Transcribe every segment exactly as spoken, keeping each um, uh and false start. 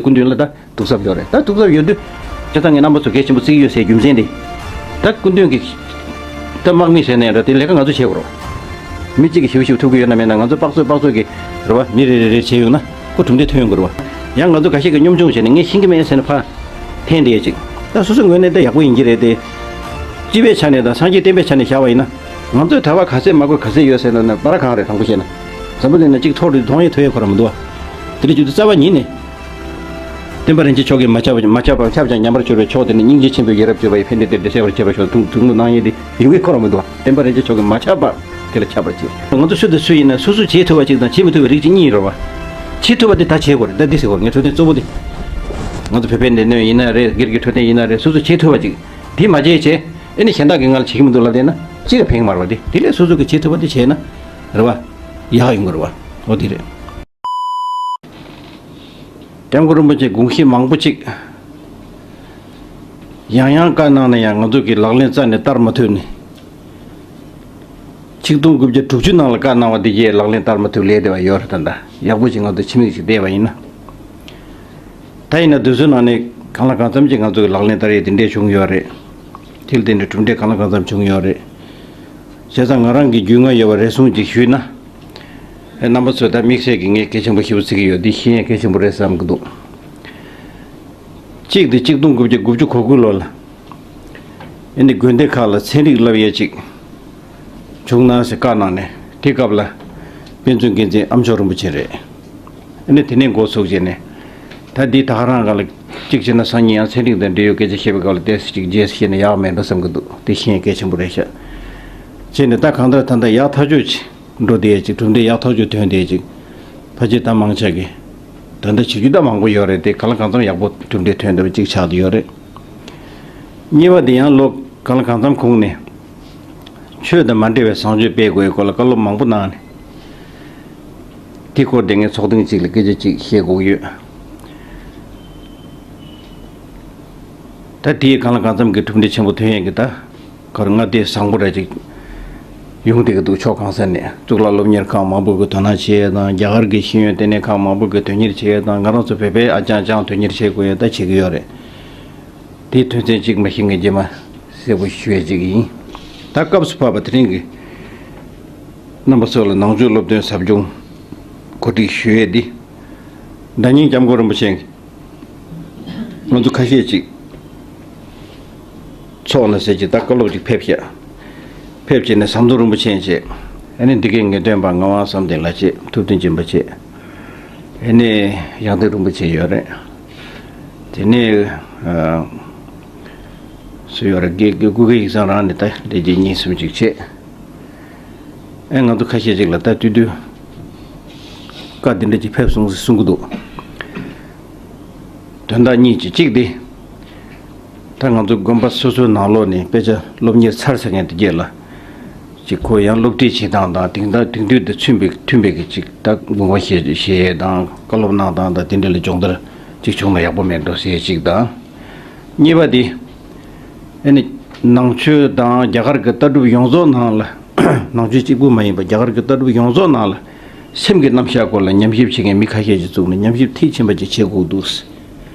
སྐུ་མདུན་ལ་ད་གདུག་རྩུབ་ཡོད་རེད། ད་གདུག་རྩུབ་ཡོད་དུས་བྱས་ཙང་ངས་རྣམ་པ་ཚོ་གལ་ཆེན་པོ་བརྩི་གི་ཡོད་ཟེར་རྒྱུ་མཚན་དེ། ད་སྐུ་མདུན་གྱི་ད་དམག་མི་ཟེར་ནའི་འདྲ། དེ་ལས་ཀ་ང་ཚོ་བྱེད་དགོས་རེད། མི་གཅིག་གིས་ཞིབ་ཞིབ་ཐུབ་ཀྱི་ཡོད་ན་མེད་ན། ང་ཚོ་དཔག་ཚོད་དཔག་ཚོད་ཀྱི་རེད་བ། མི་རེ་རེ་རེ་བྱས་ཡོང་ན་ཁོ་གྲུབ་འབྲས་ཐོན་ཡོང་གི་རེད་བ། ཡང་ང་ཚོ་འགའ་ཤས་ཀྱིས་གཉོམ་ཆུང་བྱས་ནས་ངས་ཤེས་ཀྱི་མེད་ཟེར་ནས་ཕར་འཐེན་བསྡད་ཅིག་ད་སོ་སོའི་ངོས་ནས་ད་ཡག་པོ་ཡིན་གྱི་རེད་དེ། སྤྱི་པའི་ཆ་ནས་དང་སངས་རྒྱས་བསྟན་པའི་ཆ་ནས་བཞག་པ་ཡིན་ན། ང་ཚོས་ད་བར་ག་ཚད་མ་དགོས་ག་ཚད་ཡོད་ཟེར་ན་ན་པ་ར་གང་རེད། དྲང་པོ་བཤད་ན། འཛམ་བུ་གླིང་ན་གཅིག་ཐོག་རེད། མཐོང་ཡས་ཐོས་ཡས་ཁོ་རང་མི་འདུག་བ། དེ་འདྲ་བྱེད་དུས་རྩ་བ་ཉིད་ནས་སྟོན་པ་རིན་ཆེན་མཆོག་གིས་མ་ཁྱབ་པ་མ་ཁྱབ་པ་ཁྱབ་ཀྱང་ཉམས་པར་གྱུར་པའི་མཆོག་དེ་ནི། སྙིང་རྗེ་ཆེན་པོས་ཡིད་རབ་གྱུར་པ་ཡི། ཕན་བདེ་དེ་འདྲ་སྤྱད་པར་བྱེད་པར་ཤོག་གསུངས་གསུངས་ནུ་གནང་ཡས་དེ་ཡོང་གི་ཁོ་རང་མི་འདུག་བ། སྟོན་པ་རིན་ཆེན་མཆོག་གིས་མ་ཁྱབ་པ་དེ་ལ་ཁྱབ་པར་བྱེད། ང་ཚོ་སུ་དང་སུ་ཡིན་ན་སོ་སོས་བྱེད་ཐུབ་པ་གཅིག་དང་བྱེད་མི་ཐུབ་པའི་རིགས་གཅིག་གཉིས་ཡོད་རེད་བ། བྱེད་ཐུབ་པ་དེ་ད་བྱེད་དགོས་རེད། ད་འདི་ཟེར་དགོས་རེད། ངས་འཕྲོད་བསྟེན་གཙོ་བོ་དེ། ང་ཚོ་བོད་པའི་སྡེ་སྣོད་ཡིན་ན་རེད། སྒེར་གྱི་འཕྲོད་བསྟེན་ཡིན་ན་རེད། སོ་སོས་བྱེད་ཐུབ་པ་གཅིག་དེ་མ་བྱས་བྱས། ཨེ་ནི་གཞན་དག་གིས་ང་ལ་བྱེད་ཀྱི་མི་འདུག་ལབ་བསྡད་ན་ཅི་ལ་ཕན་གྱི་མ་རེད་བ། དེ་དེ་ལས་སོ་སོ་གིས་བྱེད་ཐུབ་པ་དེ་བྱས་ན་རེད་བ། ཡག་ཡོང་གི་རེད་བ། འོ་དེ་རེད། སྐྱབས་མགོན་རིན་པོ་ཆེ་དགོངས་གཞི་མང་པོ་ཅིག་ཡང་ཡང་བཀའ་གནང་ན་ཡང་ང་ཚོ་གིས་ལག་ལེན་རྩ་ནས་བསྟར་མ་ཐུབ་ནས། ཆིག་སྟོང་དགུ་བརྒྱ་དྲུག་ཅུ་ནང་ལ་བཀའ་གནང་བ་དེ་གས་ལག་ལེན་བསྟར་མ་ཐུབ་ལས་བསྡད་པ་ཡོད་རེད། ད་ལྟ་ཡག་པོ་ཅིག་ང་ཚོ་ཕྱི་མིག་ཅིག་བལྟས་པ་ཡིན་ན། ད་ཡིན་ན་དུས་ཚོད་ནང་ནས་གང་ལ་གང་འཚམ་ཅིག་ང་ཚོ་གི་ལག་ལེན་བསྟར་ཡས་དེ་འདྲས་བྱུང་ཡོད་རེད། དེ་ལ་དེ་འདྲའི་གྲུབ་འབྲས་གང་ལ་གང་འཚམ་བྱུང་ཡོད་རེད། བྱས་ཙང་ང་རང་གི་རྒྱུས་མངའ་ཡོད་པ་རེ་ཟུང་ཅིག་ཞུས་ན། ཨེ་རྣམ་པ་ཚོས་ད་དམིགས་བསལ་གྱི་ངས་གལ་ཆེན་པོ་ཞེ་པོ་བརྩི་གི་ཡོད། འདི་ཤེས་ཡས་གལ་ཆེན་པོ་རེད་བསམ་གྱི་འདུག་གཅིག་དེ་ཆིག་སྟོང་དགུ་བརྒྱ་དགུ་བཅུ་གོ་དགུ་ལོ་ལ། ཨེ་ནི་དགོན་སྡེ་ཁག་ལ་ཚན་རིག་བསླབ་ཡས་ཅིག་བྱུང་ན་ཟེར་བཀའ་གནང་ནས། དེ་སྐབས་ལ་དཔེ་མཛོད་འགན་འཛིན་ཨ་མཆོག་རིན་པོ་ཆེ་རེད། ཨེ་ནི་དེ་ནས་འགོ་ཚུགས་བྱས་ནས། ད་འདི་ད་ག་རང་ག་ལ་གཅིག་བྱས་ན་སང་ཉིན་ཡང་ཚན་རིག་དང་འབྲེལ་ཡོད་སྐད་ཆ་བཤད་པའི་སྐབས་ལ་ཏོག་ཙམ་ཅིག་རྗེས་སུ་བཤད་ན་ཡག་མེད་འགྲོ་བསམ་གྱི་འདུག་དེ་ཤེས་ཡས་གལ་ཆེན་པོ་རེད་ཤག་བྱས་ནས་ད་གང་ལྟར་ད་ལྟ་ཡག་ཐག་ཆོད་ཅིག་འགྲོ་བསྡད་ཅིག་གྲུབ་འབྲས་ཡག་ཐག་ཆོད་ཐོན་བསྡད་ཅིག་ཕལ་ཆེར་ད་མང་ཆེ་གིས་ད་ལྟ་བྱེད་རྒྱུ་ད་མང་པོ་ཡོད་རེད་དེ། གང་ལ་གང་འཚམ་ཡག་པོ་གྲུབ་འབྲས་ཐོན་བསྡད་པ་ཅིག་ཆགས་བསྡད་ཡོད་རེད། གཉིས་པ་དེ་ཡང་ལོ་གང་ལ་གང་འཚམ་གོང་ནས་ཆོས་དང་མ་འབྲེལ་བའི་བཟང་སྤྱོད་སྤེལ་དགོས་སྐོར་ལ་བཀའ་སློབ་མང་པོ་གནང་ནས། དེ་སྐོར་དེ་ངས་ཚོགས་ཐེངས་གཅིག་ལ་སྐད་ཆ་གཅིག་བཤད་དགོས་ཀྱི་ཡོད། ད་དེའི་གང་ལ་གང་འཚམ་གྱི་གྲུབ་འབྲས་ཆེན་པོ་ཐོན་ཡས་ཀྱི་ད། གར་ང་དེ་བཟང་པོ་ར་ཅིག་ཡོང་བསྡད་ཀྱི་འདུག་ཕྱོགས་གང་ས་ནས་གཙུག་ལག་སློབ་གཉེར་ཁང་མང་པོ་གི་དོ་སྣང་བྱེད་ཡས་དང་། རྒྱ་གར་གྱི་ཤེས་ཡོན་ལྟེ་གནས་ཁང་མང་པོ་གི་དོན་གཉེར་བྱེད་ཡས་དང་། ང་རང་ཚོ་བོད་པའི་ཨ་ཅང་ཅང་དོན་གཉེར་བྱེད་དགོས་ཡས་ད་བྱེད་ཀྱི་ཡོད་རེད། དེའི་དོན་ཚན་གཅིག་མ་གཞི་ངས་རྗེས་མ་གསལ་པོ་ཞུ་ཡས་གཅིག་ཡིན། ད་སྐབས་སུ་བབས་པ་དེ་རིང་གི་རྣམ་པ་ཚོ་ལ་ནང་ཆོས་སློབ་སྟོན་ཟབ་སྦྱོང་གོ་སྒྲིག་ཞུ་ཡས་འདི། ཟླ་ཉིན་སྐྱབས་མགོན་རིན་པོ་ཆེ་ང་ཚོ་ཁ་ཤས་ཅིག་ཚོགས་ན་ཟེར་གྱི་ད་བཀའ་སློབ་ཅིག་ཕེབས་ཤག་ཕེབས་བྱས་ནས་ཟམ་གདོང་རིན་པོ་ཆེ་བྱས། ཨ་ནི་འདི་གའི་ངེས་སྟོན་པ་ངག་དབང་བསམ་གཏན་ལགས་བྱས། ཐུབ་བསྟན་སྦྱིན་པ་བྱས། ཨ་ནི་ཡང་སྟེང་རིན་པོ་ཆེ་ཡོད་རེད། དེ་ནས་ཨ་སུ་ཡོད་རེད། དགེ་དགེ་སྐུ་སྒེར་ཡིག་ཚང་རང་ནས་ད་ལས་བྱེད་གཉིས་གསུམ་ཅིག་བྱས། ཨེ་ང་ཚོ་ཁ་ཤས་ཅིག་ལ་ད་དུས་དུས་བཀའ་འདི་འདྲ་ཅིག་ཕེབས་སོང་ཟེར་གསུང་གི་འདུག་དོན་དག་གཉིས་ཅིག་གཅིག་དེ། ད་ང་ཚོ་དགོན་པ་སོ་སོའི་ནང་ལོགས་ནས་དཔེ་ཆ་སློབ་གཉེར་ཚར་ཚར་མཁན་དེ་གྱད་ལ་ཅིག་ཁོ་ཡང་སློབ་ཁྲིད་བྱེད་སྟངས་དང་། དེང་དག་དེང་དུས་དང་མཐུན་པའི་མཐུན་པའི་གི་ཅིག་ད་དགོངས་པ་བཞེས་བཞེས་ཡས་དང་། བཀའ་སློབ་གནང་སྟངས་དང་། དེ་འདྲ་ལ་སྦྱོང་བརྡར་ཅིག་བྱུང་ན་ཡག་པོ་མེད་འགྲོ་ཟེར་ཡས་ཅིག་དང་། གཉིས་པ་དེ། ཨ་ནི་ནང་ཆོས་དང་རྒྱ་གར་གྱི་ལྟ་གྲུབ་ཡོངས་རྫོགས་ནང་ལ། ནང་ཆོས་གཅིག་པུ་མ་ཡིན་པ་རྒྱ་གར་གྱི་ལྟ་གྲུབ་ཡོངས་རྫོགས་ནང་ལ་སེམས་ཀྱི་རྣམ་གཞག་སྐོར་ལ་ཉམས་ཞིབ་བྱེད་མཁན་མི་ཁ་ཤས་ཅིག་བཙུགས་ནས་ཉམས་ཞིབ་མཐིལ་ཕྱིན་པ་ཅིག་བྱེད་དགོས་འདུག་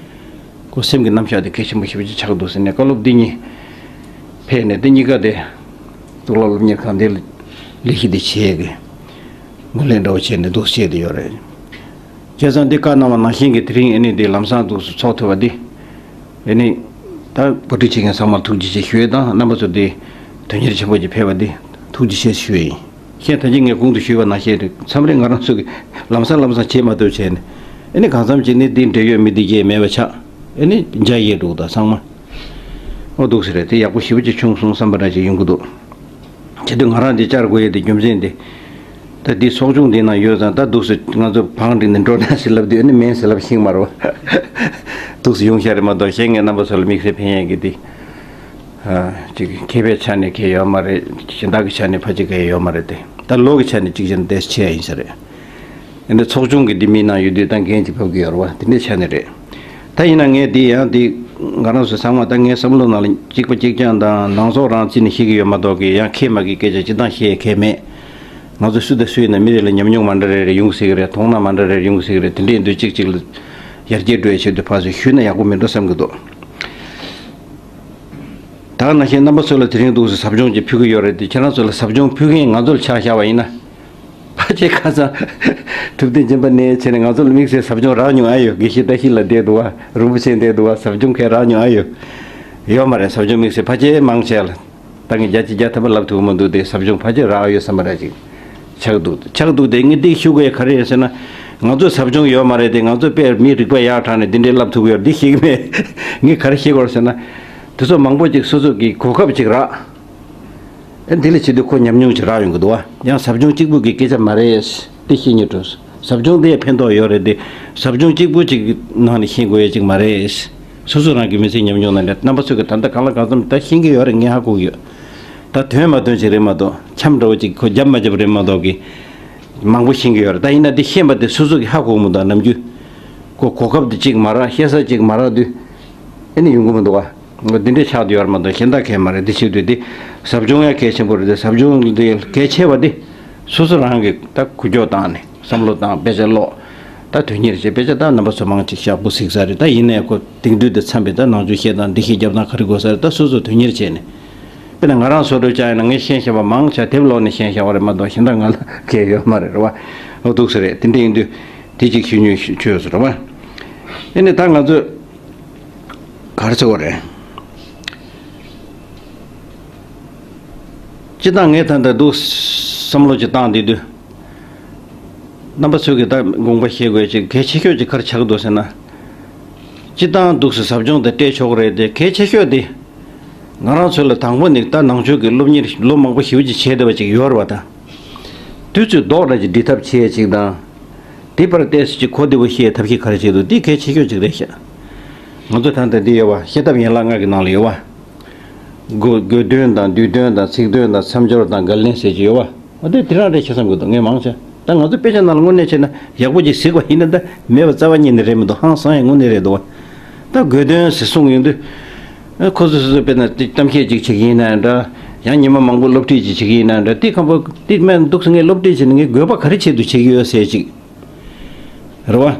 ཁོ་སེམས་ཀྱི་རྣམ་གཞག་དེ་གལ་ཆེན་པོ་ཞེ་པོ་ཅིག་ཆགས་འདུག་ཟེར་ནས་བཀའ་སློབ་འདི་གཉིས་ཕེབས་ནས། དེ་གཉིས་ཀ་དེ་གཙུག་ལག་སློབ་གཉེར་ཁང་དེ་ལ་ལས་གཞི་དེ་བྱེད་ཀྱི་ངོས་ལེན་འདྲ་བོ་བྱས་ནས་འདུག་བྱས་དེ་ཡོད་རེད། བྱས་ཙང་འདི་བཀའ་གནང་བ་ནང་བཞིན་གྱི་དེ་རིང་ཨ་ནི་འདི་ལམ་སང་འདུག་སེ་ཚོགས་ཐུབ་པ་འདི། ཨ་ནི་ད་གོ་སྒྲིག་བྱེད་མཁན་ཚང་མར་ཐུགས་རྗེ་ཆེ་ཞུ་ཡས་དང་། རྣམ་པ་ཚོ་འདི་དོན་གཉེར་ཆེན་པོ་ཅིག་ཕེབས་པ་འདི་ཐུགས་རྗེ་ཆེ་ཞུ་ཡས་ཡིན། གཞན་ད་གིན་ངས་གོང་དུ་ཞུས་པ་ནང་བཞིན་རེད། མཚམས་རེ་ང་རང་ཚོ་གིས་ལམ་སང་ལམ་སང་བྱེད་མ་ཐུབ་བྱས་ནས། ཨ་ནི་གང་འཚམ་ཅིག་ནི་འདི་འབྲེལ་ཡོད་མི་འདི་གས་མེད་པ་ཆགས། ཨ་ནི་འཇའ་ཡལ་འགྲོ་གི་ད་ཚང་མ། ཨོ་འདུག་སེ་རེད། དེ་ཡག་པོ་ཞེ་པོ་ཅིག་བྱུང་སོང་བསམ་པ་འདྲ་ཅིག་ཡོང་གི་འདུག་བྱེད་དུས་ང་རང་འདི་བཅར་དགོས་ཡས་དེ་རྒྱུ་མཚན་དེ། ད་འདི་ཚོགས་ཆུང་འདི་ནང་ཡོད་ཙང་། ད་འདུག་སེ་ང་ཚོ་བང་བསྒྲིགས་ནས་འགྲོ་ན་ཟེར་ལབ་དུས་ཨ་ནི་མིན་ཟེར་ལབ་ཤེས་ཀྱི་མ་རེད་བ། འདུག་སེ་ཡོང་ཤག་རེད་མ་གཏོགས། གཞན་ངས་རྣམ་པ་ཚོ་ལ་དམིགས་བསལ་ཕན་ཡས་ཀྱི་དེ། ཨ་ཅིག་མཁས་པའི་ཆ་ནས་གལ་ཡོད་མ་རེད། གཞན་དག་གི་ཆ་ནས་ཕལ་ཆེར་གལ་ཡོད་མ་རེད་དེ། ད་ལོ་གི་ཆ་ནས་གཅིག་བྱས་ན་ཏོག་ཙམ་ཆེ་ཡ་ཡིན་ས་རེད། དེ་འདྲ་ཚོགས་ཆུང་གི་འདི་མིའི་ནང་ཡོད་དུས་ད་འགན་ཅིག་ཕོག་གི་ཡོད་རེད་བ། དེ་འདྲའི་ཆ་ནས་རེད། ད་ཡིན་ན་ངས་འདི་ཡང་འདི་ང་རང་ཚོ་ཚང་མ་ད་ངའི་བསམ་བློ་ནང་ལ་གཅིག་པ་གཅིག་རྐྱང་དང་ནང་ཚོགས་རང་རྩིས་ནས་བཤད་ཀྱི་ཡོད་མ་གཏོགས་ཀྱི། ཡང་མཁས་མ་མཁས་སྐད་ཆ་སྤྱིར་བཏང་བཤད་ཡས་གལ་མེད། ང་ཚོ་སུ་དང་སུ་ཡིན་ན་མི་རེ་ལ་ཉམས་མྱོང་མ་འདྲ་རེ་རེ་ཡོང་སྲིད་ཀྱི་རེད། མཐོང་སྣང་མ་འདྲ་རེ་རེ་ཡོང་སྲིད་ཀྱི་རེད། དེ་འདྲ་ཡིན་དུས་གཅིག་གཅིག་ལ་ ཡར་རྒྱས་འགྲོ་བའི་ཆེད་དུ་ཕར་ཚུར་ཞུས་ན་ཡག་པོ་མིན་འགྲོ་བསམ་གྱི་འདུག། ད་ག་ནང་བཞིན་རྣམ་པ་ཚོ་ལ་དེ་རིང་འདུག་སེ་ཟབ་སྦྱོང་ཅིག་ཕུལ་གྱི་ཡོད་རེད་དེ། ཁྱེད་རང་ཚོ་ལ་ཟབ་སྦྱོང་ཕུལ་མཁན་ང་ཚོ་ལ་ཆ་བཞག་པ་ཡིན་ན། ཕལ་ཆེར་ཁ་སང་ཐུབ་བསྟན་སྦྱིན་པ་ནས་བྱས་ནས་ང་ཚོ་ལ་དམིགས་བསལ་ཟབ་སྦྱོང་རག་མྱོང་ཨ་ཡོད། དགེ་བཤེས་བཀྲ་ཤིས་ལགས་བསྡད་འདུག་བ། རིན་པོ་ཆེ་བསྡད་འདུག་བ། ཟབ་སྦྱོང་གང་རག་མྱོང་ཨ་ཡོད། ཡོད་མ་རེད། ཟབ་སྦྱོང་དམིགས་བསལ་ཕལ་ཆེར་མང་ཆེ་ལ། ད་ངས་བརྒྱ་ཆ་བརྒྱ་ཐམ་པ་ལབ་ཐུབ་ཀྱི་མི་འདུག་སྟེ། ཟབ་སྦྱོང་ཕལ་ཆེར་རག་ཡོད་བསམ་པ་ར་ཅིག་ཆགས་འདུག། ཆགས་འདུག་སྟེ། ངས་འདི་ཞུ་དགོས་ག་རེ་ཡིན་ཟེར་ན། ང་ཚོ་ཟབ་སྦྱོང་ཡོད་མ་རེད་དེ། ང་ཚོ་དཔེ་མི་རིག་པ་ཡག་དྲགས་ནས་འདི་འདྲའི་ལབ་ཐུབ་ཀྱི་ཡོད་འདི་ཤེས་ཀྱི་མེད། ངས་ག་རེ་ཤེས་དགོས་རེད་ཟེར་ན། དེ་ཚོ་མང་པོ་ཅིག་སོ་སོ་གི་གོ་སྐབས་ཅིག་རག། ཨེ་འདི་ལ་བྱེད་དུས་ཁོ་ཉམས་མྱོང་ཅིག་རག་ཡོང་གི་འདུག་བ། ཡང་ཟབ་སྦྱོང་གཅིག་པུ་གི་སྐད་ཆ་མ་རེད། འདི་ཤེས་སྙིང་འདོད། ཟབ་སྦྱོང་འདི་ཡང་ཕན་ཐོགས་ཡོད་རེད་དེ། ཟབ་སྦྱོང་གཅིག་པུ་ཅིག་ནང་ནས་ཤེས་དགོས་ཡ་ཅིག་མ་རེད། སོ་སོ་རང་གི་མི་ཚེའི་ཉམས་མྱོང་ནང་ནས། རྣམ་པ་ཚོས་ཀྱི་ད་ལྟ་གང་ལ་གང་འཚམ་ད་ཤེས་ཀྱི་ཡོད་རེད། ངས་ཧ་གོ་གི་ཡོད། ད་དོན་མ་དོན་ཅིག་རེད་མ་གཏོགས། འཆམ་འདྲ་བོ་ཅིག་ཁོ་རྒྱབ་མ་རྒྱབ་རེད་མ་གཏོགས་ཀྱི། མང་པོ་ཤེས་ཀྱི་ཡོད་རེད། ད་ཡིན་ན་འདི་ཤེས་པ་དེ་སོ་སོ་གི་ཧ་གོ་གི་མི་འདུག། ནམ་རྒྱུན་ཁོ་གོ་སྐབས་དེ་གཅིག་མ་རག། ཤེས་ས་གཅིག་མ་རག་དུས། ཨེ་ནི་ཡོང་གི་མི་འདུག་བ། འདི་འདྲའི་ཆགས་བསྡད་ཡོད་རེད་མ་གཏོགས་གཞན་དག་གང་ཡང་མ་རེད། འདི་བྱེད་དུས་འདི་ཟབ་སྦྱོང་ཡང་གལ་ཆེན་པོ་རེད་དེ། ཟབ་སྦྱོང་འདི་གལ་ཆེ་བ་འདི་སོ་སོ་རང་གིས་ད་འགུལ་སྐྱོད་བཏང་ནས་བསམ་བློ་བཏང་། དཔེ་ཆ་ཀློག། ད་དོན་གཉེར་བྱེད། དཔེ་ཆ་ད་རྣམ་པ་ཚོ་མང་ཅིག་ཞག་པོ་གཟིགས་ས་རེད། ད་ཡིན་ནའི་ཁོ་དེང་དུས་དང་འཚམས་པའི་ད་ནང་ཆོས་བཤད་སྟངས། འདི་ཤེས་རྒྱབ་སྟངས་ག་རེ་དགོས་ས་རེད། ད་སོ་སོ་དོན་གཉེར་བྱས་ནས། དཔེར་ན་ང་རང་བཟོ་འདྲ་ཅིག་ཡིན་ན། ངས་ཤེས་བཞག་པ་མང་ཆེ་དེབ་ཀློག་ནས་ཤེས་བཞག་པ་རེད་མ་གཏོགས་གཞན་དག་ང་ལ་གལ་ཡོད་མ་རེད། རེད་བ། འོ་འདུག་སེ་རེད། དེ་འདྲ་ཡིན་དུས་དེ་གཅིག་ཞུ་སྙིང་ཆོས་སུ་རེད་བ། ཨེ་ནི་ད་ང་ཚོས་ག་རེ་ཟེར་བ་རེད། སྤྱིར་བཏང་ངས་ད་ལྟ་འདུག་བསམ་བློ་ཅིག་བཏང་བསྡད་དུས། རྣམ་པ་ཚོས་ཀྱི་ད་དགོངས་པ་བཞེས་དགོས་ཅིག་གལ་ཆེ་ཤོས་ཅིག་ག་རེ་ཆགས་འདུག་ཟེར་ན། སྤྱིར་བཏང་འདུག་སེ་ཟབ་སྦྱོང་དེ་སྤྲད་ཆོག་གི་རེད་དེ། གལ་ཆེ་ཤོས་དེ། ང་རང་ཚོ་ལ་དང་པོ་ནས་ད་ནང་ཆོས་ཀྱི་སློབ་གཉེར་ལོ་མང་པོ་ཞེ་པོ་ཅིག་བྱས་བསྡད་པ་ཅིག་ཡོད་རེད་བ། ད་དུས་ཚོད་ལྡོག་འདྲ་ཅིག་སྒྲིལ་ཐབས་བྱེད་ཅིག་དང་། དེ་བར་ཏོག་ཙམ་ཅིག་གོ་བདེ་པོ་ཤེས་ཐབས་ཤེས་ག་རེ་བྱེད་འདུག། འདི་གལ་ཆེ་ཤོས་ཅིག་རེད་ཤག། ང་ཚོ་ད་ལྟ་འདི་ཡོད་བ། བཤད་ཐབས་ཡན་ལག་ལྔ་གི་ནང་ལ་ཡོད་བ། དགོས་དགོས་དོན་དང་། བསྡུས་དོན་དང་། ཚིག་དོན་དང་། མཚམས་སྦྱོར་དང་། བརྒལ་ལན་ཟེར་གྱི་ཡོད་བ། འོ་དེ་དེ་རང་རེད་ཤག་བསམ་གྱི་འདུག། ངས་མང་ཆེ་ད་ང་ཚོ་དཔེ་ཆ་ནང་ལ་དངོས་གནས་བྱས་ན་ཡག་པོ་ཅིག་གཟིགས་པ་ཡིན་ན། ད་མེད་པ་རྩ་བ་ཉིད་ནས་རེད་མི་འདུག། ཧང་སང་ཡང་དངོས་གནས་རེད་འདུག་བ། ད་དགོས་དོན་ཟེར་གསུངས་ཡོང་དུས། ཨ་ཁོ་ཚོ་སོ་སོ་དཔེར་ན་དེ་གཏམ་བཤད་ཅིག་བྱེད་ཀྱི་ཡིན་ན་འདྲ། ཡང་ཉི་མ་མང་པོ་སློབ་ཁྲིད་ཅིག་བྱེད་ཀྱི་ཡིན་ན་འདྲ། དེ་ཁམ་པོ་དེ་སྨན་འདུག་སེ་ངས་སློབ་ཁྲིད་བྱས་ནས་ངའི་དགོས་པ་ག་རེ་ཆེད་དུ་བྱེད་ཀྱི་ཡོད་ཟེར་ཅིག། རེད་བ།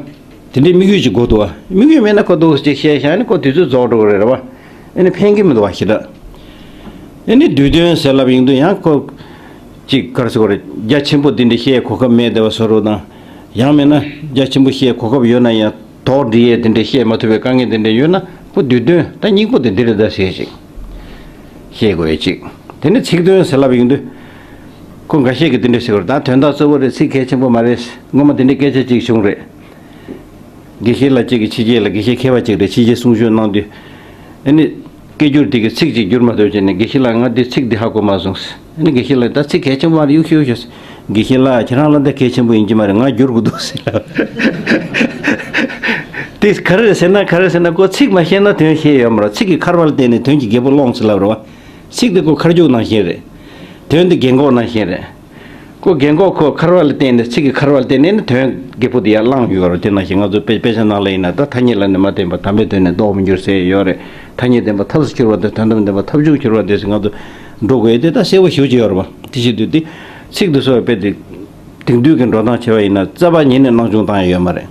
དེ་འདྲའི་དམིགས་ཡུལ་ཅིག་དགོས་འདུག་བ། དམིགས་ཡུལ་མེད་ན་ཁོ་འདུག་སེ་ཅིག་བཤད་བཞག་ནས་ཁོ་དུས་ཚོད་རྫོགས་འགྲོ་གི་རེད། རེད་བ། ཨ་ནི་ཕན་གྱི་མི་འདུག་བ། ཞེ་དྲག། ཨ་ནི་བསྡུས་དོན་ཟེར་ལབ་ཡོང་དུས་ཡང་ཁོ་ཅིག་ག་རེ་ཟེར་དགོས་རེད། རྒྱ་ཆེན་པོ་འདི་འདྲ་བཤད་གོ་སྐབས་མེད་བསྡད་པ་བཟོ་འདྲ་དང་། ཡང་མིན་ན་རྒྱ་ཆེན་པོ་བཤད་གོ་སྐབས་ཡོད་ན་ཡང་དོགས་འདྲི་ཡས་དེ་འདྲ་བཤད་མ་ཐུབ་པའི་དཀའ་ངལ་དེ་འདྲ་ཡོད་ན། ཁོ་བསྡུས་དོན་ད་སྙིང་པོ་དེ་འདི་རེད་ད་ཟེར་ཅིག་བཤད་དགོས་ཡས་ཅིག། དེ་ནས་ཚིག་དོན་ཟེར་ལབ་ཡོང་དུས། ཁོ་འགའ་ཤས་ཀྱིས་དེ་འདྲ་ཟེར་བ་རེད། ད་དོན་དག་གཙོ་བོ་རེད། ཚིག་གལ་ཆེན་པོ་མ་རེད། སྔོན་མ་དེ་འདྲའི་སྐད་ཆ་ཅིག་བྱུང་རེད། དགེ་བཤེས་ལགས་གཅིག་གིས། ཕྱི་རྒྱལ་ལ་དགེ་བཤེས་མཁས་པ་ཅིག་རེད། ཕྱི་རྒྱལ་གསུང་ཆོས་གནང་དུས། ཨ་ནི་སྐད་སྒྱུར་དེ་གི་ཚིག་ཅིག་བསྒྱུར་མ་ཐུབ་བྱས་ནས། དགེ་བཤེས་ལགས་ང་འདི་ཚིག་འདི་ཧ་གོ་མ་སོང་ཟེར། ཨ་ནི་དགེ་བཤེས་ལགས་ད་ཚིག་གལ་ཆེན་པོ་མ་རེད། གཡུག་ཤོག་ཤོག་ཟེར། དགེ་བཤེས་ལགས་ཁྱེད་རང་ལ་ད་གལ་ཆེན་པོ་ཡིན་གྱི་མ་རེད། ང་བསྒྱུར་དགོས་འདུག་ཟེར་ལབ། དེ་ག་རེ་རེད་ཟེར་ན། ག་རེ་ཟེར་ན་ཁོ་ཚིག་མ་ཤེས་ན་དོན་ཤེས་ཡོད་མ་རེད། ཚིག་གི་འཁར་བ་ལ་བརྟེན་ནས་དོན་གྱི་རྒྱལ་པོ་སློང་ཟེར་ལབ་རེད་བ། ཚིག་འདི་ཁོ་མཁར་རྒྱུག་ནང་བཞིན་རེད། དོན་འདི་རྒན་གོག་ནང་བཞིན་རེད། ཁོ་རྒན་གོག་ཁོ་འཁར་བ་ལ་བརྟེན་ནས། ཚིག་གི་འཁར་བ་ལ་བརྟེན་ནས་ནི་དོན་རྒད་པོ་དེ་ཡར་བསླངས་ཡོད་རེད། དེ་ནང་བཞིན་ང་ཚོ་དཔེ་དཔེ་ཆ་ནང་ལ་ཡིན་ན། ད་ཐ་སྙད་ལ་ནི་མ་བརྟེན་པར་དམ་པའི་དོན་ནི་ལྡོག་མི་འགྱུར་ཟེར་ཡོད་རེད། ཐ་སྙད་བདེན་པ་ཐབས་སུ་འགྱུར་བ་དང་། དོན་དམ་བདེན་པ་ཐབས་མཆོག་ཏུ་འགྱུར་བ་དེ་ཟེར། ང་ཚོ་འགྲོ་དགོས་ཡས་དེ་ད་གསལ་པོ་ཞེ་པོ་ཅིག་ཡོད་རེད་བ། དེ་བྱེད་དུས་དེ་ཚིག་འདི་ཚོ་དཔེ་དེ་དེང་དུས་ཀྱི་འགྲོ་སྟངས་བྱས་པ་ཡིན་ན་རྩ་བ་ཉིད་ནས་སྣང་ཆུང་བཏང་ཡས་ཡོད་མ་རེད།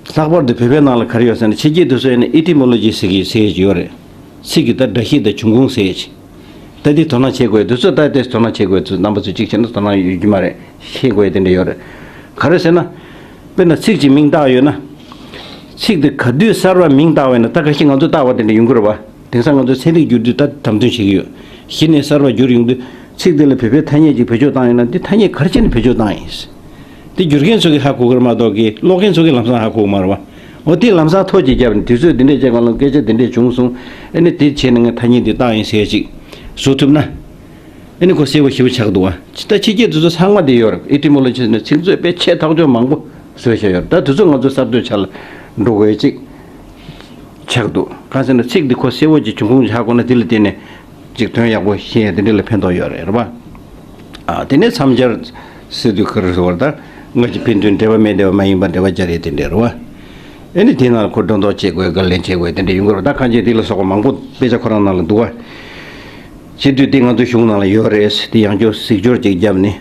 ལྷག་པར་དུ་བོད་པའི་ནང་ལ་ག་རེ་ཡོད་ཟེར་ན། ཕྱི་རྒྱལ་དེ་ཚོ་ཡིན་ན་ཨེ་ཊི་མོ་ལོ་ཇི་ཟེར་གྱི་ཟེར་གྱི་ཡོད་རེད། ཚིག་གི་ད་སྒྲ་གཞི་དང་འབྱུང་ཁུངས་ཟེར་གྱི། ད་འདི་དོ་སྣང་བྱེད་དགོས། དེ་ཚོ་ད་ལྟའི་དོ་སྣང་བྱེད་དགོས། ཚོ་རྣམ་པ་ཚོ་གཅིག་བྱས་ན་དོ་སྣང་ཡོད་རྒྱུ་མ་རེད། ཤེས་དགོས་ཡས་དེ་འདྲ་ཡོད་རེད། ག་རེ་ཟེར་ན། དཔེར་ན་ཚིག་གཅིག་མིང་བཏགས་ཡོད་ན། ཚིག་དེ་ག་དུས་གསར་པ་མིང་བཏགས་པ་ཡིན་ན། ད་ག་ཤེད་ང་ཚོ་བཏགས་པ་དེ་འདྲ་ཡོང་གི་རེད་བ། དེང་སང་ང་ཚོ་ཚན་རིག་བསྒྱུར་དུས་ད་དམ་དོན་བྱེད་ཀྱི་ཡོད། གཞི་ནས་གསར་པ་བསྒྱུར་ཡོང་དུས། ཚིག་དེ་ལ་བོད་པའི་ཐ་སྙད་ཅིག་བེད་སྤྱོད་བཏང་ཡོད་ན། འདི་ཐ་སྙད་ག་རེ་བྱས་ནས་བེད་སྤྱོད་བཏང་ཡིན། དེ་བསྒྱུར་མཁན་ཚོ་གིས་ཧ་གོ་གི་རེད་མ་གཏོགས་ཀྱི། ཀློག་མཁན་ཚོ་གིས་ལམ་སང་ཧ་གོ་གི་མ་རེད་བ། འོ་དེ་ལམ་སང་ཐོ་ཅིག་བརྒྱབ་ནས། དུས་ཚོད་འདི་འདྲས་ཅིག་སྒང་ལ་སྐད་ཆ་འདི་འདྲས་བྱུང་སོང་། ཨ་ནི་དེ་བྱས་ནས་ངས་ཐ་སྙད་འདི་བཏགས་ཡིན་ཟེར་ཅིག་བཟོ་ཐུབ་ན། ཨ་ནི་ཁོ་གསལ་པོ་ཞེ་པོ་ཆགས་འདུག་བ། ད་ཕྱི་རྒྱལ་དེ་ཚོ་ཚང་མ་དེ་ཡོད་རེད། ཨེ་ཊི་མོ་ལོ་ཇི་ཟེར་ནས་ཚིག་མཛོད་དཔེ་ཆེ་ཐག་ཆོད་མང་པོ་བཟོས་བཞག་ཡོད་རེད། ད་དེ་ཚོ་ང་ཚོ་གསར་གཏོད་བྱ་ལ་འགྲོ་དགོས་ཅིག་ཆགས་འདུག། གང་ཟེར་ན་ཚིག་འདི་ཁོ་གསལ་པོ་ཅིག་འབྱུང་ཁུངས་ཅིག་ཧ་གོ་ན། དེ་ལ་བརྟེན་ནས་ཅིག་དོན་ཡག་པོ་ཤེས་ཡ་དེ་འདྲ་ལ་ཕན་ཐོགས་ཡོད་རེད། རེད་པ། ཨ། དེ་ནས་མཚམས་སྦྱར་ཟེར་དུས་ག་རེ་ཟེར་བ་རེད། ད་སྔ་ཕྱི་ཕན་ཚུན་འབྲེལ་བ་མེད་བསྡད་པ་མ་ཡིན་པ་འབྲེལ་བ་སྦྱར་ཡས་དེ་འདྲ་རེད་པ། ཨ་ནི་དེའི་ནང་ལ་ཁོ་སྒྲོ་འདོགས་བཅད་དགོས། བརྒལ་ལན་བཅད་དགོས། དེ་འདྲ་ཡོང་གི་རེད་པ། ད་གང་ཅི་དེ་ལ་སོགས་པ་མང་པོ་དཔེ་ཆ་ཁོ་རང་ནང་ལ་འདུག་པ། བྱེད་དུས་དེ་ང་ཚོའི་གཞུང་ནང་ལ་ཡོད་རེད། དེ་ཡང་བསྐྱར་གཟིགས་སྐྱོར་ཅིག་བརྒྱབ་ནས་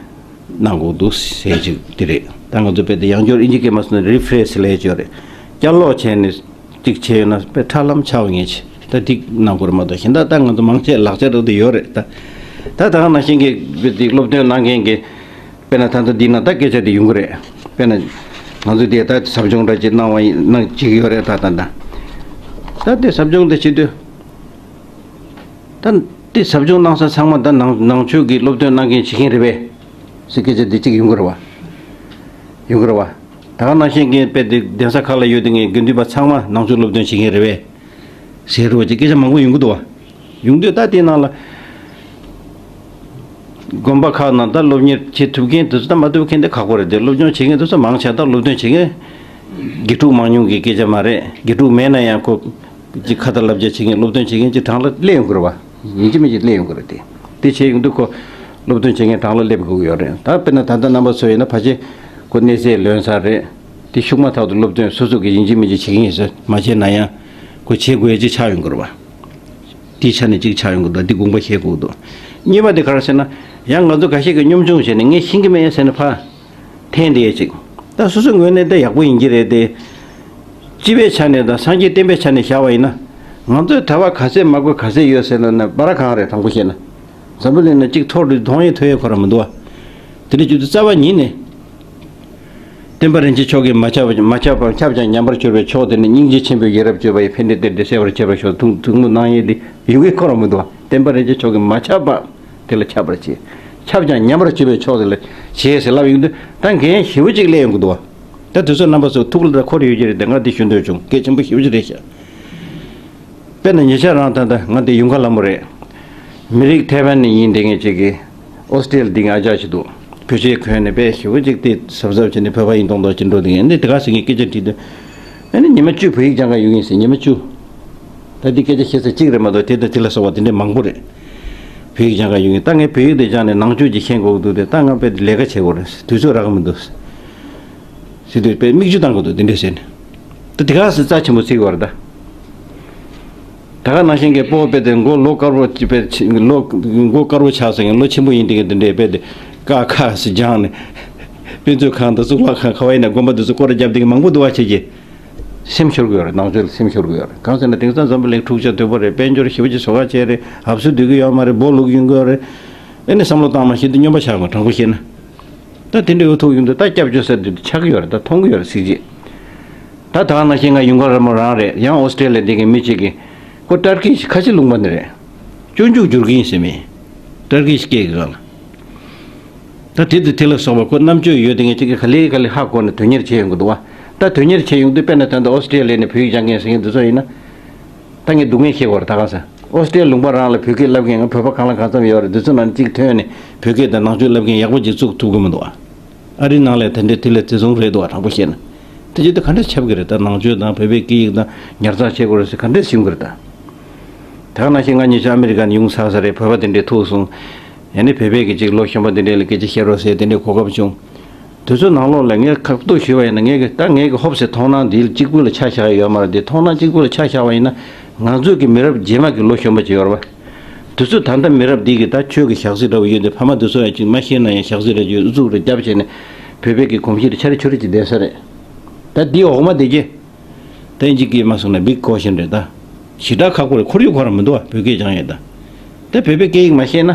གནང་དགོས་འདུག་ཟེར་ཅིག་དེ་རེད། ད་ང་ཚོ་དཔེ་དེ་ཡང་བསྐྱར་ཨིན་ཇི་སྐད་མ་སོང་ན་རི་ཕི་རེས་ལབ་ཡས་ཅིག་ཡོད་རེད། བསྐྱར་ལོག་བྱས་ནས་གཅིག་བྱས་ཡོད་ན་དཔེ་ཁྲ་ལམ་ཆགས་པ་ངེས་ཆེ། ད་ཐིག་གནང་དགོས་རེད་མ་གཏོགས་གཞན་དག་ད་ང་ཚོ་མང་ཆེ་ལག་ཆ་རག་དུ་ཡོད་རེད་ད། ད་ད་ག་ནང་བཞིན་གྱི་དཔེ་དེ་སློབ་སྟོན་གནང་མཁན་གྱི་དཔེར་ན་ད་ལྟ་འདི་ན་ད་སྐད་ཆ་དེ་ཡོང་གི་རེད། དཔེར་ན་ང་ཚོ་དེ་ད་ཟབ་སྦྱོང་འདྲ་ཅིག་གནང་བ་ཡིན་ན་ཅིག་ཡོད་རེད་ད་ད་ད། ད་དེ་ཟབ་སྦྱོང་དེ་བྱེད་དུས་ད་དེ་ཟབ་སྦྱོང་གནང་ས་ཚང་མ་ད་ནང་ནང་ཆོས་ཀྱི་སློབ་སྟོན་གནང་མཁན་བྱེད་མཁན་རེད་པས་ཟེར་སྐད་ཆ་དེ་གཅིག་ཡོང་གི་རེད་བ། ཡོང་གི་རེད་བ། ད་ག་ནང་བཞིན་གྱི་དཔེ་དེ་གདན་ས་ཁག་ལ་ཡོད་དེ་ངས་དགེ་འདུན་པ་ཚང་མ་ནང་ཆོས་སློབ་སྟོན་བྱེད་མཁན་རེད་པས་ཟེར་རོ་ཅིག་སྐད་ཆ་མང་པོ་ཡོང་གི་འདུག་བ། ཡོང་དུས་ད་དེའི་ནང་ལ་དགོན་པ་ཁག་ནང་ད་སློབ་གཉེར་བྱེད་ཐུབ་མཁན་དེ་ཚོ་ད་མ་ཐུབ་མཁན་དེ་ཁག་པོ་རེད་དེ། སློབ་སྦྱོང་བྱེད་མཁན་དེ་ཚོ་མང་ཆེ་ད་སློབ་སྟོན་བྱེད་མཁན་དགེ་ཕྲུག་མང་ཉུང་གི་སྐད་ཆ་མ་རེད། དགེ་ཕྲུག་མེད་ན་ཡང་ཁོ་ཅིག་ཁ་ཏ་བསླབ་བྱ་བྱེད་མཁན་སློབ་སྟོན་བྱེད་མཁན་ཅིག་གྲངས་ལ་སླེབས་ཡོང་གི་རེད་བ། ཡིན་གཅིག་མིན་གཅིག་སླེབས་ཡོང་གི་རེད་དེ། དེ་བྱས་ཡོང་དུས་ཁོ་སློབ་སྟོན་བྱེད་མཁན་གྲངས་ལ་སླེབས་དགོས་ཀྱི་ཡོད་རེད། ད་དཔེར་ན་ད་ལྟ་རྣམ་པ་ཚོ་ཡིན་ན་ཕལ་ཆེར་ཁོ་གནས་ཚད་ལོན་ཚར་རེད། དེ་ཤུགས་མ་ཐག་ཏུ་སློབ་སྟོན་སོ་སོ་གི་ཡིན་གཅིག་མིན་གཅིག་བྱེད་མཁན་ཡིན་ཟེར་མ་བྱས་ན་ཡང་ཁོ་བྱེད་དགོས་ཡ་ཅིག་ཆགས་ཡོང་གི་རེད་བ། དེའི་ཆ་ནས་གཅིག་ཆགས་ཡོང་གི་འདུག་འདི་དགོངས་པ་བཞེས་དགོས་འདུག་གཉིས་པ་དེ་ག་རེ་ཟེར་ན། ཡང་ང་ཚོ་འགའ་ཤས་ཀྱིས་སྙོམ་ཆུང་བྱས་ནས་ངས་ཤེས་ཀྱི་མེད་ཟེར་ནས་ཕར་འཐེན་བསྡད་ཅིག་ད་སོ་སོའི་ངོས་ནས་ད་ཡག་པོ་ཡིན་གྱི་རེད་དེ། སྤྱི་པའི་ཆ་ནས་དང་སངས་རྒྱས་བསྟན་པའི་ཆ་ནས་བཞག་པ་ཡིན་ན། ང་ཚོའི་གྲྭ་པ་ག་ཚད་མང་པོ་ག་ཚད་ཡོད་ཟེར་ན་ན་སྦ་ར་གང་རེད་དྲང་པོ་བཤད་ན། འཛམ་བུ་གླིང་ན་གཅིག་ཐོག་ཏུ་མཐོང་ཡས་ཐོས་ཡས་ཁོ་རང་མི་འདུག་བ། དེ་འདྲ་བྱེད་དུས་རྩ་བ་ཉིད་ནས། བསྟན་པ་རིན་ཆེན་མཆོག་གིས་མ་ཁྱབ་མ་ཁྱབ་པ་ཁྱབ་ཀྱང་ཉམས་པར་གྱུར་པའི་མཆོག་དེ་ནི་སྙིང་རྗེ་ཆེན་པོས་ཡ་རབས་སྤྱོད་པ་ཡི་ཕན་བདེ་སྟེར་ཏེ་གསལ་བར་བྱེད་པར་ཤོག་ཐུགས་ཐུགས་སྨོན་གནང་ཡས་འདི་ཡོང་གི་ཁོ་རང་མི་འདུག་བ། བསྟན་པ་རིན་ཆེན་མཆོག་གིས་མ་ཁྱབ་པ་དེ་ལ་ཁྱབ་པར་བྱེད། ཁྱབ་ཀྱང་ཉམས་པར་གྱུར་པའི་མཆོག་དེ་ལ་བྱེད་ཟེར་ལབ་ཡོང་དུས་ད་འགན་ཞེ་པོ་ཅིག་སླེབས་ཡོང་གི་འདུག་བ། ད་དུས་ཚོད་རྣམ་པ་ཚོ་ཐུགས་ལ་འཁོར་ཡོད་ཀྱི་རེད་དེ། ང་འདི་ཞུ་འདོད་བྱུང་། གལ་ཆེན་པོ་ཞེ་པོ་ཅིག་རེད་ཤག་དཔེར་ན་ཉེ་ཆར་རང་ད་ལྟ་ང་འདི་ཡུངས་ཁ་ལྷ་མོ་རེད། མི་རིགས་ཐའེ་ཝན་ནས་ཡིན་དེ་ངས་ཅིག་གི་ཨོ་སི་ཀྲེ་ལི་འདི་ང་ཨ་ཅག་ཅིག་འདུག་བོད་ཆས་གོན་ནས་དཔེ་ཞེ་པོ་ཅིག་དེ་གཟབ་གཟབ་བྱས་ནས་བོད་པ་ཡིན་མདོག་མདོག་ཅིག་འགྲོ་དེ་ངས་འདི་དེ་ག་ཟེར་ངས་སྐད་ཆ་དྲིས་དུས། ཨ་ནི་ཉི་མ་བཅུ་བོད་ཡིག་སྦྱང་ག་ཡོང་གི་ཡིན་ཟེར། ཉི་མ་བཅུ། ད་འདི་སྐད་ཆ་བཤད་ས་གཅིག་རེད་མ་གཏོགས་དེ་དང་དེ་ལ་སོགས་པ་དེ་འདྲས་མང་པོ་རེད། བོད་ཡིག་སྦྱང་ག་ཡོང་གི་ཡིན། ད་ངས་བོད་ཡིག་དེ་སྦྱངས་ནས་ནང་ཆོས་ཅིག་ཤེས་དགོས་འདུག་དེ། ད་ང་དཔེ་ལས་ཀ་བྱེད་དགོས་རེད། དུས་ཚོད་རག་གི་མི་འདུག་ཟེར་དུས་དཔེ་མིག་ཆུ་བཏང་དགོས་འདུག་དེ་འདྲས་ཟེར་ནས། ད་དེ་ག་ཟེར་རྩ་ཆེན་པོ་བརྩི་དགོས་རེད་ད། ད་ག་ནང་བཞིན་གྱི་སྤོ་བོ་དཔེ་དེ་མགོ་ལོ་དཀར་པོ་ཅིག་དཔེ་ཆེ་ལོ་མགོ་དཀར་པོ་ཆགས་སོང་ཡང་ལོ་ཆེན་པོ་ཡིན་དེ་གི་དེ་འདྲས་དཔེ་དེ་ཀ་ཁ་ཟེར་སྦྱངས་ནས་དཔེ་མཛོད་ཁང་དང་གཙུག་ལག་ཁང་ག་བ་ཡིན་ན་དགོན་པ་དེ་ཚོ་སྐོར་ར་བརྒྱབ་དེ་གི་མང་པོ་འདུག་བ། བྱེད་ཀྱི་སེམས་ཤོར་གི་ཡོད་རེད། ནང་ཆོས་ལ་སེམས་ཤོར་གི་ཡོད་རེད། གང་ཟེར་ན་དེང་སང་འཛམ་བུ་གླིང་འཁྲུག་ཆ་དོད་པོ་རེད། དཔལ་འབྱོར་ཞེ་པོ་ཅིག་བཟོ་ཁ་ཆེ་རེད། ཧབ་སུ་སྡོད་ཀྱི་ཡོད་མ་རེད། སྦོ་ལུག་ཡོང་གི་ཡོད་རེད། ཨེ་ནི་བསམ་བློ་བཏང་མ་ཤེས་དུས་སྨྱོན་པ་ཆགས་དགོས། དྲང་པོ་བཤད་ན། ད་དེ་འདྲ་ཡོད་ཐུག་ཡོང་དུས་ད་སྐྱབས་བཅོལ་ས་དེ་ཆགས་ཀྱི་ཡོད་རེད། ད་མཐོང་གི་ཡོད་རེད་གཟིགས་བྱེད། ད་ད་ག་ནང་བཞིན་ང་ཡུངས་ཁ་ལྷ་མོ་རང་རེད། ཡང་ཨོ་སི་ཀྲེ་ལི་ཡ་འདི་གི་མི་གཅིག་གིས་ཁོ་ཏར་ཀི་ཁ་ཆེ་ལུང་པ་ནས་རེད། སྤྱོད་འཇུག་སྒྱུར་གི་ཡིན་ཟེར་མི། ཏར་ཀི་སྐད་ཀྱི་སྒང་ལ། ད་དེ་དེ་དེ་ལ་སོགས་པ་ཁོ་རྣམ་དཔྱོད་ཡོད་དེ་ངས་ཅིག་གི་ག་ལེ་ག་ལེ་ཧ་གོ་ནས་དོན་གཉེར་བྱས་ཡོང་གི་འདུག་བ། ད་དོན་གཉེར་བྱས་ཡོང་དུས་དཔེར་ན་ད་ལྟ་ཨོ་སི་ཀྲེ་ལི་ཡ་ནས་བོད་ཡིག་སྦྱང་མཁན་ཟེར་མཁན་འདི་ཚོ་ཡིན་ན། ད་ངས་སྡུག་བསྔལ་ཤེས་དགོས་རེད་ད་ག་ས། ཨོ་སི་ཀྲེ་ལི་ཡ་ལུང་པ་རང་ལ་བོད་སྐད་བསླབ་མཁན་ང་བོད་པ་གང་ལ་གང་འཚམ་ཡོད་རེད། འདི་ཚོ་ནང་གཅིག་ཐོན་ནས་བོད་སྐད་དང་ནང་ཆོས་བསླབ་མཁན་ཡག་པོ་ཅིག་བཙུགས་ཐུབ་ཀྱི་མི་འདུག་ཨ། ཨ་རིའི་ནང་ལ་དེ་འདྲའི་དེ་ལས་བརྩི་སྲུང་རེད་འདུག་ཨ། དྲང་པོ་བཤད་ན། དེ་བྱེད་དུས་ག་འདྲ་ཁྱབ་ཀྱི་རེད། ད་ནང་ཆོས་དང་བོད་པའི་སྐད་ཡིག་དང་ཉར་ཚགས་བྱེད་དགོས་རེད་ཟེར་ག་འདྲ་ཞུ་གི་རེད་ད། དེ་ག་ནང་བཞིན་ང་ཉེ་ཆར་ཨ་མི་རི་ཀ་ནས་ཡོང་ཚར་ས་རེད། བོད་པ་དེ་འདྲས་ཐུག་སོང་། ཡང་ནི་བོད་པའི་གི་ཅིག་ལོ་གཞོན་པ་དེ་འདྲས་ལ་སྐད་ཆ་བཤད་རོགས་ཟེར་དེ་འདྲའི་གོ་སྐབས་བྱུང་། དུས་ཚོད་ནང་ལོགས་ལ་ངས་ཁག་ཐུག་ཞུས་པ་ཡིན་ན་ངས་གི་ད་ངས་གི་ཧོབ་སེ་མཐོང་སྣང་འདིའི་གཅིག་པུ་ལ་ཆ་བཞག་ཡོད་མ་རེད་དེ། མཐོང་སྣང་གཅིག་པུ་ལ་ཆ་བཞག་པ་ཡིན་ན་ང་ཚོའི་གི་མི་རབས་རྗེས་མ་གི་ལོ་གཞོན་པ་ཅིག་ཡོད་རེད་བ། དུས་ཚོད་ད་ལྟ་མི་རབས་འདི་གི་ད་ཆོས་ཀྱི་ཞག་རྩི་འདྲ་བོ་ཡོད་དེ་ཕ་མ་དེ་ཚོ་ཡང་ཅིག་མ་ཤེས་ན་ཡང་ཞག་རྩི་རེ་ཅིག་ཨུ་ཚུགས་རེ་བརྒྱབ་བྱས་ནས་བོད་པའི་གི་གོམས་གཤིས་དེ་ཆ་རེ་ཆོ་རེ་ཅིག་བསྡད་ས་རེད། ད་འདི་འོག་མ་དེ་གི། ད་ཨིན་ཇི་སྐད་མ་གསུངས་ན་big caution རེད་ད། ཞེ་དྲག་ཁག་པོ་རེད། ཁོར་ཡུག་ཁོ་རང་མི་འདུག་བ། བོད་སྐད་སྦྱང་ཡས་ད། ད་བོད་པའི་སྐད་ཡིག་མ་ཤེས་ན།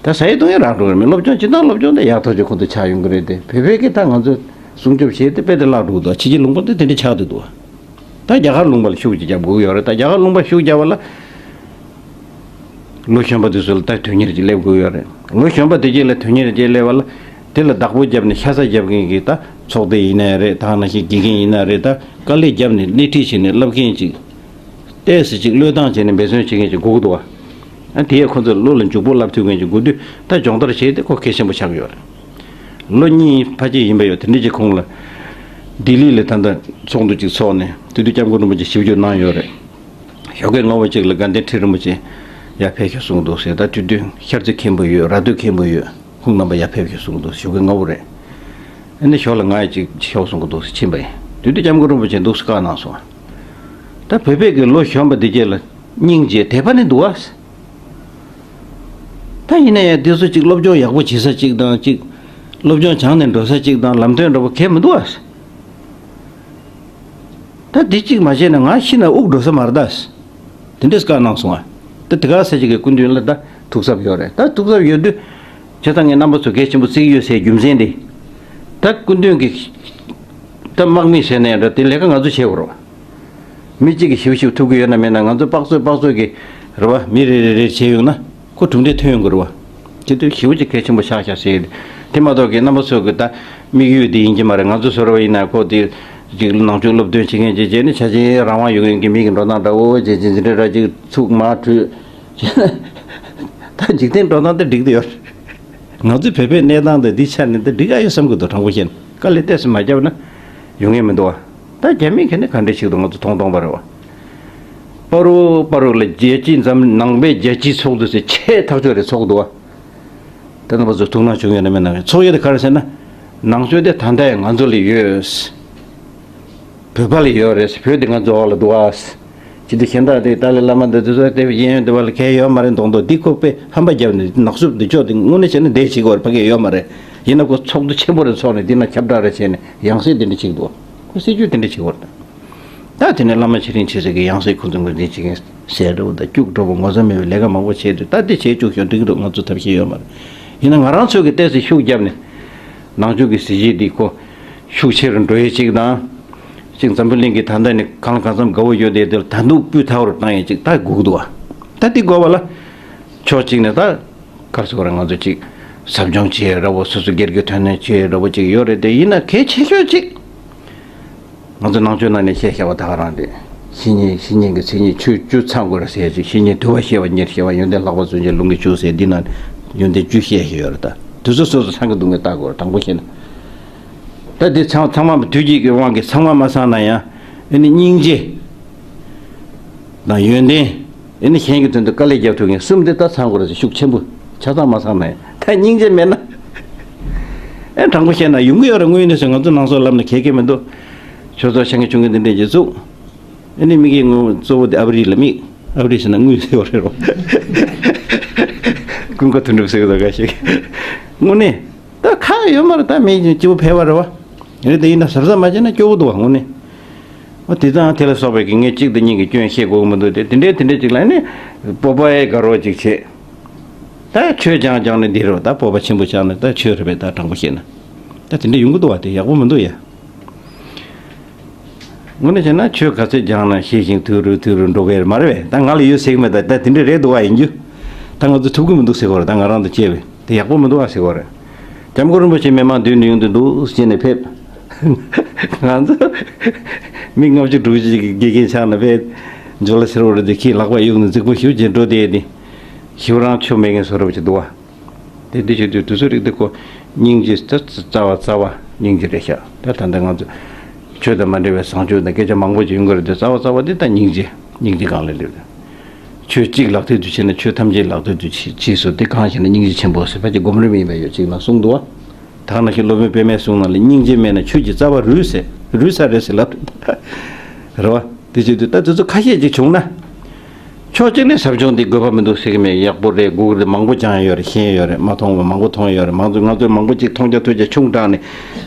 ད་ཟ་ཡས་བཏུང་ཡས་རག་འགྲོ་གི་རེད། མི་སློབ་སྦྱོང་སྤྱིར་བཏང་སློབ་སྦྱོང་དེ་ཡག་ཐག་ཆོད་ཁོ་ཚོ་ཆགས་ཡོང་གི་རེད་དེ། བོད་པའི་སྐད་ད་ང་ཚོས་སྲུང་སྐྱོབ་བྱས་ཏེ་དཔེ་དེ་བརླག་འགྲོ་གི་འདུག་ཕྱི་རྒྱལ་ལུང་པ་དེ་དེ་འདྲ་ཆགས་བསྡད་འདུག་ད་རྒྱ་གར་ལུང་པ་ལ་ཤུགས་ཅིག་རྒྱབ་དགོས་ཀྱི་ཡོད་རེད། ད་རྒྱ་གར་ལུང་པ་ཤུགས་རྒྱབ་པ་ལ། ལོ་གཞོན་པ་དེ་ཚོ་ལ་ད་དོན་གཉེར་ཅིག་སླེབས་དགོས་ཡོད་རེད། ལོ་གཞོན་པ་དེ་གྱད་ལ་དོན་གཉེར་ཅིག་སླེབས་པ་ལ། དེ་ལ་བདག་པོ་བརྒྱབ་ནས་ཤ་ཚ་རྒྱབ་མཁན་གྱི་ད་ཚོགས་སྡེ་ཡིན་ནའི་རེད། ད་ནང་བཞིན་དགེ་རྒན་ཡིན་ན་རེད། ད་དཀའ་ལས་བརྒྱབ་ནས་སྣེ་ཁྲིད་བྱས་ནས་བསླབ་མཁན་ཅིག་ཏོག་ཙམ་ཅིག་བློས་བཏང་བྱས་ནས་འབད་བརྩོན་བྱེད་མཁན་ཅིག་དགོས་ཀྱི་འདུག་བ། ཨ་དེ་ཡས་ཁོ་ཚོ་བློ་ལ་འཇུག་པོ་བསླབ་ཐུབ་མཁན་ཅིག་དགོས་དུས་ད་སྦྱོང་བརྡར་བྱས་ཏེ་ཁོ་གལ་ཆེན་པོ་ཆགས་ཀྱི་ཡོད་རེད། ལོ་གཉིས་ཕལ་ཆེར་ཡིན་པ་ཡོད། དེ་འདྲ་ཅིག་གོང་ལ་ལྡི་ལི་ལ་ད་ལྟ་ཚོགས་འདུ་ཅིག་ཚོགས་ནས་དེ་དུས་སྐྱབས་མགོན་རིན་པོ་ཆེ་ཞིབ་འཇུག་གནང་ཡོད་རེད། ཞོགས་ཀས་སྔ་པོ་ཅིག་ལ་དགའ་ལྡན་ཁྲི་རིན་པོ་ཆེ་ཡར་ཕེབས་ཤོག་གསུང་གི་འདུག་ཟེར། ད་དེ་དུས་ཤར་རྩེ་མཁན་པོ་ཡོད། ར་སྟོད་མཁན་པོ་ཡོད། ཁོང་རྣམ་པ་ཡར་ཕེབས་ཤོག་གསུང་གི་འདུག་ཞོགས་ཀས་སྔ་པོ་རེད། ཨ་ནི་ཞོགས་ལ་ང་ཡི་ཅིག་ཤོག་གསུང་གི་འདུག་ཟེར་ཕྱིན་པ་ཡིན། དེ་དུས་སྐྱབས་མགོན་རིན་པོ་ཆེ་འདུག་སེ་བཀའ་གནང་སོང་། ད་བོད་པའི་གི་ལོ་གཞོན་པ་འདི་གྱད་ལ་སྙིང་རྗེ་དད་པ་ནི་འདུག་བ། ད་ཡིན་ན་ཡང་འདི་ཚོ་ཅིག་སློབ་སྦྱོང་ཡག་པོ་བྱེད་ས་ཅིག་དང་ཅིག་སློབ་སྦྱོང་སྦྱངས་ནས་འགྲོ་ས་ཅིག་དང་ལམ་སྟོན་འདྲ་པོ་གང་ཡང་མི་འདུག་བ། ད་འདི་གཅིག་མ་བྱས་ན་ང་ཤི་ན་དབུགས་འགྲོ་ས་མ་རེད་ད། དེ་འདྲས་བཀའ་གནང་སོང་ང་། ད་དེ་ག་ས་ཅིག་གི་སྐུ་མདུན་ལ་ད་ཐུགས་འཚབ་ཡོད་རེད། ད་ཐུགས་འཚབ་ཡོད་དུས་བྱས་ཙང་ངས་རྣམ་པ་ཚོ་གལ་ཆེན་པོ་བརྩི་གི་ཡོད་ཟེར་རྒྱུ་མཚན་དེ། ད་སྐུ་མདུན་གྱི་ད་དམག་མི་ཟེར་ནའི་འདྲ་དེ་ལས་ཀ་ང་ཚོ་བྱེད་དགོས་རེད་བ། མི་གཅིག་གིས་ཞིབ་ཞིབ་ཐུབ་ཀྱི་ཡོད་ན་མེད་ན་ང་ཚོ་དཔག་ཚོད་དཔག་ཚོད་ཀྱི་རེད་བ། མི་རེ་རེ་རེ་བྱས་ཡོང་ན་ཁོ་གྲུབ་འབྲས་ཐོན་ཡོང་གི་རེད་བ། དེ་དུས་ཞེ་པོ་ཅིག་གལ་ཆེན་པོ་ཆགས་ཤག་ཟེར། དེ་མ་གཏོགས་ཀྱི་རྣམ་པ་ཚོ་གི་ད་དམིགས་ཡུལ་དེ་ཡིན་གྱི་མ་རེད། ང་ཚོ་བཟོ་འདྲ་བ་ཡིན་ན་ཁོ་དེ་ཅིག་ནང་ཆོས་སློབ་སྟོན་བྱེད་མཁན་བྱེད་བྱས་ནས་ཆ་ཆེན་རང་དབང་ཡོད་མཁན་གྱི་མི་གི་འགྲོ་སྟངས་འདྲ་བོ་བྱེད་ཅིག་འཛིན་གྲྭ་འདྲ་ཅིག་ཚུགས་མ་གྲོས། ད་འཇིག་རྟེན་འགྲོ་སྟངས་དེ་འགྲིག་དེ་ཡོད། ང་ཚོའི་བོད་པའི་གནས་སྟངས་དེ་འདི་ཆ་ནས་དེ་འགྲིག་ཨ་ཡོད་བསམ་གི་འདུག་དྲང་པོ་བཤད་ན་དཀའ་ལས་ཏོག་ཙམ་མ་བརྒྱབ་ན་ཡོང་ངེས་མི་འདུག་ཨ། ད་རྒྱ་མི་ག་ནས་ག་འདྲས་ཞིག་འདུག་ང་ཚོ་མཐོང་མཐོང་པ་རེད་བ། པ་རུ་པ་རུ་ལ་རྒྱལ་སྤྱི་འཛམ་ནང་པའི་རྒྱལ་སྤྱིའི་ཚོགས་འདུ་ཟེར་ཆེས་ཐག་ཆོད་རེད་ཚོགས་འདུག་བ། ད་རྣམ་པ་ཚོ་ཐུགས་སྣང་བྱུང་ཡོད་ན་མེད་ན། ཚོགས་ཡོད་དེ་ག་རེ་ཟེར་ན། ནང་ཆོས་དེ་ད་ལྟ་ཡང་ང་ཚོ་ལ་ཡོད། བོད་པ་ལ་ཡོད་རེད། བོད་དེ་ང་ཚོ་འོག་ལ་འདུག་ཨ། ཅི་སྟེ་གཞན་དག་དེ་ཏཱ་ལའི་བླ་མ་འདི་ཚོ་དེ་གཡས་གཡོན་དེ་བ་ལ་གལ་ཡོད་མ་རེད་མདོག་མདོག་འདི་ཁོ་པས་ཧམ་པ་བརྒྱབ་ནས་ནག་སུབ་འདི་ཕྱོགས་དེ་དངོས་གནས་བྱས་ན་འདས་བྱེད་དགོས་རེད། ཕ་གི་ཡོད་མ་རེད། ཡིན་ན་ཁོ་ཚོགས་འདུ་ཆེན་པོ་རེ་ཚོགས་ནས་འདི་ན་ཁྱབ་བསྒྲགས་རེ་བྱས་ནས་ཡང་སྲིད་འདི་འདྲ་བྱེད་ཀྱི་འདུག་ཁོ་སྲིད་ཇུས་འདི་འདྲ་བྱེད་ཀྱི་ཡོད་རེད། ད་དེ་ནས་བླ་མ་ཆེ་འབྲིང་ཆེ་ཆུང་གི་ཡང་སྲིད་འཁོན་འཛིན་འཁོན་འཛིན་བྱེད་མཁན་ཟེར་འདྲ་བོ་དང་སྐྱུག་བྲོ་བོ་ངོ་ཚ་མེད་པའི་ལས་ཀ་མང་པོ་བྱས་ཏེ། ད་འདི་བྱས་བཅུག་ཤོག་འགྲིག་གི་འདུག་ང་ཚོ་ཐབས་ཤེས་ཡོད་མ་རེད། ཡིན་ན་ང་རང་ཚོས་ཀྱི་ཏོག་ཙམ་ཤུགས་བརྒྱབ་ནས་ནང་ཆོས་ཀྱི་གཟི་བརྗིད་འདི་ཁོ་ཤུགས་ཆེ་རུ་འགྲོ་ཡས་ཅིག་དང་། ཅིག་འཛམ་བུ་གླིང་གི་ད་ལྟ་ནས་གང་གང་འཚམ་དགའ་བོ་ཡོད་དེ་དེ་ལ་ད་འདུག་སྤུས་དག་རུ་བཏང་ཡས་ཅིག་ད་དགོས་ཀྱི་འདུག་བ། ད་འདི་དགོས་པ་ལ་ཕྱོགས་གཅིག་ནས་ད། ག་རེ་ཟེར་དགོས་རེད། ང་ཚོ་ཅིག་ཟབ་སྦྱོང་བྱེད་ཡས་འདྲ་བོ། སོ་སོ་སྒེར་གྱི་དོན་གནད་བྱེད་ཡས་འདྲ་བོ་ཅིག་ཡོད་རེད་དེ། ཡིན་ན་གལ་ཆེ་ཤོས་ཅིག་ང་ཚོ་ནང་ཆོས་ནང་ནས་བཤད་བཞག་པ་ད་ག་རང་རེད། བཤེས་གཉེན་བཤེས་གཉེན་གྱི་མཚན་ཉིད་ཆོས་བཅུ་ཚང་དགོས་རེད་ཟེར་ཅིག་བཤེས་གཉེན་དུལ་བ་ཞེས་པ་ཉེར་བཞི་པ། ཡོན་ཏན་ལྷག་པ་བརྩོན་ཆེན་ལུང་གིས་ཕྱུག་ཟེར་འདི་ནང་ཡོན་ཏན་བཅུ་བཤད་བཞག་ཡོད་རེད། ད་དེ་ཚོ་སོ་སོ་ཚང་གི་འདུག་ངས་ལྟ་དགོས་རེད། དྲང་པོ་བཤད་ན། ད་འདི་ཚང་ཚང་མ་དུས་ཀྱི་དབང་གིས་ཚང་མ་མ་ཚང་ན་ཡང་ཨ་ནི་སྙིང་རྗེ་དང་ཡོན་ཏན། ཨེ་ནི་གཞན་གྱི་དོན་དུ་དཀའ་ལས་རྒྱབ་ཐུབ་མཁན་གསུམ་དེ་ད་ཚང་དགོས་རེད་ཟེར། ཤུགས་ཆེན་པོ་ཆ་ཚང་མ་ཚང་ན་ཡང་ད་སྙིང་རྗེ་མེད་ན། ཨེ་དྲང་པོ་བཤད་ན་ཡོང་གི་ཡོད་རེད། དངོས་ཡོད་གནས་ཚུལ་ང་ཚོ་ནང་སོག་ལབ་ན་གལ་གལ་མི་འདུག་ཆོས་ཚོགས་ཆེ་འགའ་ཆུང་འགའ་འདི་འདྲས་ཀྱི་བཙུགས། ཨེ་ནི་དམིགས་ཡུལ་དངོས་གཙོ་བོ་དེ་ཨ་བ་རི་ལ་དམིགས། ཨ་བ་རི་ཟེར་ན་དངུལ་ཟེར་བ་རེད་རོ། ཀུན་དགའ་དོན་གྲུབ་ཟེར་གི་འདུག་ག་ཞིག་དངོས་གནས། ད་ཁག་ཡོད་མ་རེད། ད་མི་སྐྱིད་པོ་ཕལ་བ་རེད་བ། རེད་དེ་ཡིན་ན་གཟབ་གཟབ་མ་བྱས་ན་སྐྱོ་བོ་འདུག་བ་དངོས་གནས། འོ་དེ་དང་དེ་ལ་སོགས་པའི་གི་ངས་གཅིག་དང་གཉིས་ཀྱི་སྐྱོན་བཤད་དགོས་ཀྱི་མི་འདུག་སྟེ། དེ་འདྲའི་དེ་འདྲའི་ཅིག་ལ་ནི་སྤོབས་པ་ཡི་དགའ་རོགས་ཅིག་བྱེད། ད་ཆོས་སྦྱང་སྦྱང་ནས་འདི་རེད་བ། ད་སྤོབས་པ་ཆེན་པོ་བཅངས་ནས་ད་ཆོས་རེད་པས། ད་དྲང་པོ་བཤད་ན་ད་དེ་འདྲ་ཡོང་གི་འདུག་བ། དེ་ཡག་པོ་མི་འདུག་ཡ། དངོས་གནས་བྱས་ན་ཆོས་ག་ཚོད་སྦྱངས་ན་ཤེས་ཤིང་དུལ་རུ་དུལ་རུ་འགྲོ་གི་རེད་མ་རེད་པས། ད་ང་ལ་ཡོད་ཟེར་གི་མེད། ད་ད་དེ་འདྲ་རེད་འདུག་བ་ཡིན་རྒྱུ། ད་ང་ཚོ་ཐུབ་གི་མི་འདུག་ཟེར་གོ་རེད། ད་ང་རང་དང་བཅས་པས། དེ་ཡག་པོ་མི་འདུག་ཨ་ཟེར་བ་རེད། སྐྱབས་མགོན་རིན་པོ་ཆེ་མི་མང་མདུན་དུ་ཡོང་དུས་འདུག་ཟེར་ནས་ཕེབས། ང་ཚོ་མི་ལྔ་བཅུ་དྲུག་ཅུ་ཅིག་གི་དགེ་རྒན་ཆགས་ན་ཕེབས། ཇོ་ལ་ཟེར་བ་རེད། དེ་ཁྱི་ལག་པ་གཡུག་ནས་རྫིག་པོ་ཞིག་བྱས་འགྲོ་བསྡད་དེ། ཞིག་རང་ཆོ་མེད་མཁན་བཟོ་འདྲ་ཅིག་འདུག་ཨ། དེ་འདི་བྱེད་དུས་དུས་ཚོད་རིག་དེ་ཁོ་སྙིང་རྗེ་ད་རྩ་བ་རྩ་བ་སྙིང་རྗེ་རེད་ཤག་ད་ད་ལྟ་ང་ཚོ་ཆོས་དང་མ་འབྲེལ་བའི་བཟང་སྤྱོད་དང་སྐད་ཆ་མང་པོ་ཅིག་ཡོང་གི་རེད་དེ། རྩ་བ་རྩ་བ་དེ་ད་སྙིང་རྗེ་སྙིང་རྗེ་སྒང་ལ་སླེབས། ཆོས་གཅིག་ལག་མཐིལ་དུ་ཕྱིན་ན་ཆོས་ཐམས་ཅད་ལག་མཐིལ་དུ་ཕྱིན་ཕྱིན་སོ། དེ་གང་ཞེ་ན་སྙིང་རྗེ་ཆེན་པོ་ཟེར་ཕལ་ཆེར་སྒོམ་རིམ་ཡིན་པ་ཡོད་ཅིག་ལ་གསུངས་འདུག་བ། ད་ག་ནང་བཞིན་སློབ་དཔོན་པད་མའི་གསུང་ནང་ལ་སྙིང་རྗེ་མེད་ན་ཆོས་ཀྱི་རྩ་བ་རུལ་ཟེར། རུལ་ས་རེད་ཟེར་ལབ་རེད་བ། དེ་བྱེད་དུས་ད་དེ་ཚོ་ཁ་ཤས་ཅིག་བྱུང་ན། ཕྱོགས་གཅིག་ནས་ཟབ་སྦྱོང་འདི་དགོས་པ་མི་འདུག་ཟེར་གི་མེད། ཡག་པོ་རེད། དགོས་ཀྱི་རེད། མང་པོ་སྦྱངས་ཡོད་རེད། ཤེས་ཡོད་རེད། མ་མཐོང་བ་མང་པོ་མཐོང་ཡོད་རེད། མང་ཚོགས་ང་ཚོས་མང་པོ་ཅིག་མཐོང་རྒྱ་ཐོས་རྒྱ་ཆུང་དྲགས་ནས།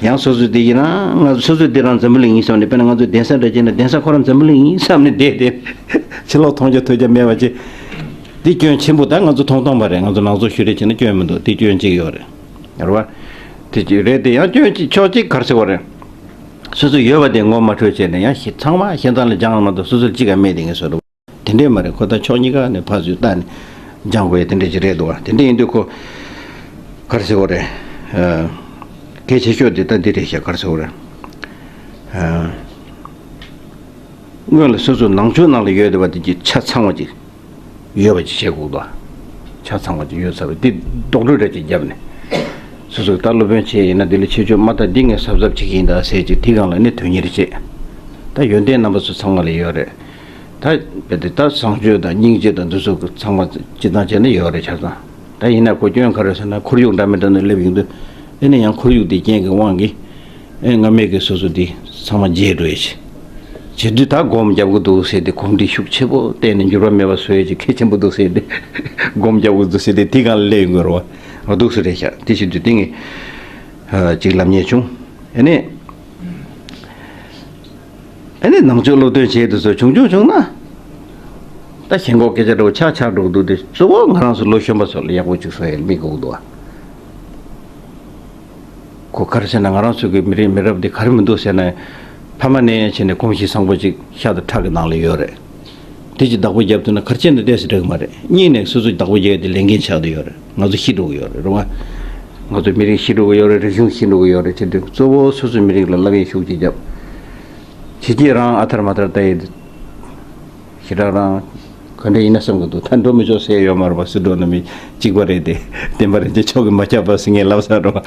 ཡང་སོ་སོས་དེ་ཡིན་ན་ང་ཚོ་སོ་སོས་དེ་རང་འཛམ་བུ་གླིང་ཡིན་བསམ་ནས། དཔེར་ན་ང་ཚོ་གདན་ས་འདྲ་བྱས་ན་གདན་ས་ཁོ་རང་འཛམ་བུ་གླིང་ཡིན་བསམ་ནས་བསྡད་དེ། ཕྱི་ལོགས་མཐོང་རྒྱ་ཐོས་རྒྱ་མེད་པ་ཅིག་འདི་སྐྱོན་ཆེན་པོ། ད་ང་ཚོ་མཐོང་སྟངས་པ་རེད། ང་ཚོ་ནང་ཚོགས་ཤུལ་རེ་བྱས་ན་སྐྱོན་མི་འདུག་འདི་སྐྱོན་གཅིག་ཡོད་རེད། རེད་བ། དེ་གཅིག་རེད་དེ། ཡང་སྐྱོན་གཅིག་ཕྱོགས་གཅིག་ག་རེ་ཟེར་བ་རེད། སོ་སོ་ཡོད་པ་དེ་ངོ་མ་འཕྲོད་བྱས་ནས་ཡང་ཞེ་ཚང་མ་ཤན་ཚང་ལ་སྦྱངས་མ་གཏོགས་སོ་སོར་གཅིག་ཀ་མེད་དེ་ངས་བཟོ་འདྲ་དེ་འདྲས་མ་རེད། ཁོ་ད་ཕྱོགས་གཉིས་ཀ་ནས་ཕར་ཚུར་བལྟས་ནས་སྦྱང་དགོས་ཡ་དེ་འདྲས་ཅིག་རེད་འདུག་བ། དེ་འདྲས་ཡིན་དུས་ཁོ་ག་རེ་ཟེར་བ་རེད། ཨ། གལ་ཆེ་ཤོས་དེ་ད་འདི་རེད་ཤག་ག་རེ་ཟེར་བ་རེད། ཨ། སྔོན་ལ་སོ་སོ་ནང་ཆོས་ནང་ལ་ཡོད་བསྡད་པ་དེ་གི་ཆ་ཚང་བ་ཅིག་ཡོད་པ་ཅིག་བྱེད་དགོས་འདུག་ཆ་ཚང་བ་ཅིག་ཡོད་ཚར་བ་འདི་རྡོག་རོལ་ར་ཅིག་བརྒྱབ་ནས། སོ་སོ་ད་སློབ་དཔོན་ཆེ་ཡིན་ན་འདི་ལ་ཆེ་ཆོས་མ་ད་འདི་ངས་གཟབ་གཟབ་བྱེད་ཀྱི་ཡིན་ད་ཟེར་ཅིག་དེ་སྒང་ལ་ནི་དོན་གཉེར་བྱེད། ད་ཡོན་ཏན་རྣམ་པ་ཚོ་ཚང་མ་ལ་ཡོད་རེད། ད་རྦད་དེ་ད་བཟང་སྤྱོད་དང་སྙིང་རྗེ་དང་འདི་ཚོ་ཚང་མ་སྤྱི་བཏང་བྱས་ན་ཡོད་རེད་ཆ་ཚང་། ད་ཡིན་ན་ཁོ་སྐྱོན་ག་རེ་ཟེར་ན་ཁོར་ཡུག་འདྲ་མི་འདྲ་ནས་སླེབས་ཡོང་དུས། ཨེ་ནི་ཡང་ཁོར་ཡུག་དེ་རྐྱེན་གྱི་དབང་གིས། ཨེ་སྔ་མའི་གི་སོ་སོ་འདི་ཚང་མ་བརྗེད་འགྲོ་ཡས་ཆེ། བྱེད་དུས་ད་སྒོམ་རྒྱབ་གི་འདུག་ཟེར་ཏེ་གོམས་འདྲིས་ཤུགས་ཆེ་པོ་བསྟན་ནས་འགྱུར་བ་མེད་པ་བཟོ་ཡས་ཀྱི་གལ་ཆེན་པོ་འདུག་ཟེར་ཏེ་སྒོམ་རྒྱབ་གི་འདུག་ཟེར་ཏེ་དེ་སྒང་ལ་སླེབས་ཡོང་གི་རེད་བ། འོ་འདུག་སེ་རེད་ཤག་དེ་བྱེད་དུས་དེ་ངས་ཨ་ཅིག་ལབ་མཁན་བྱུང་། ཨེ་ནས་ ཨ་ནི་ནང་ཆོས་སློབ་སྟོན་བྱེད་དུས་སུ་བྱུང་བྱུང་བྱུང་ན། ད་ཞེན་ཁོག་སྐད་ཆ་འདྲ་བོ་ཆགས་ཆགས་འགྲོ་གི་འདུག་སྟེ། གཙོ་བོ་ང་རང་ཚོ་ལོ་གཞོན་པ་ཚོ་ལ་ཡག་པོ་ཅིག་བཟོ་ཡ་དམིགས་དགོས་འདུག་ཨ། ཁོ་ག་རེ་ཟེར་ན། ང་རང་ཚོ་གི་མི་རིགས་མི་རབས་འདི་ག་རེ་མི་འདུག་ཟེར་ན། ཕ་མ་ནས་བྱས་ནས་གོམས་གཤིས་བཟང་པོ་ཅིག་ཤ་དང་ཁྲག་གི་ནང་ལ་ཡོད་རེད། དེ་ཅིག་བདག་པོ་རྒྱབ་ཐུབ་ན་ག་རེ་བྱས་ན་ཏོག་ཙམ་འགྲིག་གི་མ་རེད། གཉིས་ནས་སོ་སོ་བདག་པོ་རྒྱག་ཡ་དེ་ལས་འགན་ཆགས་བསྡད་ཡོད་རེད། ང་ཚོ་ཤི་འགྲོ་གི་ཡོད་རེད། རེད་བ། ང་ཚོ་མི་རིགས་ཤི་འགྲོ་གི་ཡོད་རེད། རིག་གཞུང་ཤི་འགྲོ་གི་ཡོད་རེད། བྱས་དུས་གཙོ་བོ་སོ་སོའི་མི་རིགས་ལ་བསླབ་ཡའི་ཤུགས་ཅིག་རྒྱབ། ཕྱི་རྒྱལ་རང་ཨ་ཐར་མ་ཐར་ལྟ་ཡི་ཞེ་དྲག་རང་ག་འདྲ་ཡིན་ན་བསམ་གི་འདུག་ད་འགྲོ་མི་ཆོག་ཟེར་ཡོད་མ་རེད་པ། སུ་འགྲོ་ན་མི་གཅིག་པ་རེད་དེ། བསྟན་པ་རིན་ཆེན་མཆོག་གིས་མ་ཁྱབ་པ་ཟེར་ངས་ལབ་ས་རེད་པ།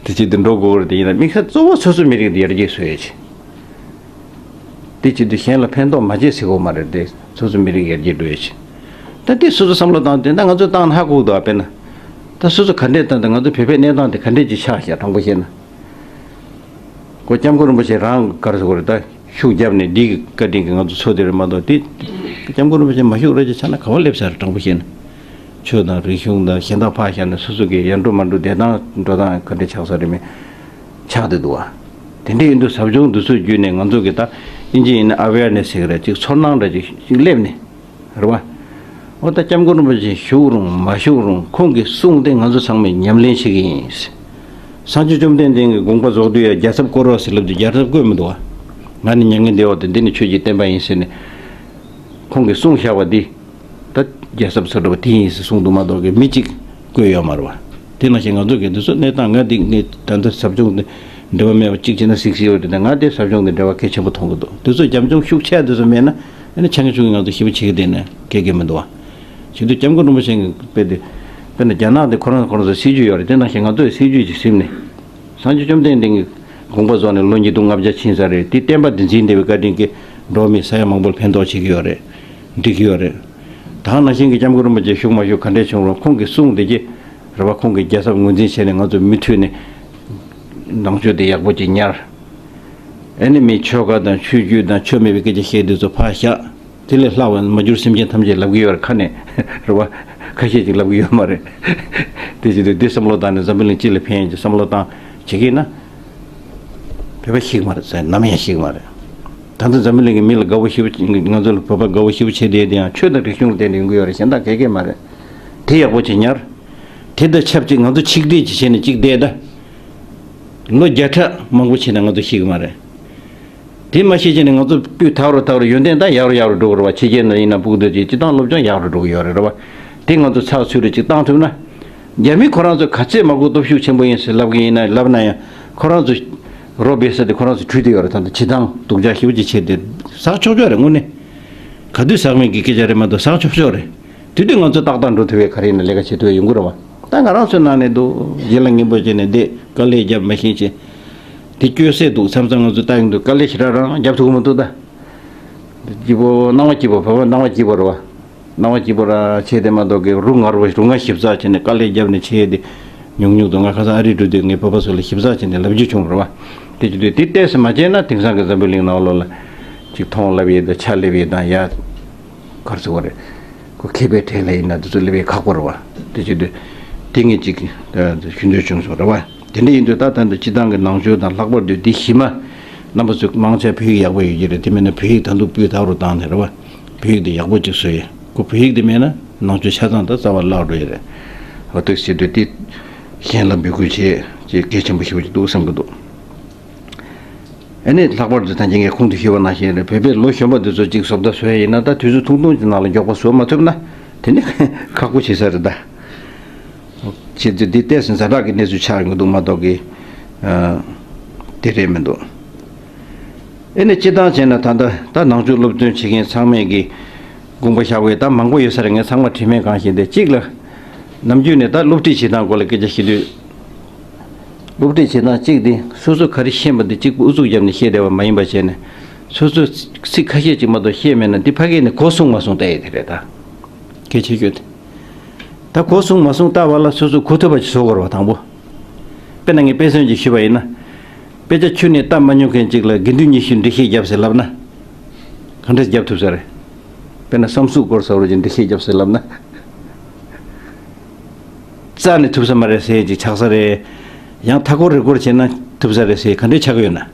དེ་ཅིག་ཏུ་འགྲོ་དགོས་རེད། དེ་ཡིན་ན་དམིགས་བསལ་གཙོ་བོ་སོ་སོའི་མི་རིགས་དེ་ཡར་རྒྱས་བཟོ་ཡ་ཆེད། དེ་ཅིག་ཏུ་གཞན་ལ་ཕན་ཐོགས་མ་བྱེད་ཟེར་དགོས་མ་རེད་དེ། སོ་སོའི་མི་རིགས་ཡར་རྒྱས་འགྲོ་ཡ་ཆེད། ད་དེ་སོ་སོ་བསམ་བློ་བཏང་དེ་འདྲ་ང་ཚོས་བཏང་ན་ཧ་གོ་གི་འདུག་ཨ། དཔེར་ན། ད་སོ་སོ་ག་འདྲས་བཏང་དེ། ང་ཚོ་བོད་པའི་གནས་སྟངས་དེ་ག་འདྲས་ཅིག་ཆགས་ཤག་དྲང་པོ་བཤད་ན། ཁོ་སྐྱབས་མགོན་རིན་པོ་ཆེ་རང་ག་རེ་ཟེར་དགོས་རེད། ད་ཤུགས་བརྒྱབ་ནས་འདི་གི་བཀའ་དྲིན་གྱིས་ང་ཚོ་འཚོ་བསྡད་རེད་མ་གཏོགས། དེ་སྐྱབས་མགོན་རིན་པོ་ཆེ་མ་ཤུགས་རེད་ཅེས་ཆགས་ན་ག་པར་སླེབས་ས་རེད། དྲང་པོ་བཤད་ན། ཆོས་དང་རིག་གཞུང་དང་གཞན་དག་ཕར་བཞག་ནས་སོ་སོ་གི་ཡར་འགྲོ་མར་འགྲོ་བསྡད་སྟངས་འགྲོ་སྟངས་ག་འདྲ་ཆགས་ས་རེད་མེད་ཆགས་བསྡད་འདུག་བ། དེ་འདྲ་ཡིན་དུས་ཟབ་སྦྱོང་འདི་ཚོ་བརྒྱུད་ནས་ང་ཚོ་གི་ད་ཨིན་ཇི་ཡིན་ན་ཨ་ཝེར་ནེ་སི་ཟེར་གི་རེད། ཅིག་ཚོར་སྣང་འདྲ་ཅིག་ཅིག་སླེབས་ནས། རེད་བ། འོ་ད་སྐྱབས་མགོན་རིན་པོ་ཆེ་བཞུགས་རུང་མ་བཞུགས་རུང་ཁོང་གི་གསུང་དེ་ང་ཚོ་ཚང་མས་ཉམས་ལེན་བྱེད་ཀྱི་ཡིན། སངས་རྒྱས་བཅོམ་ལྡན་འདས་ཀྱི་དགོངས་པ་རྫོགས་དུས་ཡ་རྒྱལ་ཚབ་བསྐོར་རོགས་ཟེར་ལབ་དུས་རྒྱལ་ཚབ་བསྐོར་མི་འདུག་བ། ང་ནི་མྱ་ངན་འདས་པ་དང་འདི་ནི་ཆོས་ཀྱི་བསྟན་པ་ཡིན་ཟེར་ནས་ཁོང་གིས་གསུངས་བཞག་པ་འདི། ད་རྒྱལ་ཚབ་ཟེར་འགྲོ་བ་དེ་ཡིན་ཟེར་གསུངས་འདུག་མ་གཏོགས་ཀྱི་མི་གཅིག་བསྐོས་ཡོད་མ་རེད་བ། དེ་ནང་བཞིན་ང་ཚོ་གི་འདི་ཚོ་གནས་སྟངས་ང་འདི་ངས་ད་ལྟ་ཟབ་སྦྱོང་འདི་འབྲེལ་བ་མེད་པ་གཅིག་བྱས་ན་གཟིགས་གཟིགས་ཡོད་རེད། ང་དེ་ཟབ་སྦྱོང་འདི་འབྲེལ་བ་གལ་ཆེན་པོ་མཐོང་གི་འདུག་དེ་ཚོ་རྒྱབ་ལྗོངས་ཤུགས་ཆེ་འདི་ཚོ་མེད་ན་ཨ་ནི་ཆ་ངེས་ཆུང་ངེས་ང་ཚོ་ཞེ་པོ་བྱེད་ཀྱི་བསྡད་ན་སྐད་སྐད་མི་འདུག་བ། བྱེད་དུས་སྐྱབས་མགོན་རིན་པོ་ཆེ་གི་དཔེ་དེ། དཔེར་ན་རྒྱ་ནག་འདི་ཁོ་རང་ཁོ་རང་ཚོ་སྲིད་ཇུས་ཡོད་རེད། དེ་ནང་བཞིན་ང་ཚོ་ཡི་སྲིད་ཇུས་ཅིག་ཟིན་ནས། སངས་རྒྱས་བཅོམ་ལྡན་འདས་ཀྱི་དགོངས་པ་རྫོགས་ནས་ལོ་ཉིས་སྟོང་ལྔ་བརྒྱ་ཕྱིན་ས་རེད། དེ་བསྟན་པ་འདི་འཛིན་བསྡད་པའི་བཀའ་དྲིན་གྱིས་འགྲོ་བ་མི་ས་ཡ་མང་པོར་ཕན་ཐོགས་བྱེད་ཀྱི་ཡོད་རེད། འགྲིག་གི་ཡོད་རེད། ད་ག་ནང་བཞིན་གྱི་སྐྱབས་མགོན་རིན་པོ་ཆེ་བཞུགས་མ་བཞུགས་ག་འདྲས་བྱུང་རུང་ཁོང་གི་གསུང་འདི་གྱིས་རེད་བ། ཁོང་གི་རྒྱལ་ཚབ་ངོས་འཛིན་བྱས་ནས་ང་ཚོ་མུ་མཐུད་ནས་ནང་ཆོས་འདི་ཡག་པོ་ཅིག་ཉར། ཨེ་ནི་མི་ཆོལ་ཁ་དང་ཆོས་བརྒྱུད་དང་ཆོས་མེད་པའི་སྐད་ཆ་བཤད་དུས་ཚོ་ཕར་བཞག་དེ་ལས་ལྷག་པ་མ་གྱུར་སེམས་ཅན་ཐམས་ཅད་ལབ་ཀྱི་ཡོད་རེད་ཁ་ནས། རེད་བ། ཁ་ཤས་ཅིག་ལབ་ཀྱི་ཡོད་མ་རེད། དེ་བྱེད་དུས་འདི་བསམ་བློ་བཏང་ནས་འཛམ་བུ་གླིང་སྤྱི་ལ་ཕན་ཡོན་གྱི་བསམ་བློ་བཏང་བྱེད་ཀྱི་ཡིན་ན། བོད་པ་ཤི་གི་མ་རེད་ཟེར། ནམ་ཡང་ཤི་གི་མ་རེད། ད་ལྟ་འཛམ་བུ་གླིང་གི་མི་ལ་དགའ་བོ་ཞེ་པོ། ང་ཚོ་ལ་བོད་པ་དགའ་བོ་ཞེ་པོ་བྱེད་བསྡད་དེ་ཡང་ཆོས་དང་རིག་གཞུང་ལ་བརྟེན་ནས་ཡོང་གི་ཡོད་རེད། གཞན་དག་ག་གེ་མ་རེད། དེ་ཡག་པོ་ཅིག་ཉར། དེ་དང་ཆབས་ཅིག་ང་ཚོ་ཆིག་སྒྲིལ་ཅིག་བྱས་ནས་ཅིག་བསྡད་ད། ལོ་བརྒྱ་ཕྲག་མང་པོ་ཕྱིན་ན་ང་ཚོ་ཤི་གི་མ་རེད། དེ་མ་ཤེས་ཀྱི་ནི་ང་ཚོ་སྤུས་དག་རུ་དག་རུ་ཡོན་ཏན་ད་ཡག་རུ་ཡག་རུ་འགྲོ་གི་རེད་བ། ཕྱི་རྒྱལ་ནང་ཡིན་ན་སྤུ་གུ་དེ་ཚོའི་སྤྱི་བཏང་སློབ་སྦྱོང་ཡག་རུ་འགྲོ་གི་ཡོད་རེད་རེད་བ། དེ་ང་ཚོ་ཚགས་ཚུད་རུ་ཅིག་བཏང་ཐུབ་ན། རྒྱ་མི་ཁོ་རང་ཚོ་ག་ཚད་མ་གོ་སྟོབས་ཤུགས་ཆེན་པོ་ཡིན་ཟེར་ལབ་གི་ཡིན་ན་ལབ་ན་ཡང་ཁོ་རང་ཚོ་རོ་སྦས་ས་དེ་ཁོ་རང་ཚོ་བྲུས་དེ་ཡོད་རེད། ད་ལྟ་བྱེད་སྟངས་སྡུག་ཅག་ཞེ་པོ་ཅིག་བྱས་ཏེ་ཟག་ཆོག་ཆོག་རེད། དངོས་གནས་ག་དུས་ཟག་མིན་གྱི་སྐད་ཆ་རེད་མ་གཏོགས་ཟག་ཆོག་ཆོག་རེད། དེ་དུས་ང་ཚོ་ཏག་ཏག་འགྲོ་ཐུབ་པའི་ག་རེ་ཡིན་ན་ལས་ཀ་བྱེད་ཐུབ་པའི་ཡོང་གི་རེད་བ། ད་ང་རང་ཚོའི་ནང་ནས་འདུག་ཡིད་ལ་ངེས་པོ་བྱས་ནས་འདི་དཀའ་ལས་བརྒྱབ་མ་ཤེས་ཆེ། དེ་སྐྱོ་སེ་འདུག་མཚམས་མཚམས་ང་ཚོ་ལྟ་ཡོང་དུས་དཀའ་ལས་ཞེ་དྲག་རང་རྒྱབ་ཐུབ་ཀྱི་མི་འདུག་ད། སྐྱིད་པོ་སྣང་བ་སྐྱིད་པོ་བོད་པ་སྣང་བ་སྐྱིད་པོ་རེད་བ། སྣང་བ་སྐྱིད་པོ་ར་བྱས་ཏེ་མ་གཏོགས་ཀྱི་རུ་ངར་བོ་རུ་ང་ཞིབ་ཚགས་བྱས་ནས་དཀའ་ལས་བརྒྱབ་ནས་བྱས་ཏེ་ཉུང་ཉུང་དུ་ང་ཁ་སང་ཨ་རི་འགྲོ་དུས་ངས་བོད་པ་ཚོ་ལ་ཞིབ་ཚགས་བྱས་ནས་ལབ་རྒྱུ་བྱུང་རེད་བ། དེ་བྱེད་དུས་དེ་ཏོག་ཙམ་མ་བྱས་ན་དེང་སང་གི་འཛམ་བུ་གླིང་ནང་ལོགས་ལ་ཅིག་མཐོང་ལབ་ཡས་དང་ཆ་སླེབས་ཡས་དང་ཡ། གར་སོང་བ་རེད། ཁོ་མཁས་པའི་གྲས་ལ་ཡིན་ན་དེ་ཚོ་སླེབས་ཡས་ཁག་པོ་རེད་བ། དེ་བྱེད་དུས་དེ་ངས་ཅིག་ཞུ་འདོད་བྱུང་སོང་རེད་བ། དེ་འདྲ་ཡིན་དུས་ད་ད་འདི་སྤྱི་བཏང་གི་ནང་ཆོས་དང་ལྷག་པར་དུ་འདི་གཞི་མ་རྣམ་པ་ཚོས་མང་ཆེ་བོད་ཡིག་ཡག་པོ་ཡོད་ཀྱི་རེད། དེ་མིན་ན་བོད་ཡིག་ད་དུང་སྤུས་དག་རུ་བཏང་ནས་རེད་བ། བོད་ཡིག་འདི་ཡག་པོ་ཅིག་བཟོ་ཡས། ཁོ་བོད་ཡིག་འདི་མེད་ན་ནང་ཆོས་ཆ་ཚང་ད་རྩ་བ་བརླག་འགྲོ་ཡས་རེད། འོ་དེ་བྱེད་དུས་དེ་གཞན་ལ་འབོད་སྐུལ་བྱེད་ཅེས་གལ་ཆེན་པོ་ཞེ་པོ་ཅིག་འདུག་བསམ་གྱི་འདུག་ཨ་ནི་ལྷག་པར་དུ་ད་གིན་ངས་གོང་དུ་ཞུས་པ་ནང་བཞིན་རེད། བོད་པའི་ལོ་གཞོན་པ་འདི་ཚོ་གཅིག་བཟོ་ལྟ་བཟོ་ཡ་ཡིན་ན་ད་དུས་ཚོད་ཐུང་ཐུང་གི་ནང་ལ་མགྱོགས་པོ་བཟོ་མ་ཐུབ་ན་དེ་ནི་ཁག་པོ་ཆེ་ས་རེད་ད། བྱེད་དུས་འདི་ཏོག་ཙམ་ཛ་དྲག་གི་གནས་ཚུལ་ཆགས་ཡོང་གི་འདུག་མ་གཏོགས་ཀྱི། ཨ། དེ་རེད་མི་འདུག་ཨ་ནི་སྤྱིར་བཏང་བྱས་ན་ད་ལྟ་ད་ནང་ཆོས་སློབ་སྟོན་བྱེད་མཁན་ཚང་མས་ཀྱི་དགོངས་པ་བཞག་པའི་ད་མང་པོ་ཡོད་ས་རེད། ངས་ཚང་མ་དྲི་མེད་གང་ཞིག་འདི་གཅིག་ལ། ནམ་རྒྱུན་ནས་ད་སློབ་ཁྲིད་བྱེད་སྟངས་སྐོར་ལ་སྐད་ཆ་བཤད་དུས། སློབ་ཁྲིད་བྱེད་སྟངས་གཅིག་དེ་སོ་སོ་ག་རེ་ཤེས་པ་དེ་གཅིག་པུ་ཨུ་ཚུགས་བརྒྱབ་ནས་བཤད་བསྡད་པ་མ་ཡིན་པ་བྱས་ནས། སོ་སོ་ཚིག་ཁ་ཤས་ཅིག་མ་གཏོགས་ཤེས་མེད་ན་དེ་ཕ་གི་ནས་གོ་སོང་མ་སོང་ལྟ་ཡས་དེ་རེད་ད། གལ་ཆེ་ཤོས་དེ། ད་གོ་སོང་མ་སོང་ལྟ་བ་ལ་སོ་སོ་གོ་ཐུབ་པ་ཅིག་བཟོ་དགོས་རེད་བ་དང་པོ། དཔེར་ན་ངས་དཔེ་མཚོན་ཅིག་ཞུས་པ་ཡིན་ན། དཔེ་ཆ་ཁྱོན་ནས་ལྟ་མ་མྱོང་མཁན་ཅིག་ལ་དགེ་འདུན་ཉི་ཤུས་འགྲེལ་བཤད་བརྒྱབ་ཟེར་ལབ་ན། ག་འདྲས་བརྒྱབ་ཐུབ་ས་རེད། དཔེར་ན་བསམ་གཟུགས་སྐོར་ཟེར་བ་ཅིག་འགྲེལ་བཤད་བརྒྱབ་ཟེར་ལབ་ན། རྩ་ནས་ཐུབ་ས་མ་རེད་ཟེར་ཅིག་ཆགས་ས་རེད། ཡང་མཐའ་སྐོར་རི་སྐོར་བྱས་ན་ཐུབ་ས་རེད་ཟེར་ག་འདྲས་ཆགས་ཀྱི་ཡོད་ན།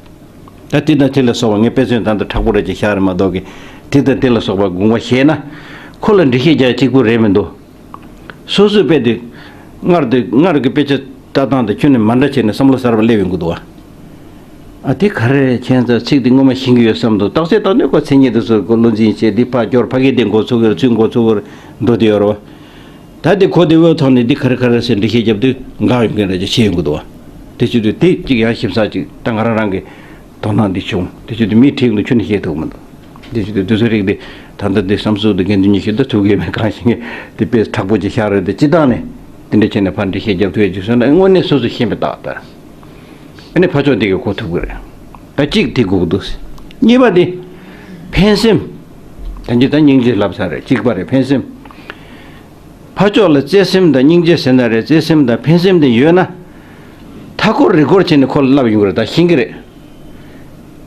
ད་དེ་དང་དེ་ལ་སོགས་པ་ངས་དཔེ་མཚོན་ད་ལྟ་མཁྲེགས་པོ་རེ་ཅིག་བཞག་རེད་མ་གཏོགས་ཀྱི། དེ་དང་དེ་ལ་སོགས་པ་དགོངས་པ་བཞེས་ན། ཁོ་ལ་འགྲེལ་བཤད་རྒྱག་གཅིག་པུ་རེད་མི་འདུག། སོ་སོའི་དཔེ་དེ། སྔར་དེ་སྔར་གྱི་དཔེ་ཆ་ལྟ་སྟངས་དེ་ཁྱོན་ནས་མ་འདྲ་བྱས་ནས་བསམ་བློ་གསར་པ་སླེབས་ཡོང་གི་འདུག་བ། ཨ་དེ་ག་རེ་ཁྱེད་ཚོ་ཚིག་དེ་སྔོན་མ་ཤེས་ཀྱི་ཡོད་བསམ་འདུག། རྟགས་གསལ་བཏང་དུས་ཁོ་མཚན་ཉིད་དེ་ཚོ་ཁོ་བློ་འཛིན་བྱས་འདི་ཕར་སྐྱོར་ཕ་གི་དེ་འགོ་ཚུགས་ཀྱི་རེད། ཚུར་འགོ་ཚུགས་ཀྱི་རེད་འགྲོ་དེ་ཡོད་རེད་བ། ད་དེ་གོ་བདེ་བོའི་ཐོག་ནས་འདི་ག་རེ་ག་རེ་ཟེར་འགྲེལ་བཤད་རྒྱབ་དུས་འགག་ཡོང་མཁན་རེད་ཅེས་བཤད་ཡོང་གི་འདུག་བ། དེ་བྱེད་དུས་དེ་གཅིག་ཡང་ཞིབ་ཚགས་ཅིག་ད་ང་རང་རང་གི་དོ་སྣང་འདི་བྱུང་། དེ་བྱེད་དུས་མིའི་ཁྲིམས་ལ་ཁྱོན་ནས་བཤད་ཐུབ་མི་འདུག། དེ་བྱེད་དུས་དེ་ཚོའི་རིགས་དེ་ད་ལྟ་འདི་བསམ་ཚུལ་འདི་དགེ་འདུན་ཉི་ཤུ་ད་ཐུག་གི་མེད། གང་ཞིག་ངས་དེ་དཔེ་མཁྲེགས་པོ་ཅིག་བཞག་རེད་དེ་སྤྱི་བཏང་ནས་དེ་འདྲ་བྱས་ནས་ཕར་འགྲེལ་བཤད་རྒྱབ་ཐུབ་ཡ་ཅིག་བཟོས་ན་དངོས་གནས་སོ་སོ་ཤེས་པའི་རྟགས་དང་། ཨ་ནི་ཕར་ཕྱོགས་འདི་གི་གོ་ཐུབ་ཀྱི་རེད། ད་གཅིག་དེ་དགོས་ཀྱི་འདུག། གཉིས་པ་དེ་ཕན་སེམས། ད་འདི་ད་སྙིང་རྗེ་ལབ་ས་རེད། གཅིག་པ་རེད་ཕན་སེམས། ཕར་ཕྱོགས་ལ་བརྩེ་སེམས་དང་སྙིང་རྗེ་ཟེར་ན་རེད། བརྩེ་སེམས་དང་ཕན་སེམས་དེ་ཡོད་ན། མཐའ་འཁོར་རི་སྐོར་བྱས་ནས་ཁོ་ལ་བསླབ་ཡོང་གི་རེད། ད་ཤེས་ཀྱི་རེད།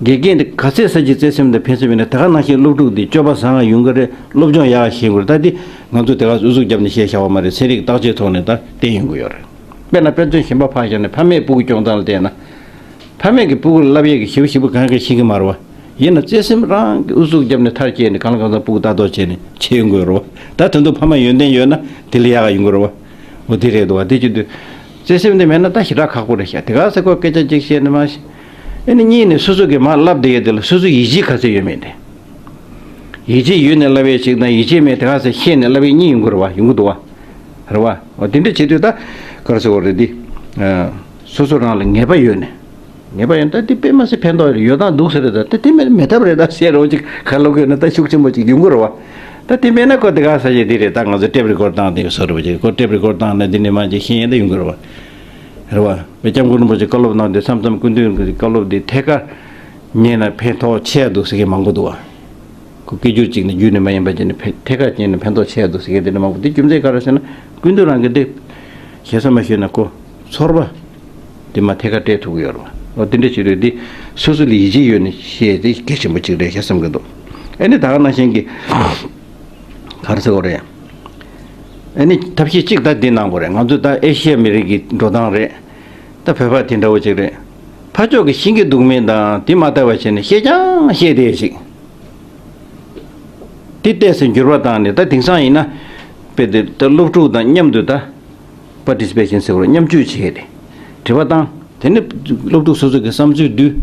དགེ་རྒན་དེ་ག་ཚད་ས་ཀྱི་བརྩེ་སེམས་དང་ཕན་སེམས་ཡོད་ན་དེ་ག་ནང་བཞིན་སློབ་ཕྲུག་དེ་སྤྱོད་པ་བཟང་ང་ཡོང་གི་རེད། སློབ་སྦྱོང་ཡག་ཤེས་ཀྱི་རེད། ད་དེ་ང་ཚོ་དེ་ག་ཨུ་ཚུགས་བརྒྱབ་ནས་བཤད་བཞག་པ་མ་རེད། ཚན་རིག་བརྟག་དཔྱད་ཐོག་ནས་ད་བསྟན་ཡོང་གི་ཡོད་རེད། དཔེར་ན་དཔེ་མཚོན་གཞན་པ་ཕར་བཞག་ནས་ཕ་མས་སྤུ་གུ་སྐྱོང་སྟངས་ལ་བལྟས་ན། ཕ་མས་ཀྱི་སྤུ་གུར་བསླབ་ཡས་ཀྱི་ཞིབ་ཞིབ་གང་ག་ཤེས་ཀྱི་མ་རེད་བ། ཡིན་ན་བརྩེ་སེམས་རང་གི་ཨུ་ཚུགས་བརྒྱབ་ནས་མཐར་སྐྱེལ་ནས་གང་ལ་གང་འཚམ་སྤུ་གུ་ལྟ་རྟོག་བྱས་ནས་བྱེད་ཡོང་དགོས་རེད་བ། ད་དོན་དུ་ཕ་མ་ཡོན་ཏན་ཡོད་ན་དེ་ལས་ཡག་ག་ཡོང་གི་རེད་བ། འོ་དེ་རེད་འདུག་བ། དེ་བྱེད་དུས་བརྩེ་སེམས་དེ་མེད་ན་ད་ཞེ་དྲག་ཁག་པོ་རེད་ཤག། དེ་ག་ཟེར་ཁོ་སྐད་ཆ་གཅིག་བཤད་ནས་མ་ཤེས། ཨེ་ནི་གཉིས་ནས་སོ་སོ་གི་མར་བསླབ་བསྡད་ཡས་དེ་ལ་སོ་སོའི་ཡིད་ཆེས་ག་ཚད་ཡོད་མེད་དེ། ཡིད་ཆེས་ཡོད་ནས་བསླབ་ཡས་ཅིག་དང་ཡིད་ཆེས་མེད་དེ་ག་ཟེར་བཤད་ནས་བསླབ་ཡས་གཉིས་ཡོང་གི་རེད་བ། ཡོང་གི་འདུག་བ། རེད་བ། འོ་དེ་འདྲ་བྱེད་དུས་ད་ག་རེ་ཟེར་དགོས་རེད་འདི། ཨ། སོ་སོ་རང་ལ་ངེས་པ་ཡོད་ནས། ངེས་པ་ཡོད་ན་ད་དེ་དཔེ་མ་སྲིད་ཕན་ཐོགས་རེད། ཡོད་སྟངས་འདུག་ཟེར་རེད། ད་དེ་དེ་མེད་མེད་ཐབས་རེད་ད་ཟེར་རོ་ཅིག་ག་ལོག་གི་ཡོད་ན་ད་ཤུགས་ཆེན་པོ་ཅིག་ཡོང་གི་རེད་བ། ད་དེ་མེད་ན་ཁོ་དེ་ག་ས་ཞིག་དེ་རེད། ད་ང་ཚོ་ཊེབ་རི་ཀོར་བཏང་དེ་བཟོ་རེད་བ་ཅིག་ཁོ་ཊེབ་རི་ཀོར་བཏང་ན་འདི་ནས་མ་ཅིག་ཤེས་ཡས་ད་ཡོང་གི་རེད་བ། རེད་བ། བའི་སྐྱབས་མགོན་རིན་པོ་ཆེ་བཀའ་སློབ་གནང་དུས་སེམས་ཙམ་སྐུ་མདུན་གྱི་བཀའ་སློབ་འདི་ཐད་ཀར་ཉན་ན་ཕན་ཐོགས་ཆེ་འདུག་ཟེར་མཁན་མང་པོ་འདུག་བ། ཁོ་སྐད་སྒྱུར་གཅིག་ནས་བརྒྱུད་ནས་མ་ཡིན་པ་བྱས་ནས་ཕན་ཐད་ཀར་བྱས་ནས་ཕན་ཐོགས་ཆེ་འདུག་ཟེར་མཁན་དེ་འདྲ་མང་པོ་འདུག། རྒྱུ་མཚན་ག་རེ་ཟེར་ན་སྐུ་མདུན་རང་གིས་འདི་ཞེ་ས་མ་ཞུས་ན་ཁོ་ཚོར་བ་དེ་མ་ཐད་ཀར་སྤྲད་ཐུབ་ཀྱི་ཡོད་རེད་བ། འོ་དེ་འདྲ་བྱེད་དུས་འདི་སོ་སོ་ལ་ཡིད་ཆེས་ཡོད་ནས་བཤད་དེ་གལ་ཆེན་པོ་གཅིག་རེད་ཤག་བསམ་གྱི་འདུག། ཨ་ནི་ད་ག་ནང་བཞིན་གྱི་ག་རེ་ཟེར་དགོས་རེད། ཨ་ནི་ཐབས་ཤེས་གཅིག་ད་འདི་གནང་དགོས་རེད། ང་ཚོ་ད་ཨེ་ཤི་ཡ་མི་རིགས་ཀྱི་འགྲོ་སྟངས་རེད། ད་བོད་པ་དེ་འདྲ་བོ་ཅིག་རེད། ཕར་ཕྱོགས་ཀྱི་ཤེས་ཀྱི་འདུག་མིན་དང་དེ་མ་ལྟ་བ་བྱས་ནས་བཤད་ཀྱང་བཤད་བསྡད་ཅིག། དེ་ཏོག་ཙམ་འགྱུར་བ་བཏང་ནས་ད་དེང་སང་ཡིན་ན། དཔེ་དེ་ད་སློབ་ཕྲུག་དང་མཉམ་དུ་ད་པར་ཊི་སི་པེ་ཤན་ཟེར་བ་མཉམ་སྤྱོད་བྱས་ཏེ། དྲི་བ་བཏང་། དེ་ནས་སློབ་ཕྲུག་སོ་སོ་གི་བསམ་ཚུལ་བསྡུས།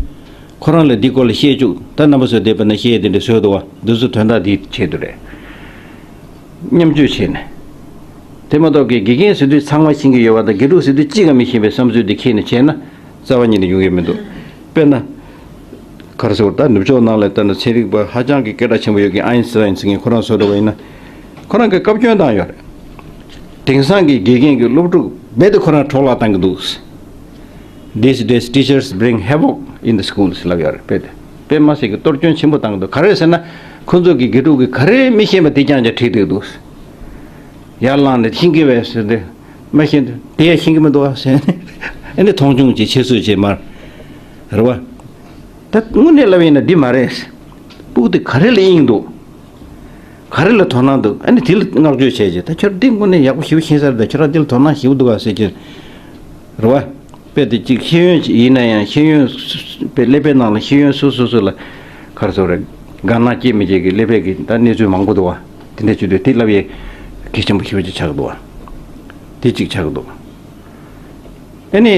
ཁོ་རང་ལ་འདི་སྐོར་ལ་བཤད་བཅུག། ད་རྣམ་པ་ཚོས་བསྡད་པ་ན་བཤད་དེ་འདྲ་བཟོས་འདུག་བ། འདི་ཚོ་དོན་དག་འདིའི་ཆེད་དུ་རེད། མཉམ་སྤྱོད་བྱས་ནས། དེ་མ་གཏོགས་ཀྱི་དགེ་རྒན་ཟེར་དུས་ཚང་མ་ཤེས་ཀྱི་ཡོད་པ་དང་དགེ་ཕྲུག་ཟེར་དུས་གཅིག་ཀྱང་མི་ཤེས་པའི་བསམ་ཚུལ་འདི་འཁྱེར་ནས་བྱས་ན་རྩ་བ་ཉིད་ནས་ཡོང་གི་མི་འདུག། དཔེར་ན། ག་རེ་ཟེར་བ་ད་ནུབ་ཕྱོགས་ནང་ལ་ལྟ་ན་ཚན་རིག་པ་ཧ་ཅང་གི་སྐད་གྲགས་ཆེན་པོ་ཡོད་མཁན་ཨའིན་སི་ཊའིན་ཟེར་མཁན་ཁོ་རང་བཟོ་འདྲ་བ་ཡིན་ན། ཁོ་རང་གིས་བཀའ་བཀྱོན་བཏང་ཡོད་རེད། དེང་སང་གི་དགེ་རྒན་གྱི་སློབ་ཕྲུག་རྦད་དེ་ཁོ་རང་འཕྲོ་བརླག་བཏང་གི་འདུག། These days teachers bring havoc in the schools ལབ་ཡོད་རེད། དཔེ་དེ་དཔེ་མ་སྲིད་ཀྱི་གཏོར་སྐྱོན་ཆེན་པོ་བཏང་གི་འདུག། ག་རེ་ཟེར་ན། ཁོ་ཚོ་གི་དགེ་ཕྲུག་གིས་ག་རེ་མི་ཤེས་པ་དེ་རྐྱང་རྐྱང་བྲིས་བསྡད་འདུག། ཡར་ལངས་ནས་ཤེས་ཀྱི་བས་ཟེར་ཏེ། མ་ཤེས་འདུག། དེ་ཡང་ཤེས་ཀྱི་མི་འདུག་ཨ་ཟེར་ནས། ཨ་ནི་མཐོང་ཆུང་བྱེད་ཆེད་བཟོས་བྱེད་མར། རེད་བ། ད་དངོས་གནས་ལབ་ཡིན་ན་འདི་མ་རེད། སྤུ་གུ་དེ་ག་རེ་ལ་དབྱིངས་འདུག། ག་རེ་ལ་དོ་སྣང་འདུག། ཨ་ནི་དེ་ལ་བསྔགས་བརྗོད་བྱས་རྗེས་ད་ཁྱོད་འདི་དངོས་གནས་ཡག་པོ་ཞེ་པོ་ཤེས་ས་རེད། ད་ཁྱོད་རང་འདི་ལ་དོ་སྣང་ཞེ་པོ་འདུག་ག་ཟེར་གྱི། རེད་བ། དཔེ་དེ་གཅིག་ཤེས་ཡོན་ཡིན་ན་ཡང་ཤེས་ཡོན་དཔེ་ཀླད་པའི་ནང་ལ་ཤེས་ཡོན་སོ་སོ་སོ་ལ་ག་རེ་ཟེར་རེད། དགའ་སྣང་སྐྱེ་མི་སྐྱེ་གི་ཀླད་པའི་གི་ད་གནས་ཚུལ་མང་པོ་འདུག་བ། དེ་འདྲ་བྱེད་དུས་དེ་ལབ་ཡས་གལ་ཆེན་པོ་ཞེ་པོ་ཅིག་ཆགས་འདུག་བ། དེ་གཅིག་ཆགས་འདུག། ཨ་ནི།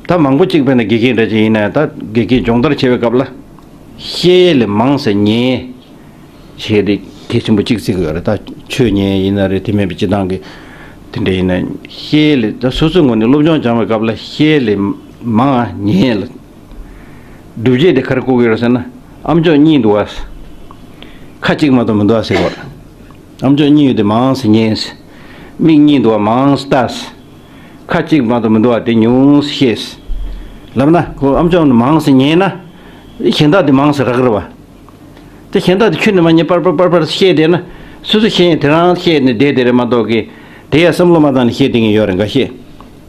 ད་མང་པོ་གཅིག་དཔེར་ན་དགེ་རྒན་འདྲ་ཅིག་ཡིན་ན་ཡང་ད་དགེ་རྒན་སྦྱོང་བརྡར་བྱེད་པའི་སྐབས་ལ། བཤད་ཡས་ལས་མང་ཙམ་ཉན་ཡས་བྱས་ཏེ་གལ་ཆེན་པོ་གཅིག་བརྩི་གི་ཡོད་རེད། ད་ཆོས་ཉན་ཡས་ཡིན་ན་རེད། དེ་མིན་པའི་སྤྱི་བཏང་གི་དེ་འདྲ་ཡིན་ན་བཤད་ཡས་ལས་ད་སོ་སོའི་ངོས་ནས་སློབ་སྦྱོང་སྦྱང་བའི་སྐབས་ལ་བཤད་ཡས་ལས་མང་ཉན་ཡས་ལ། སྒྲུབ་བྱེད་དེ་ག་རེ་བཀོད་ཀྱི་ཡོད་རེད་ཟེར་ན་ཨ་མཆོག་གཉིད་འདུག་བ། ཁ་གཅིག་མ་གཏོགས་མི་འདུག་བ་ཟེར་བ། ཨ་མཆོག་གཉིད་ཡོད་དེ་མང་ཙམ་ཉན། མིག་གཉིས་འདུག་བ་མང་ཙམ་ལྟ། ཁ་གཅིག་མ་གཏོགས་མི་འདུག་བ་དེ་ཉུང་ཙམ་བཤད། ལབ་ན་ཁོ་ཨ་མཆོག་ནི་མང་ཙམ་ཉན་ན། གཞན་དག་དེ་མང་ཙམ་རག་གི་རེད་བ། དེ་གཞན་དག་དེ་ཁྱོན་ནས་མ་ཉན་པར་པར་པར་པར་བཤད་བསྡད་ན། སོ་སོ་ཤེས་ཡོན་དེ་རང་བཤད་ནས་བསྡད་དེ་རེད་མ་གཏོགས་ཀི། དེ་ཡང་བསམ་བློ་མ་བཏང་ནས་བཤད་བསྡད་མཁན་ཡོད་རེད་འགའ་ཤས།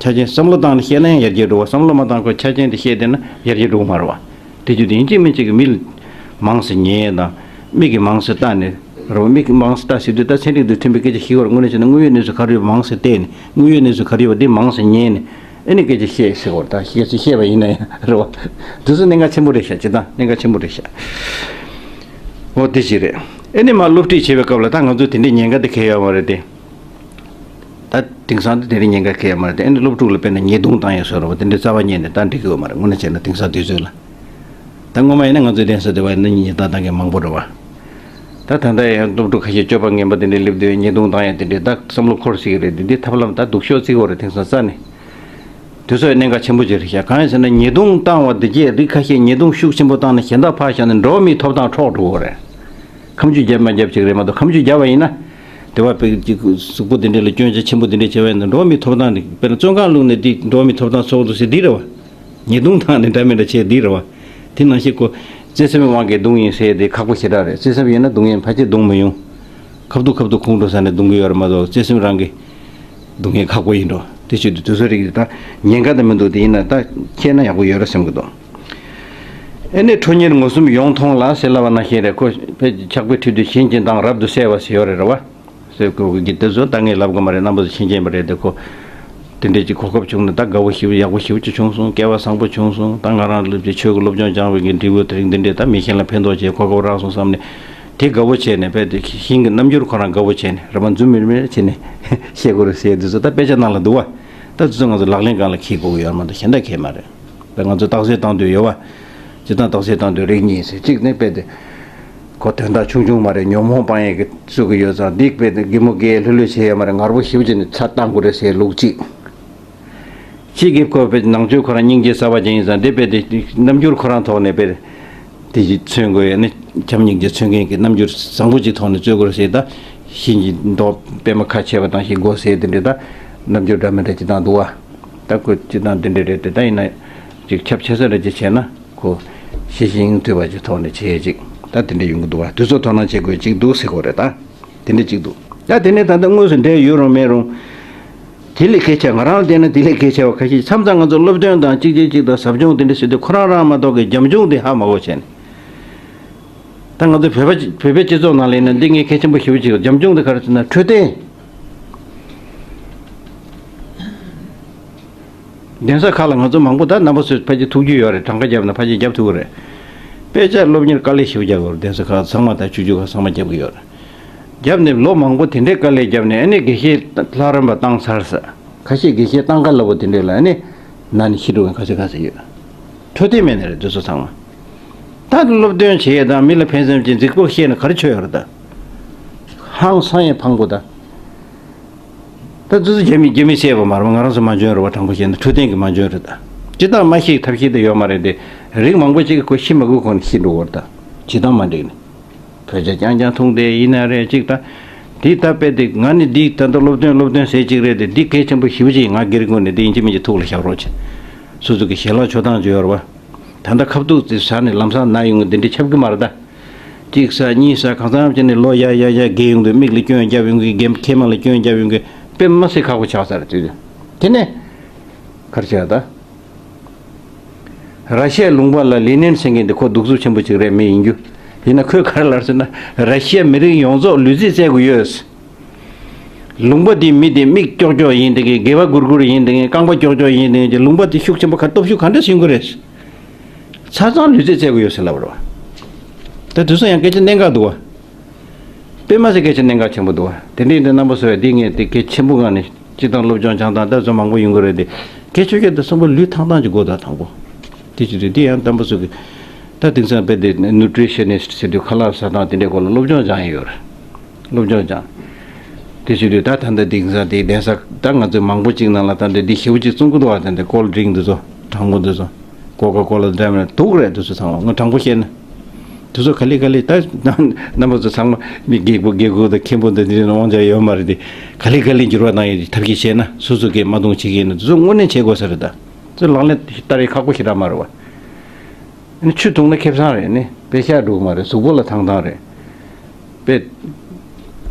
ཆ་རྐྱེན་བསམ་བློ་བཏང་ནས་བཤད་ན་ཡང་ཡར་རྒྱས་འགྲོ་བ། བསམ་བློ་མ་བཏང་ཁོ་ཆ་རྐྱེན་དེ་བཤད་བསྡད་ན་ཡར་རྒྱས་འགྲོ་གི་མ་རེད་བ། དེ་བརྒྱུད་དེ་ཡིན་གཅིག་མིན་གཅིག་གི་མི་ལ་མང་ཙམ་ཉན་དང་། མིག་གིས་མང་ཙམ་ལྟ་ནས་རེད་བ། མིག་གིས་མང་ཙམ་ལྟ་ཟེར་དུས་ད་ཚན་རིག་དང་མཐུན་པའི་སྐད་ཆ་ཞིག་བར་དངོས་གནས་བྱས་ན་དངོས་ཡོད་གནས་ཚུལ་ག་རེ་ཡོད་པ་མང་ཙམ་བལྟས་ནས་དངོས་ཡོད་གནས་ཚུལ་ག་རེ་ཡོད་པ་དེ་མང་ཙམ་ཉན་ནས་ ཨེ་ནི་སྐད་ཆ་བཤད་ཟེར་བར་ད་སྐད་ཆ་བཤད་པ་ཡིན་ན་ཡང་རེད་བ། དེ་ཚོ་གནད་འགག་ཆེན་པོ་རེད་ཤག་སྤྱིར་བཏང་གནད་འགག་ཆེན་པོ་རེད་ཤག་འོ་དེ་ཞིག་རེད། ཨེ་ནི་མ་སློབ་ཁྲིད་བྱེད་པའི་སྐབས་ལ་ད་ང་ཚོ་དེ་འདྲའི་ཉེན་ཁ་དེ་གལ་ཡོད་མ་རེད་དེ། ད་དེང་སང་དེ་དེ་རིང་ཉེན་ཁ་ཁེལ་ཡ་མ་རེད་དེ། ཨ་ནི་སློབ་ཕྲུག་ལ་དཔེར་ན་ཉེས་རྡུང་བཏང་ཡ་བཟོ་འདྲ་བ་དེ་འདྲའི་རྩ་བ་ཉིད་ནས་ད་འགྲིག་གི་ཡོད་མ་རེད། དངོས་གནས་བྱས་ན་དེང་སང་དུས་ཚོད་ལ། ད་སྔོན་མ་ཡིན་ན་ང་ཚོའི་གདན་ས་དེ་བ་ཡིན་ན་ཉེས་རྡུང་བཏང་མཁན་མང་པོ་རེད་བ། ད་ད་ལྟ་ཡང་སློབ་ཕྲུག་ཁ་ཤས་སྤྱོད་པ་ངན་པ་དེ་འདྲའི་སླེབས་དུས་ཉེས་རྡུང་བཏང་ཡ་དེ་འདྲའི་ད་བསམ་བློ་འཁོར་སྲིད་ཀྱི་རེད། དེ་འདི་ཐབས་ལམ་ད་སྡུག་ཤོས་བརྩི་དགོས་རེད་དེང་སང་རྩ་ནས། དུས་ཚོད་གནད་འགག་ཆེན་པོ་ཅིག་རེད་ཤག་གང་ཡིན་ཟེར་ན་ཉེས་རྡུང་བཏང་བ་དེ་རྗེས་རིགས་ཁ་ཤས་ཉེས་རྡུང་ཤུགས་ཆེན་པོ་བཏང་ནས་གཞན་དག་ཕར་བཞག་ནས་འགྲོ་བ་མིའི་ཐོབ་ཐང་འཕྲོག་འགྲོ་གི་རེད། ཁ་མཆུ་རྒྱབ་མ་རྒྱབ་ཅིག་རེད་མ་གཏོགས་ཁ་མཆུ་རྒྱབ་པ་ཡིན་ན། དེ་བ་དཔེ་ཅིག་གཟུགས་པོ་དེ་འདྲ་ལ་སྐྱོན་ཆ་ཆེན་པོ་དེ་འདྲ་བྱས་པ་ཡིན་ན་འགྲོ་བ་མིའི་ཐོབ་ཐང་རེད། དཔེར་ན་བཙོན་ཁང་བླུགས་ནས་དེ་འགྲོ་བ་མིའི་ཐོབ་ཐང་ཚོགས་འདུ་ཟེར་འདི་རེད་བ། ཉེས་རྡུང་བཏང་ནས་འདྲ་མི་འདྲ་བྱས་འདི་རེད་བ། དེ་ནང་བཞིན་ཁོ་བརྩེ་སེམས་དབང་གིས་རྡུང་ཡིན་ཟེར་དེ་ཁག་པོ་ཞེ་དྲག་རེད། བརྩེ་སེམས་ཡིན་ན་རྡུང་ཡིན་ཕལ་ཆེར་རྡུང་མི་ཡོང་། ཁ་ཐུག་ཁ་ཐུག་ཁོང་ཁྲོ་ཟ་ནས་རྡུང་གི་ཡོད་རེད་མ་གཏོགས་བརྩེ་སེམས་རང་གིས་རྡུང་མཁན་ཁག་པོ་ཡིན་འགྲོ། དེ་བྱེད་དུས་དུས་ཚོད་རིགས་དེ་ད་ཉེན་ཁ་དེ་མི་འདུག་དེ་ཡིན་ན་ད་ཁྱེད་ན་ཡག་པོ་ཡོད་རེད་བསམ་གི་འདུག་ཨེ་ནས་ཁྲོ་གཉེར་ངོ་གསུམ་ཡོང་མཐོང་ལ་ཟེར་ལབ་པ་ནང་བཞིན་རེད། ཁོ་ཕལ་ཆེར་ཕྱག་དཔེ་ཁྲིད་དུས་བྱིན་གྱིས་བདག་རབ་ཏུ་གསལ་བ་ཟེར་ཡོད་རེད་རེད་བ། ཟེར་ཁོ་གི་དེ་ཚོ་ད་ངས་ལབ་དགོས་མ་རེད། རྣམ་པ་ཚོ་མཁྱེན་མཁྱེན་པ་རེད་དེ། ཁོ་དེ་འདྲས་ཀྱི་གོ་སྐབས་བྱུང་ན་ད་དགའ་བོ་ཞེ་པོ་ཡག་པོ་ཞེ་པོ་ཅིག་བྱུང་སོང་། སྐལ་བ་བཟང་པོ་བྱུང་སོང་། ད་ང་རང་ལ་ཆོས་ཀྱི་སློབ་སྦྱོང་སྦྱང་བའི་གི་འབྲས་བུ་དེ་རིང་འདི་འདྲས་ད་མི་གཞན་ལ་ཕན་ཐོགས་བྱས་གོ་སྐབས་རག་སོང་བསམ་ནས་དེ་དགའ་བོ་བྱས་ནས་དཔེ་དེ་ཤིང་གི་རྣམ་འགྱུར་ཁོ་རང་དགའ་བོ་བྱས་ནས་རེ་བ་འཛུམ་མིར་མིར་བྱས་ནས་བཤད་དགོས་རེད་ཟེར་དུས་ཚོད་ད་དཔེ་ཆ་ནང་ལ་འདུག་བ། ད་དུས་ཚོད་ང་ཚོ་ལག་ལེན་སྒང་ལ་འཁྱེར་དགོས་ཀྱི་ཡོད་མ་གཏོགས་གཞན་དག་གས་མ་རེད། ད་ང་ཚོ་རྟགས་གསལ་བཏང་འདོད་ཡོད་བ། སྤྱིར་བཏང་རྟགས་གསལ་བཏང་འདོད་རིགས་གཉིས་ཟེར། གཅིག་ནི་དཔེ་དེ། ཁོ་དོན་དག་ཆུང་ཆུང་མ་རེད། ཉོན་མོངས་སྤང་ཡས་ཀྱི་བཙུགས་ཀྱི་ཡོད་ཙང་འདི་དཔེ་དེ་གད་མོ་བགད་ལྷོད་ལྷོད་བྱས་ཡོད་མ་རེད། ངར་པོ་ཞེ་པོ་བྱས་ནས་ཚ་བཏང་དགོས་རེད་ཟེར་ལུགས་གཅིག་གཅིག་གིས་ཁོ་དཔེ་ནང་ཆོས་ཁོ་རང་སྙིང་རྗེ་གསར་པ་ཅན་ཡིན་ཙང་འདི་དཔེ་དེ་རྣམ་འགྱུར་ཁོ་རང་ཐོག་ནས་དཔེ་དེ་ཞིག་མཚོན་དགོས་ཡ་ནི་བྱམས་སྙིང་རྗེ་མཚོན་མཁན་གྱི་རྣམ་འགྱུར་བཟང་པོ་ཅིག་ཐོག་ནས་རྩོད་དགོས་རེད་ཟེར། ད་ཤིང་གི་མདོག་པད་མ་ཁ་ཕྱེ་བ་དང་ཤིང་མགོ་ཟེར་དེ་འདྲ་ད་རྣམ་འགྱུར་འདྲ་མི་འདྲ་ཅིག་བཏང་འདུག་བ། ད་ཁོ་སྤྱིར་བཏང་དེ་འདྲ་རེད་དེ། ད་ཡིན་ན་ཅིག་ཁྱབ་ཆེ་ས་རེ་ཅིག་བྱས་ན་ཁོ་ཤེས་བཞིན་ཐུབ་པ་ཅིག་ཐོག་ནས་བྱས་ཅིག་ད་དེ་འདྲ་ཡོང་གི་འདུག་བ། དུས་ཚོད་དོ་སྣང་བྱེད་དགོས་ཅིག་འདུག་ཟེར་དགོས་རེད། ད་དེ་འདྲ་ཅིག་འདུག་ད་དེ་ནས་ད་ལྟ་དངོས་སུ་འབྲེལ་ཡོད་རུང་མེད་རུང་དེ་ལས་གལ་ཆེ། ང་རང་ལ་བལྟས་ན་དེ་ལས་གལ་ཆེ་བ་ཁ་ཤས། མཚམས་མཚམས་ང་ཚོ་སློབ་སྟོན་དང་གཅིག་གཅིག་གཅིག་དང་ཟབ་སྦྱོང་དེ་འདྲ་ཟེར་དུས་ཁོ་རང་རང་མ་གཏོགས་ཀྱི་རྒྱབ་ལྗོངས་དེ་ཧ་མ་གོ་བྱས་ནས། ད་ང་ཚོ་བོད་པ་བོད་པའི་སྤྱི་ཚོགས་ནང་ལ་ཡིན་ན་འདི་ངས་གལ་ཆེན་པོ་ཞེ་པོ་ཅིག་རྒྱབ་ལྗོངས་དེ་ག་རེ་ཟེར་ན་འཕྲོད་བསྟེན། གདན་ས་ཁག་ལ་ང་ཚོ་མང་པོ་ད་རྣམ་པ་ཚོས་ཕལ་ཆེར་ཐུགས་རྒྱུས་ཡོད་རེད། གྲངས་ཀ་བརྒྱབ་ན་ཕལ་ཆེར་རྒྱབ་ཐུབ་ཀྱི་རེད། དཔེ་ཆ་སློབ་གཉེར་དཀའ་ལས་ཞེ་པོ་རྒྱག་གི་ཡོད་རེད། གདན་ས་ཁག་ཚང་མ་ད་ཆུང་ཆུང་ཁག་ཚང་མ་རྒྱབ་ཀྱི་ཡོད་རེད། རྒྱབ་ནས་ལོ་མང་པོ་དེ་འདྲའི་དཀའ་ལས་བརྒྱབ་ནས་ཨ་ནི་དགེ་བཤེས་ལྷ་རམས་པ་བཏང་ཚར་ས། ཁ་ཤས་དགེ་བཤེས་བཏང་ག་ལབ་པ་དེ་འདྲས་ལ་ཨ་ནི་ན་ནས་ཤི་འགྲོ་མཁན་ཁ་ཤས་ཁ་ཤས་ཡོད། འཕྲོད་བསྟེན་མེད་ནས་རེད་དེ་ཚོ་ཚང་མ། ད་སློབ་སྟོན་བྱེད་ཡས་དང་མི་ལ་ཕན་སེམས་ཀྱི་རྫིག་པོ་བཤད་ན་ག་རེ་ཆོད་ཡོད་རེད་ད། ཧང་སང་ཡས་ཕངས་པོ་ད། ད་དེ་ཚོ་རྒྱ་མི་རྒྱ་མི་བཤད་པ་མ་རེད་པ། ང་རང་ཚོ་མ་འཇོན་རེད་པ། དྲང་པོ་བཤད་ན་འཕྲོད་བསྟེན་གྱི་མ་འཇོན་རེད་ད། སྤྱིར་བཏང་མ་ཤེས་ཐབས་ཤེས་དེ་ཡོད་མ་རེད་དེ། རིགས་མང་པོ་ཅིག་གིས་ཁོ་ཤི་མ་དགོས་གོང་ནས་ཤི་འགྲོ་གི་རེད་ད། བྱེད་སྟངས་མ་འགྲིག་ནས། བོད་ཇ་རྐྱང་རྐྱང་འཐུང་བསྡད་ཡིན་ན་རེད་ཅིག་ད། འདི་ད་དཔེ་དེ་ང་ནི་འདི་ད་ལྟ་སློབ་སྟོན་སློབ་སྟོན་ཟེར་ཅིག་རེད་དེ། འདི་གལ་ཆེན་པོ་ཞེ་པོ་ཅིག་ང་སྒེར་ངོས་ནས་འདི་ཡིན་གཅིག་མིན་གཅིག་ཐུགས་ལ་བཞག་རོགས་བྱེད། སོ་སོ་གི་ཞལ་ལག་མཆོད་སྟངས་ཅིག་ཡོད་རེད་པ། ད་ལྟ་ཁ་ཐུག་ཙི་ཟ་ནས་ལམ་སང་ན་ཡོང་གི་འདི་འདྲ་ཁྱབ་གི་མ་རེད་ད། གཅིག་ཟ་གཉིས་ཟ་གང་འཚམ་བྱས་ནས་ལོ་ཡར་ཡར་ཡར་རྒས་ཡོང་དུས་མིག་ལ་སྐྱོན་བརྒྱབ་ཡོང་གི། རྒན་མཁལ་མ་ལ་སྐྱོན་བརྒྱབ་ཡོང་གི། དཔེ་མ་སྲིད་ཁག་པོ་ཆགས་ཚར་དུས་དེ་ནས་ག་རེ་བྱས་ད། ར་ཤི་ཡའི་ལུང་པ་ལ་ལི་ནན་ཟེར་མཁན་དེ་ཁོ་གདུག་རྩུབ་ཆེན་པོ་ཅིག་རེད། མི་ཡིན་རྒྱུ། ཡིན་ན་ཁོས་ག་རེ་ལབ་ཟེར་ན། ར་ཤི་ཡ་མི་རིགས་ཡོངས་རྫོགས་ལུས་རྩལ་རྩེད་དགོས་ཡོད། ལུང་པ་འདིའི་མི་དེ་མིག་ཀྱོག་ཀྱོག་ཡིན་དེ་གི། སྒལ་པ་སྒུར་སྒུར་ཡིན་དེ་གི། རྐང་པ་ཀྱོག་ཀྱོག་ཡིན་དེ་གི། ལུང་པ་དེ་ཤུགས་ཆེན་པོ་ག་སྟོབས་ཤུགས་ག་འདྲ་ཞིག་ཡོང་གི་རེད། ཆ་ཚང་ལུས་རྩལ་རྩེད་དགོས་ཡོད་ཟེར་ལབ་རེད་པ། ད་དེ་ཚོ་ཡང་སྐད་ཆ་གནད་འགག་འདུག་པ། དཔེ་མ་སྲིད་སྐད་ཆ་གནད་འགག་ཆེན་པོ་འདུག་པ། དེ་འདྲ་ཡིན་དུས་རྣམ་པ་ཚོས་འདི་ངས་དེ་གལ་ཆེན་པོ་ངང་ནས་སྤྱིར་བཏང་སློབ་སྦྱོང་སྦྱང་སྟངས་ད་ཚོ་མང་པོ་ཡོང་གི་རེད་དེ། གལ་ཆེ་ཤོས་དེ་གསུམ་པོ་ལུས་ཐང་ཐང་གི་སྒོ་དང་དང་པོ། དེ་ཅི་རེད། དེ་ཡང་རྣམ་པ་ཚོ་གི་ད་དེང་སང་དཔེ་དེ་ནུ་ཊི་རི་ཤ་ནི་སི་ཊི་ཟེར་དུས་ཁ་ལག་ཟ་སྟངས་དེ་འདྲའི་སྐོར་ལ་སློབ་སྦྱོང་སྦྱང་ཡི་ཡོད་རེད། སློབ་སྦྱོང་སྦྱང་། དེ་བྱེད་དུས་ད་ད་ལྟ་དེང་སང་དེ་གདན་ས་ད་ང་ཚོས་མང་པོ་ཅིག་ནང་ལ་ད་ལྟ་འདི་ཞེ་པོ་ཅིག་བཙོང་གི་འདུག་པ། ད་ལྟ་ཀོལ་ཌི་རིང་འདི་ཚོ། གྲང་མོ་འདི་ཚོ། ཀོ་ཀ་ཀོ་ལ་འདྲ་མིན་དུག་རེད། འདི་ཚོ་ཚང་མ་ང་དྲང་པོ་བཤད་ན། འདི་ཚོ་ག་ལེ་ག་ལེ་ད་རྣམ་པ་ཚོ་ཚང་མ་མི་རྒད་པོ་རྒད་པོ་དང་མཁན་པོ་འདི་འདྲའི་དབང་ཆ་ཡོད་མ་རེད་དེ། ག་ལེ་ག་ལེ་འགྱུར་བ་གཏོང་ཡས་ཐབས་ཤེས་བྱས་ན། སོ་སོ་གིས་མ་འདང་བྱེད་ཀྱི་ཡིན་ན་འདི་ཚོ་དངོས་གནས་བྱེད་དགོས་ས་རེད་ད། ཚོ་ལག་ལེན་བསྟར་ཡས་ཁག་པོ་ཞེ་དྲག་མ་རེད་པ། ཨ་ནི་ཆུ་འཐུང་ན་ཁེ་བཟང་རེད། ཨ་ནི་དཔེ་ཤ་འགྲོ་གི་མ་རེད། གཟུགས་པོ་ལ་ཐང་ཐང་རེད། དཔེ།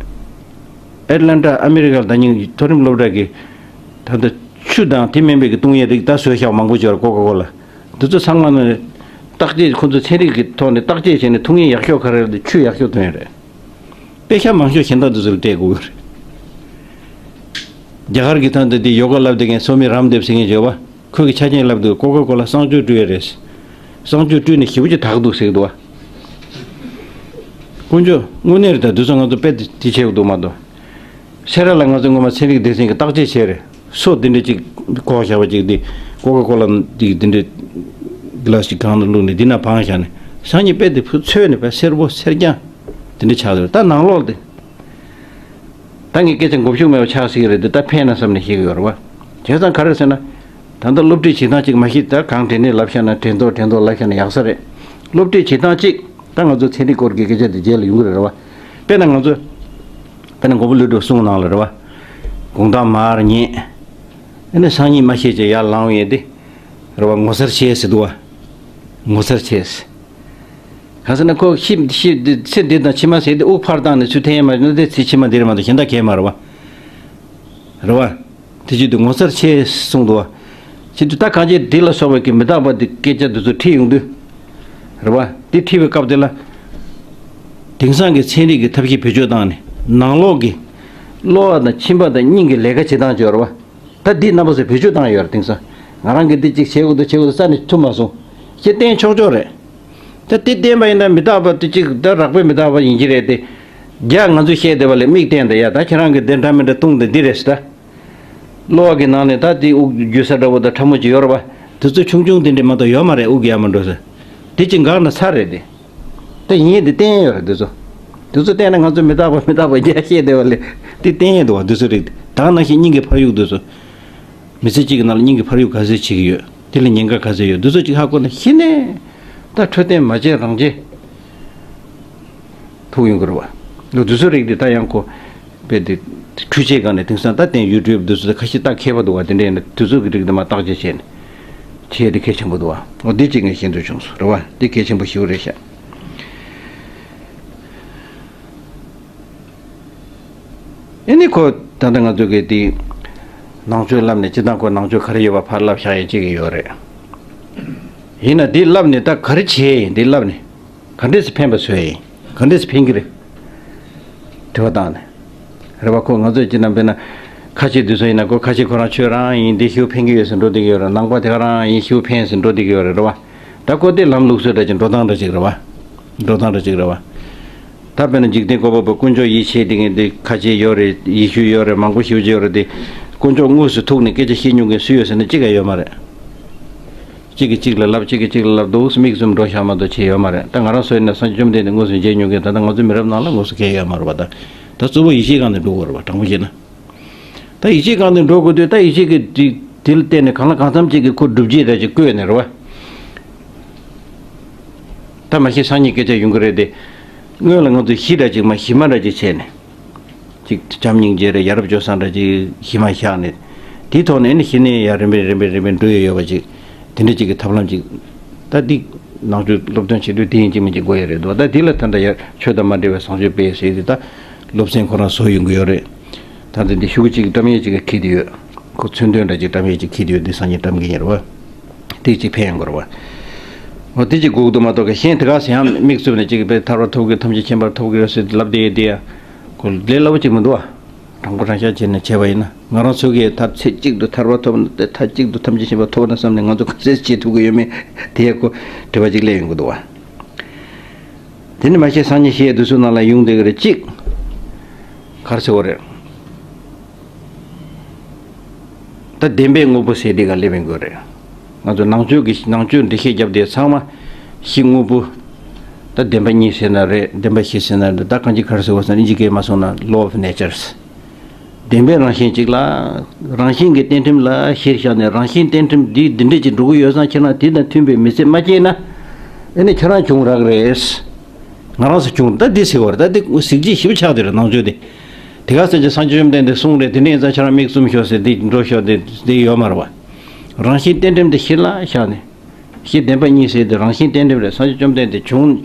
ཨེཊ་ལན་ཊ་ཨ་མི་རི་ཀ་ལ་ད་ཉིན་མཐོ་རིམ་སློབ་གྲྭ་གི་ད་ལྟ་ཆུ་དང་དེ་མིན་པའི་གི་བཏུང་ཡས་རིགས་ད་བཟོས་བཞག་མང་པོ་ཅིག་ཡོད་རེད། ཀོ་ཀ་ཀོ་ལ། འདི་ཚོ་ཚང་མ་ནི་བརྟག་དཔྱད། ཁོ་ཚོ་ཚན་རིག་གི་ཐོག་ནས་བརྟག་དཔྱད་བྱས་ནས་འཐུང་ཡས་ཡག་ཤོས་ག་རེ་རེད་དེ། ཆུ་ཡག་ཤོས་འཐུང་ཡས་རེད། དཔེ་ཤ་མང་ཤོས་གཞན་དག་འདི་ཚོ་ལ་སྤྲད་དགོས་ཀྱི་རེད། རྒྱ་གར་གྱི་ཐོན་དུ་དེ་ཡོ་ག་བསླབ་བསྡད་མཁན་སོ་མི་རམ་དེབ་ཟེར་མཁན་ཡོད་པ། ཁོས་ཀྱི་ཆ་རྐྱེན་བསླབ་འདུག་ཀོ་ཀ་ཀོ་ལ་གསང་སྤྱོད་བཀྲུས་ཡ་རེད། གསང་སྤྱོད་བཀྲུས་ནས་ཞེ་པོ་ཅིག་དག་འདུག་ཟེར་གི་འདུག་བ། དཀོན་མཆོག་དངོས་གནས་རེད། ད་དུས་ཚོད་ང་ཚོ་དཔེ་དེ་དེ་བྱེད་དགོས་འདུག་མ་གཏོགས། སེ་ར་ལ་ང་ཚོ་སྔོན་མ་ཚན་རིག་སྡེ་ཚན་གྱི་བརྟག་དཔྱད་བྱས་རེད། སོ་དེ་འདྲ་ཅིག་བཀོག་བཞག་པ་ཅིག་དེ་ཀོ་ཀ་ཀོ་ལ་ཅིག་དེ་འདྲ་གི་ལ་ཞིག་གང་དུ་བླུགས་ནས་འདི་ན་བང་བཞག་ནས་སང་ཉིན་དཔེ་དེ་ཕུ་ཚོས་ནས་དཔེ་སེར་པོ་སེར་རྐྱང་དེ་འདྲ་ཆགས་འདུག་ད་ནང་ལོགས་དེ། ད་ངས་སྐད་ཆ་མགོ་མཇུག་མེད་པ་ཆགས་སྲིད་ཀྱི་རེད་དེ། ད་ཕན་ན་བསམ་ནས་བཤད་ཀྱི་ཡོད་རེད་བ། བྱས་ཙང་ག་རེ་ཟེར་ན། ད་ལྟ་སློབ་ཁྲིད་བྱེད་སྟངས་གཅིག་མ་གཞི་ད་གང་དྲན་ནས་ལབ་བཞག་ན་དྲན་ཐོག་དྲན་ཐོག་ལབ་བཞག་ན་ཡག་ས་རེད། སློབ་ཁྲིད་བྱེད་སྟངས་གཅིག་ད་ང་ཚོ་ཚན་རིག་སྐོར་གྱི་སྐད་ཆ་དེ་རྗེས་ལ་ཡོང་གི་རེད་བ། དཔེར་ན་ང་ཚོ། དཔེར་ན་མགོན་པོ་ཀླུ་སྒྲུབ་གསུང་ནང་ལ་རེད་བ། དགོང་དག་མར་ཉལ། ཨ་ནི་སང་ཉིན་མ་ཤེས་ཀྱི་ཡར་ལངས་ཡས་དེ། རེད་བ། ངོ་མཚར་ཆེ་ཟེར་འདུག་བ། ངོ་མཚར་ཆེ། གང་ཟེར་ན་ཁོ་ཤི་ཤི་ཚེ་འདི་དང་ཕྱི་མ་ཟེར་དེ་དབུགས་ཕར་བཏང་ནས་ཚུར་འཐེན་ཡས་མ་རེད་ན་དེ་ཚེ་ཕྱི་མ་འདི་རེད་མ་གཏོགས་གཞན་དག་གས་མ་རེད་བ། རེད་བ། དེ་བྱེད་དུས་ངོ་མཚར་ཆེ་གསུངས་འདུག་བ། བྱེད་དུས་ད་གང་ཅི་འདི་ལ་སོགས་པའི་གི་མི་རྟག་པ་འདི་སྐད་ཆ་འདི་ཚོ་ཁྲིད་ཡོང་དུས། རེད་བ། འདི་ཁྲིད་པའི་སྐབས་དེ་ལ། དེང་སང་གི་ཚན་རིག་གི་ཐབས་ཤེས་བེད་སྤྱོད་བཏང་ནས་ནང་ལོགས་ཀྱི་གློ་བ་དང་མཆིན་པ་དང་སྙིང་གི་ལས་ཀ་བྱེད་སྟངས་བྱོས་རེད་བ། ད་འདི་རྣམ་པ་ཚོས་བེད་སྤྱོད་བཏང་ཡོད་རེད་དེང་སང་། ང་རང་གིས་འདི་གཅིག་བྱེད་དགོས་འདུག་བྱེད་དགོས་འདུག་རྩ་ནས་ཐུབ་མ་སོང་། ཞེས་བསྟན་ཆོག་ཆོག་རེད། ད་དེ་བསྟན་པ་ཡིན་ན་མི་རྟག་པ་དེ་གཅིག་ད་རགས་པའི་མི་རྟག་པ་ཡིན་གྱི་རེད་དེ། རྒྱ་ང་ཚོས་བཤད་བསྡད་པ་ལས་མིག་བསྟན་ད་ཡ་ད་ཁྱེད་རང་གིས་འདི་འདྲ་མི་འདྲ་བཏུང་དེ་འདི་རེད་ཟེར་ད། གློ་བ་གི་ནང་ནས་ད་དེ་དབུགས་རྒྱུ་ས་འདྲ་བོ་ད་ཕྲ་མོ་ཅིག་ཡོད་རེད་པ། དེ་ཚོ་ཆུང་ཆུང་དེ་འདྲས་མ་གཏོགས་ཡོད་མ་རེད། དབུགས་ཡར་མ་འགྲོ་ས། དེ་གཅིག་འགག་ན་ཚར་རེད་དེ། ད་ཡིན་དེ་བསྟན་ཡོད་རེད་དེ་ཚོ། དེ་ཚོ་བསྟན་ན་ང་ཚོ་མི་རྟག་པ་མི་རྟག་པ་རྒྱ་བཤད་བསྡད་པ་ལས་དེ་བསྟན་ཡོད་འདུག་བ་དེ་ཚོ་རེད། ད་ག་ནང་བཞིན་སྙིང་གི་འཕར་གཡུག་དེ་ཚོ། མི་ཚེ་གཅིག་གི་ནང་ལ་སྙིང་གི་འཕར་གཡུག་ག་ཚད་བྱེད་ཀྱི་ཡོད། དེ་ལ་ཉེན་ཁ་ག་ཚད་ཡོད་དེ་ཚོ་གཅིག་ཧ་གོ་ན་གཞི་ནས་ད་འཕྲོད་བསྟེན་མ་བྱས་རང་བྱས་ཐུག་ཡོང་གི་རེད་བ། དེ་ཚོ་རིགས་དེ་ད་ཡང་ཁོ་དཔེ་དེ་འཕྲུལ་ཆས་སྒང་ནས་དེང་སང་ད་བསྟན་ཡུ་ཊུབ་དེ་ཚོ་ད་ཁ་ཤས་ད་མཁས་པ་འདུག་བ། དེ་འདྲས་ཡིན་ན་དེ་ཚོ་གི་རིགས་དེ་མ་བརྟག་དཔྱད་བྱས་ནས་བྱས་དེ་གལ་ཆེན་པོ་འདུག་བ། འོ་དེ་གཅིག་ངས་ཤེས་འདོད་བྱུང་སོང་རེད་བ། དེ་གལ་ཆེན་པོ་ཞེ་པོ་རེད་ཤག་ཨེ་ནི་ཁོ་ད་ལྟ་ང་ཚོ་གི་དེ་ནང་ཆོས་བསླབ་ནས་སྤྱི་བཏང་ཁོ་ནང་ཆོས་ག་རེ་ཡོད་པ་ཕར་བསླབ་བཞག་ཡས་གཅིག་གི་ཡོད་རེད། ཡིན་ན་དེ་བསླབ་ནས་ད་ག་རེ་བྱས་ཡིན་དེ་བསླབ་ནས་ག་འདྲས་སེ་ཕན་པ་བཟོས་ཡིན། ག་འདྲས་སེ་ཕན་གི་རེད། དྲི་བ་བཏང་ནས་རེད་བ། ཁོ་ང་ཚོས་སྤྱི་བཏང་དཔེར་ན་ཁ་ཆེ་དུས་ཚོད་ཡིན་ན་ཁོ་ཁ་ཆེ་ཁོ་རང་ཆོས་རང་ཡིན་དེ་ཞེ་པོ་ཕན་གི་ཡོད་ཟེར་འགྲོ་བསྡད་ཀྱི་ཡོད་རེད། ནང་པ་དེ་ག་རང་ཡིན་ཞེ་པོ་ཕན་ཟེར་འགྲོ་བསྡད་ཀྱི་ཡོད་རེད་རེད་བ། ད་ཁོ་དེ་ལམ་ལུགས་སྲོལ་འདྲ་ཅིག་འགྲོ་སྟངས་འདྲ་ཅིག་རེད་བ། འགྲོ་སྟངས་འདྲ་ཅིག་རེད་བ། ད་དཔེར་ན་འཇིག་རྟེན་བཀོད་པ་པོ་དཀོན་མཆོག་ཡིད་ཆེས་དེ་ངས་འདི་ཁ་ཆེ་ཡོད་རེད། ཡེ་ཤུ་ཡོད་རེད། མང་པོ་ཞེ་པོ་ཅིག་ཡོད་རེད་དེ། དཀོན་མཆོག་དངོས་སུ་ཐུག་ནས་སྐད་ཆ་བཤད་མྱོང་མཁན་སུ་ཡོད་ཟེར་ན་གཅིག་ཀྱང་ཡོད་མ་རེད། གཅིག་གིས་གཅིག་ལ་ལབ་གཅིག་གིས་གཅིག་ལ་ལབ་འདུག་མིག་བཙུམ་འགྲོ་བཞག་མ་གཏོགས་བྱས་ཡོད་མ་རེད། ད་ང་རང་ཚོ་ཡིན་ན་སངས་རྒྱས་བཅོམ་ལྡན་འདས་དངོས་སུ་མཇལ་མྱོང་མཁན་ད་ལྟ་ང་ཚོ་མི་རབས་ནང་ལ་དངོས་སུ་མཁན་ཡོད་མ་རེད་པ། ད་ད་གཙོ་བོ་ཡིད་ཆེས་སྒང་ནས་འགྲོ་དགོས་རེད་པ། དྲང་པོ་བཤད་ན། ད་ཡིད་ཆེས་སྒང་ནས་འགྲོ་དགོས་དུས་ད་ཡིད་ཆེས་ཀྱི་དེ་དེ་ལ་བརྟེན་ནས་གང་ལ་གང་འཚམ་ཅིག་གིས་ཁོ་སྒྲུབ་བྱེད་ར་ཅིག་བཀོད་ནས་རེད་པ། ད་མ་གཞི་སང་ཉིན་སྐད་ཆ་ཡོང་གི་རེད་དེ། སྔོན་ལ་ང་ཚོས་གཞི་འདྲ་ཅིག་མ་གཞི་མ་འདྲ་ཅིག་བྱས་ནས། ཅིག་བྱམས་སྙིང་རྗེ་རེད། ཡ་རབས་སྤྱོད་བཟང་འདྲ་ཅིག་གཞི་མ་བཞག་ནས། དེའི་ཐོག་ནས་ཨ་ནི་གཞི་ནས་ཡར་རིམ་པས་རིམ་པས་རིམ་པས་འགྲོ་ཡི་ཡོད་པ་ཅིག་དེ་འདྲ་ཅིག་གི་ཐབས་ལམ་ཅིག་ད་འདི་ནང་ཆོས་སློབ་སྟོན་བྱེད་དུས་དེ་ཡིན་གཅིག་མིན་གཅིག་དགོས་ཡ་རེད་འདུག་ད་འདི་ལ་ད་ལྟ་ཡར་ཆོས་དང་མ་འབྲེལ་བའི་བཟང་སྤྱོད་སྤེལ་ཟེར་དེ་ད་སློབ་ཚན་ཁོ་རང་བཟོ་ཡོང་གི་ཡོད་རེད། ད་ལྟ་འདི་ཤོག་གུ་གཅིག་བཀྲམ་ཡས་གཅིག་གིས་འཁྱེར་དུ་ཡོད། ཁོ་མཚོན་དོན་འདྲ་ཅིག་བཀྲམ་ཡས་གཅིག་འཁྱེར་དུ་ཡོད། འདི་སང་ཉིན་བཀྲམ་གི་ཡིན་རེད་པ། དེ་གཅིག་ཕན་ཡོང་གི་རེད་པ། འོ་དེ་གཅིག་དགོས་ཀྱི་འདུག་མ་གཏོགས་གཞན་དེ་ག་ཟེར་ཡང་དམིགས་བཙུམ་ནས་གཅིག་དཔེ་ཐར་པ་ཐོབ་གི་ཐམས་ཅད་མཁྱེན་པ་ཐོབ་གི་རེད་ཟེར་ལབ་བསྡད་ཡས་དེ་ཡང་ཁོ་ལས་སླ་པོ་གཅིག་མི་འདུག་ཨ། དྲང་པོ་དྲང་བཞག་བྱས་ནས་བྱས་པ་ཡིན་ན་ང་རང་ཚོ་གིས་ད་ཚེ་གཅིག་ཏུ་ཐར་པ་ཐོབ་ན་དེ་མཐའ་གཅིག་ཏུ་ཐམས་ཅད་མཁྱེན་པ་ཐོབ་ན་བསམ་ནས་ང་ཚོ་ག་ཚོད་བྱེད་ཐུབ་ཀྱི་ཡོད་མེད་དེ་ཡང་ཁོ་དྲི་བ་གཅིག་སླེབས་ཡོང་གི་འདུག་བ། དེ་ནི་མ་གཞི་སང་ཉིན་བཤད་དུས་ཚོད་ནང་ལ་ཡོང་བསྡད་ཀྱི་རེད། གཅིག་ག་རེ་ཟེར་བ་རེད། ད་བདེན་པའི་དངོས་པོ་ཟེར་དེ་ག་སླེབས་ཡོང་གི་རེད། ང་ཚོ་ནང་ཆོས་ཀྱི་ནང་ཆོས་འགྲེལ་བཤད་རྒྱབ་དེ་ཚང་མ་གཞི་དངོས་པོ། ད་བདེན་པ་གཉིས་ཟེར་ན་རེད། བདེན་པ་བཞི་ཟེར་ན་རེད། ད་གང་ཅི་ག་རེ་ཟེར་བ་ཟེར་ན་ཨིན་ཇི་སྐད་མ་སོང་ན་law of natures། བདེན་པའི་རང་བཞིན་གཅིག་ལ། རང་བཞིན་གྱི་གཏན་ཁྲིམས་ལ་གཞིར་བཞག་ནས་རང་བཞིན་གཏན་ཁྲིམས་འདི་འདི་འདྲས་ཀྱི་འགྲོ་གི་ཡོད་ཙང་ཁྱེད་རང་དེ་དང་མཐུན་པའི་མི་ཚེ་མ་སྐྱེལ་ན། ཨེ་ནི་ཁྱེད་རང་བྱུང་རག་རེད། ང་རང་ཚོ་བྱུང་ད་འདི་ཟེར་བ་རེད། ད་འདི་གཟི་བརྗིད་ཞེ་པོ་ཆགས་དེ་རེད་ནང་ཆོས་དེ། དེ་ག་ཟེར་གྱི་སངས་རྒྱས་བཅོམ་ལྡན་འདས་གསུངས་རེད། དེ་འདྲ་ཡིན་ཙང་ཁྱེད་རང་མིག་བཙུམ་ཤོག་ཟེར་འདི་འགྲོ་ཤོག་འདི་འདི་ཡོད་མ་རེད་བ། རང་བཞིན་གཏན་ཁྲིམས་འདི་གཞི་ལ་བཞག་ནས། གཞི་བདེན་པ་གཉིས་ཟེར་དེ་རང་བཞིན་གཏན་ཁྲིམས་རེད། སངས་རྒྱས་བཅོམ་ལྡན་འདས་བྱུང་།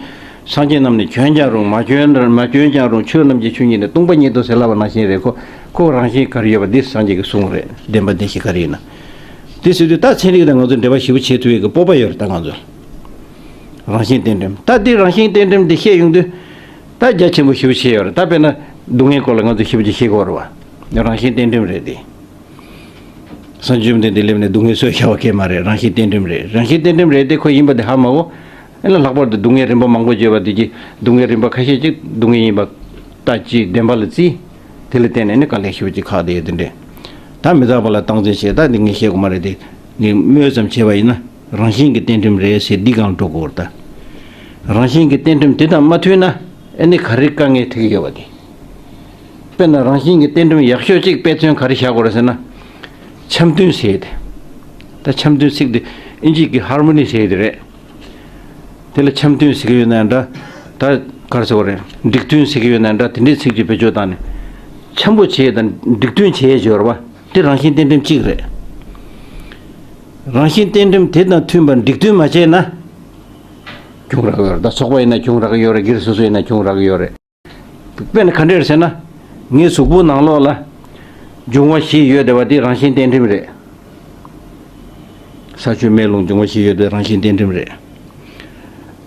སངས་རྒྱས་རྣམས་ནི་བྱོན་ཀྱང་རུང་མ་བྱོན་མ་བྱོན་ཀྱང་རུང་ཆོས་རྣམས་ཀྱི་ཆོས་ཉིད་ནི་སྟོང་པ་ཉིད་དོ་ཟེར་ལབ་པ་ནང་བཞིན་རེད། ཁོ་ཁོ་རང་བཞིན་ག་རེ་ཡོད་པ་འདི་སངས་རྒྱས་ཀྱིས་གསུངས་རེད། བདེན་པ་བདེན་བཞི་ག་རེ་ཡིན་ན། དེ་ཟེར་དུས་ད་ཚན་རིག་དང་ང་ཚོ་འབྲེལ་བ་ཞེ་པོ་བྱེད་ཐུབ་ཡས་ཀྱི་སྤོབས་པ་ཡོད་རེད་ད་ང་ཚོ། རང་བཞིན་གཏན་ཁྲིམས་ད་འདི་རང་བཞིན་གཏན་ཁྲིམས་འདི་བཤད་ཡོང་དུས། ད་རྒྱ་ཆེན་པོ་ཞེ་པོ་བྱས་ཡོད་རེད། ད་དཔེར་ན་སྡུག་བསྔལ་སྐོར་ལ་ང་ཚོ་ཞེ་པོ་ཅིག་བཤད་དགོས་རེད་བ། རང་བཞིན་གཏན་ཁྲིམས་རེད་དེ། སངས་རྒྱས་བཅོམ་ལྡན་འདས་སླེབས་ནས་སྡུག་བསྔལ་བཟོས་བཞག་པ་གང་ཡང་མ་རེད། རང་བཞིན་གཏན་ཁྲིམས་རེད། རང་བཞིན་གཏན་ཁྲིམས་རེད་དེ་ཁོ་ཡིན་པ་དེ་ཧ་མ་གོ། ཨེ་ལ་ལྷག་པར་དུ་སྡུག་བསྔལ་རིམ་པ་མང་པོ་བརྗོད་པ་དེ་གྱིས་སྡུག་བསྔལ་རིམ་པ་ཁ་ཤས་ཅིག་སྡུག་བསྔལ་ཡིན་པ་ལྟ་ཅི་བདེན་པ་ལ་བརྩིས། དེ་ལ་བརྟེན་ནས་ནི་དཀའ་ལས་ཞེ་པོ་ཅིག་ཁག་བསྡད་ཡོད་དེ་འདྲས། ད་མི་རྟག་པ་ལ་སྟངས་འཛིན་བྱེད་ད་འདི་ངས་བཤད་དགོས་མ་རེད་དེ། ངས་སྨོས་ཙམ་བྱས་པ་ཡིན་ན་རང་བཞིན་གྱི་གཏན་ཁྲིམས་རེད་ཟེར་འདི་སྒང་འགྲོ་དགོས་རེད་ད། རང་བཞིན་གྱི་གཏན་ཁྲིམས་དེ་དང་མ་མཐུན་ན་ཨེ་ནི་ག་རེ་དཀའ་ངལ་འཕྲད་ཀྱི་ཡོད་པ་དེ། དཔེར་ན་རང་བཞིན་གྱི་གཏན་ཁྲིམས་ཡག་ཤོས་གཅིག་དཔེ་མཚོན་ག་རེ་བཞག་དགོས་རེད་ཟེར་ན། འཆམ་མཐུན་ཟེར་ཏེ། ད་འཆམ་མཐུན་ཚིག་དེ་ཨིན་ཇི་གི་ཧར་མོ་ནི་ཟེར་དེ་རེད། དེ་ལ་འཆམ་མཐུན་ཟེར་གྱི་ཡོད་ན་འདྲ། ད་ག་རེ་ཟེར་དགོས་རེད། འགྲིག་མཐུན་ཟེར་གྱི་ཡོད་ན་འདྲ། དེ་འདྲའི་ཚིག་གཅིག་བེད་སྤྱོད་བཏང་ནས། འཆམ་པོ་བྱེད་དང་འགྲིག་མཐུན་བྱེད་ཡོད་རེད་བ། དེ་རང་བཞིན་གཏན་ཁྲིམས་གཅིག་རེད། རང་བཞིན་གཏན་ཁྲིམས་དེ་དང་མཐུན་པར་འགྲིག་མཐུན་མ་བྱས་ན། གྱོང་རག་ཡོད་རེད། ད་ཚོགས་པ་ཡིན་ན་གྱོང་རག་ཡོད་རེད། སྒེར་སོ་སོ་ཡིན་ན་གྱོང་རག་ཡོད་རེད། དཔེར་ན་ག་འདྲ་རེད་ཟེར་ན། ངའི་གཟུགས་པོ་ནང་ལོགས་ལ་འབྱུང་བ་བཞི་ཡོད་བསྡད་པ་དེ་རང་བཞིན་གཏན་ཁྲིམས་རེད། ས་ཆུ་མེ་རླུང་འབྱུང་བ་བཞི་ཡོད་བསྡད་རང་བཞིན་གཏན་ཁྲིམས་རེད།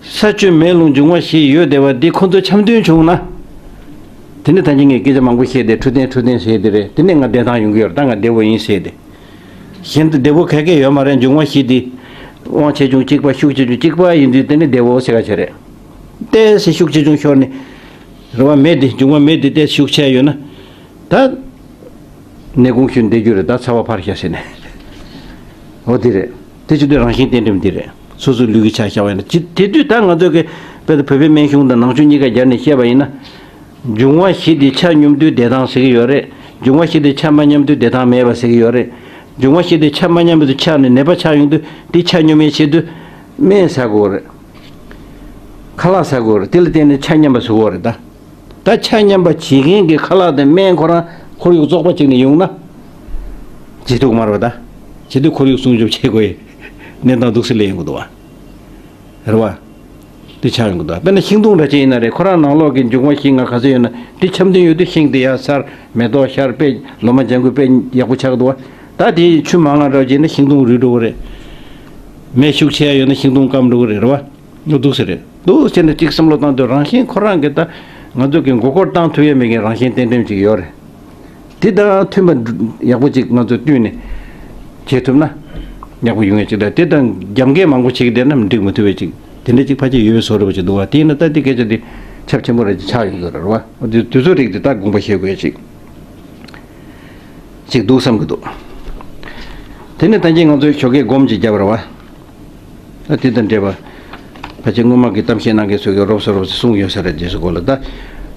ས་ཆུ་མེ་རླུང་འབྱུང་བ་བཞི་ཡོད་བསྡད་པ་འདི་ཁོ་ཚོ་འཆམ་མཐུན་བྱུང་ན། དེ་ནི་ད་གིན་ངས་སྐད་ཆ་མང་པོ་བཤད་དེ་འཕྲོད་བསྟེན་འཕྲོད་བསྟེན་ཟེར་དེ་རེད། དེ་ནས་ང་བདེ་ཐང་ཡོང་གི་ཡོད་རེད། ད་ང་བདེ་བོ་ཡིན་ཟེར་དེ། གཞན་དུ་བདེ་བོ་ག་གེ་ཡོད་མ་རེད། འབྱུང་བ་བཞི་དེ། དབང་ཆེ་ཆུང་གཅིག་པ་ཤུགས་ཆེ་ཆུང་གཅིག་པ་ཡིན་དུས་དེ་ནི་བདེ་བོ་ཟེར་ག་བྱེད་རེད། ཏོག་ཙམ་ཤུགས་ཆེ་ཆུང་ཤོར་ནས། རེད་བ། མེ་དེ་འབྱུང་བ་མེ་དེ་ཏོག་ཙམ་ཤུགས་ཆེ་ཡོད་ན། ད། ནད་གུང་ཤུན་བསྡད་རྒྱུ་རེད། ད་ཚ་བ་འཕར་ཤག་ཟེར་ནས། འོ་དེ་རེད། དེ་བྱེད་དུས་རང་བཞིན་གཏན་ཁྲིམས་འདི་རེད། སོ་སོའི་ལུས་ཀྱི་ཆ་བཞག་པ་ཡིན་ན་ཅི་དེ་དུས་ད་ང་ཚོས་ཀྱི་དཔེ་ད་བོད་པའི་སྨན་གཞུང་དང་ནང་ཆོས་གཉིས་ཀ་སྦྱར་ནས་བཤད་པ་ཡིན་ན། འབྱུང་བ་བཞི་དེ་ཆ་སྙོམས་དུས་བདེ་ཐང་ཟེར་གྱི་ཡོད་རེད། འབྱུང་བ་བཞི་དེ་ཆ་མ་སྙོམས་དུས་བདེ་ཐང་མེད་པ་ཟེར་གྱི་ཡོད་རེད། འབྱུང་བ་བཞི་དེ་ཆ་མ་མཉམ་པ་དུ་ཆགས་ནས་ནད་པ་ཆགས་ཡོང་དུས་དེ་ཆ་སྙོམས་ཡས་ཆེད་དུ་སྨན་ཟ་དགོས་རེད། ཁ་ལག་ཟ་དགོས་རེད། དེ་ལ་བརྟེན་ནས་ཆ་མཉམ་པ་བཟོ་དགོས་རེད་ད། ད་ཆ་མཉམ་པ་བྱེད་མཁན་གྱི་ཁ་ལག་དང་སྨན་ཁོ་རང་ཁོར་ཡུག་བཙོག་པ་ཅིག་ནས་ཡོང་ན། བྱེད་ཐུབ་མ་རེད་པ་ད། བྱེད་དུས་ཁོར་ཡུག་སྲུང་སྐྱོབ་བྱེད་དགོས་ཡི། གནས་སྟངས་འདུག་སེ་སླེབས་ཡོང་གི་འདུག་བ། རེད་བ། དེ་ཆགས་ཡོང་གི་འདུག་དཔེར་ན་ཤིང་སྡོང་འདྲ་ཅིག་ཡིན་ན་རེད། ཁོ་རང་ནང་ལོགས་ཀྱི་འབྱུང་བ་བཞི་ལྔ་ག་ཚོད་ཡོད་ན་དེ་འཆམ་མཐུན་ཡོད་དུས་ཤིང་དེ་ཡར་ཚར། མེ་ཏོག་ཤར། དཔེ་ལོ་མ་ལྗང་ཁུ་དཔེ་ཡག་པོ་ཆགས་འདུག་བ། ད་དེ་ཆུ་མང་ང་འདྲ་བ་བྱས་ན་ཤིང་སྡོང་རུལ་འགྲོ་གི་རེད། མེ་ཤུགས་ཆེ་ཡ་ཡོད་ན་ཤིང་སྡོང་སྐམ་འགྲོ་གི་རེད། རེད་བ། འདུག་སེ་རེད། འདུག་སེ་ནས་གཅིག་བསམ་བློ་བཏང་དུས་རང་བཞིན་ཁོ་རང་གི་ད་ང་ཚོ་གི་མགོ་སྐོར་བཏང་ཐུབ་ཡ་མེད་མཁན་རང་བཞིན་གཏན་ཁྲིམས་ཅིག་ཡོད་རེད། དེ་དང་མཐུན་པ་ཡག་པོ་ཅིག་ང་ཚོས་བསྟུན་ནས་བྱེད་ཐུབ་ན་ཡག་པོ་ཡོང་ཡ་ཅིག་དང་། དེ་དང་རྒྱབ་འགལ་མང་པོ་བྱེད་ཀྱི་བསྡད་ན་འགྲིག་མི་ཐུབ་པ་ཅིག་དེ་འདྲ་ཅིག་ཕལ་ཆེར་ཡོད་པའི་བཟོ་འདྲ་པོ་ཅིག་འདུག་བ། དེ་ཡིན་ན་ད་དེ་སྐད་ཆ་དེ་ཁྱབ་ཆེན་པོ་རེ་ཅིག་ཆགས་ཡོང་གི་རེད་བ། འོ་དེ་དུས་ཚོད་རིགས་དེ་ད་དགོངས་པ་བཞེས་དགོས་ཡ་ཅིག་ཅིག་འདུག་བསམ་གྱི་འདུག་དེ་ནས་ད་གིན་ང་ཚོས་ཞོགས་ཀས་སྒོམ་ཅིག་བརྒྱབ་པ་རེད་བ། ད་དེ་དང་འབྲེལ་བ། ཕལ་ཆེར་སྔོན་མ་གི་གཏམ་བཤད་གནང་མཁན་ཚོས་ཀྱི་རོབ་ཙམ་རོབ་ཙམ་གསུངས་ཡོད་ས་རེད། དེ་ཚོ་སྐོར་ལ་ད།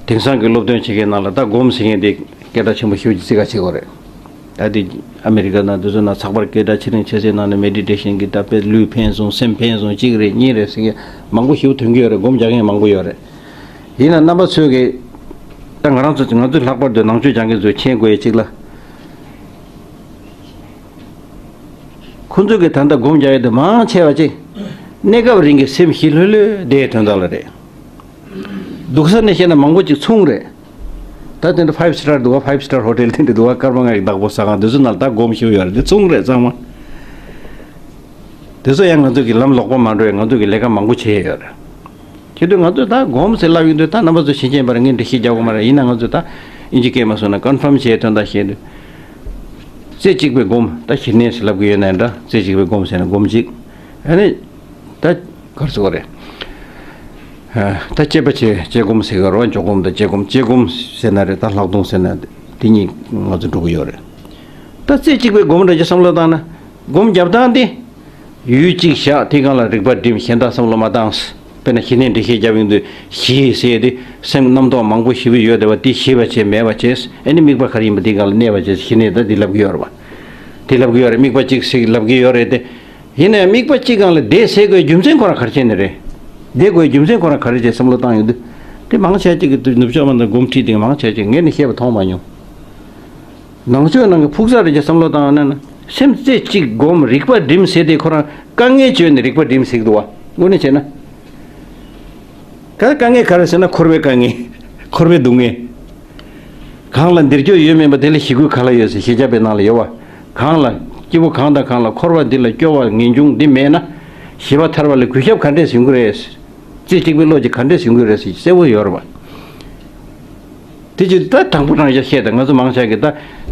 དེང་སང་གི་སློབ་སྟོན་བྱེད་མཁན་ནང་ལ་ད་སྒོམ་ཟེར་མཁན་དེ་སྐད་གྲགས་ཆེན་པོ་ཞེ་པོ་ཅིག་བརྩི་ག་བྱེད་དགོས་རེད། ད་དེ་ཨ་མི་རི་ཀ་ནང་དེ་ཚོ་ནང་ཚགས་པར་སྐད་གྲགས་ཆེ་རིང་ཆེ་སའི་ནང་ནས་མེ་ཌི་ཊེ་ཤན་གྱི་ད་དཔེ་ལུས་ཕན་སོང་སེམས་ཕན་སོང་གཅིག་རེད་གཉིས་རེད་ཟེར་མཁན་མང་པོ་ཞེ་པོ་ཐོན་གྱི་ཡོད་རེད། སྒོམ་རྒྱག་མཁན་མང་པོ་ཡོད་རེད། ཡིན་ན་རྣམ་པ་ཚོས་ཀྱི། ད་ང་རང་ཚོ་ང་ཚོས་ལྷག་པར་དུ་ནང་ཆོས་སྦྱང་མཁན་ཚོས་མཁྱེན་དགོས་ཡ་གཅིག་ལ། ཁོ་ཚོས་ཀྱི་ད་ལྟ་སྒོམ་རྒྱག་ཡ་དེ་མང་ཆེ་བ་ཅིག་གནས་སྐབས་རིང་གི་སེམས་ཞི་ལྷོད་ལྷོད་བསྡད་དོན་དག་ལ་རེད། སྡུག་ས་ནས་བཤད་ན་མང་པོ་ཅིག་ཚོང་རེད། ད་དེ་འདྲ་ཕའིབ་སི་ཊར་འདུག་བ། ཕའིབ་སི་ཊར་ཧོ་ཊེལ་དེ་འདྲ་འདུག་བ། སྐར་མ་ལྔ་ཡི་བདག་པོ་ཟ་ཁང་དེ་ཚོ་ནང་ལ་ད་སྒོམ་ཞིག་ཡོད་རེད། དེ་ཚོང་རེད་ཚང་མ། དེ་ཚོ་ཡང་ང་ཚོ་གི་ལམ་ལོག་པ་མ་འགྲོ་བའི་ང་ཚོ་གི་ལས་ཀ་མང་པོ་བྱས་ཡོད་རེད། བྱེད་དུས་ང་ཚོས་ད་སྒོམ་ཟེར་ལབ་ཡོང་དུས་ད་རྣམ་པ་ཚོ་ཤེས་ཀྱིན་པར་ངས་འགྲེལ་བཤད་རྒྱག་དགོས་མ་རེད། ཡིན་ན་ང་ཚོས་ད་ཨིན་ཇི་སྐད་མ་སོང་ན་ཀོན་ཕམ་བྱས་དོན་དག་བཤད་དུས། རྩེ་གཅིག་པའི་སྒོམ། ད་ཞི་གནས་ཟེར་ལབ་གི་ཡོད་ན་འདྲ། རྩེ་གཅིག་པའི་སྒོམ་ཟེར་ན་སྒོམ་གཅིག་ཨ་ནི། ད་ག་རེ་ཟེར་དགོས་རེད། ཨ། ད་དཔྱད་པ་བྱེད། དཔྱད་སྒོམ་ཟེར་གི་རེད་བ། འཇོག་སྒོམ་དང་དཔྱད་སྒོམ། དཔྱད་སྒོམ་ཟེར་ན་རེད། ད་ལྷག་མཐོང་ཟེར་ན་དེ་གཉིས་ང་ཚོ་འགྲོ་གི་ཡོད་རེད། ད་རྩེ་གཅིག་པའི་སྒོམ་འདྲ་ཅིག་བསམ་བློ་བཏང་ན། སྒོམ་རྒྱབ་སྟངས་དེ། ཡུལ་གཅིག་བཞག་དེའི་སྒང་ལ་རིག་པ་སྒྲིམ། གཞན་དག་བསམ་བློ་མ་བཏང་། དཔེར་ན་ཞི་གནས་འགྲེལ་བཤད་རྒྱབ་ཡོང་དུས་ཞི་ཟེར་ཡས་དེ་སེམས་རྣམ་རྟོག་མང་པོ་ཞེ་པོ་ཡོད་བསྡད་པ་དེ་ཞི་བ་བྱས་མེད་པ་བྱས། ཨ་ནི་དམིགས་པ་ག་རེ་ཡིན་པ་དེའི་སྒང་ལ་གནས་པ་བྱས། ཞི་གནས་ད་དེ་ལབ་གི་ཡོད་རེད་བ། དེ་ལབ་གི་ཡོད་རེད། དམིགས་པ་གཅིག་ཟེར་ལབ་གི་ཡོད་རེད་དེ། ཡིན་ནའང་དམིགས་པ་གཅིག་སྒང་ལ་བསྡད་ཟེར་དགོས་རྒྱུ་མཚན་ཁོ་རང་ག་རེ་བྱས་ནས་རེད། བསྡད་དགོས་རྒྱུ་མཚན་ཁོ་རང་ག་རེ་བྱས་བསམ་བློ་བཏང་ཡོང་དུས། དེ་མང་ཆེ་ཅིག་གིས་ནུབ་ཕྱོགས་མ་དང་སྒོམ་ཁྲིད་དེ་མང་ཆེ་ཅིག་ངས་ནི་བཤད་པ་མཐོང་མ་མྱོང་། ནང་ཆོས་ནང་གི་ཕུགས་བསམ་རེ་ཅིག་བསམ་བློ་བཏང་ཡོང་ན་ན། སེམས་རྩེ་གཅིག་སྒོམ་རིག་པ་སྒྲིམ་ཟེར་དེ་ཁོ་རང་དཀའ་ངལ་བརྗོད་ནས་རིག་པ་སྒྲིམ་ཟེར་གི་འདུག་བ། དངོས་གནས་བྱས་ན། ད་དཀའ་ངལ་ག་རེ་ཟེར་ན་འཁོར་བའི་དཀའ་ངལ། འཁོར་བའི་སྡུག་བསྔལ། གང་ལ་འདིར་སྐྱོ་ཡོད་མིན་པ་དེ་ལ་ཞི་རྒོལ་ག་ལ་ཡོད་ཟེར་ཞི་རྒྱས་པའི་ནང་ལ་ཡོད་བ། གང་ལ། སྐྱེ་བོ་གང་དང་གང་ལ་འཁོར་བ་འདི་ལ་སྐྱོ་བ་ངེས་འབྱུང་འདི་མེད་ན། ཞི་བ་ཐར་བ་ལ་གུས་ཞབས་ག་འདྲས་ཡོང་གི་རེད། རྩེ་གཅིག་པའི་བློ་ཅིག་ག་འདྲས་ཡོང་གི་རེད་ཟེར་གསལ་པོ་ཡོད་རེད་བ། དེ་ཅི་ད་དང་པོ་རང་ཤ་བཤད་དང་ང་ཚོ་མང་ཆེ་གི་ད་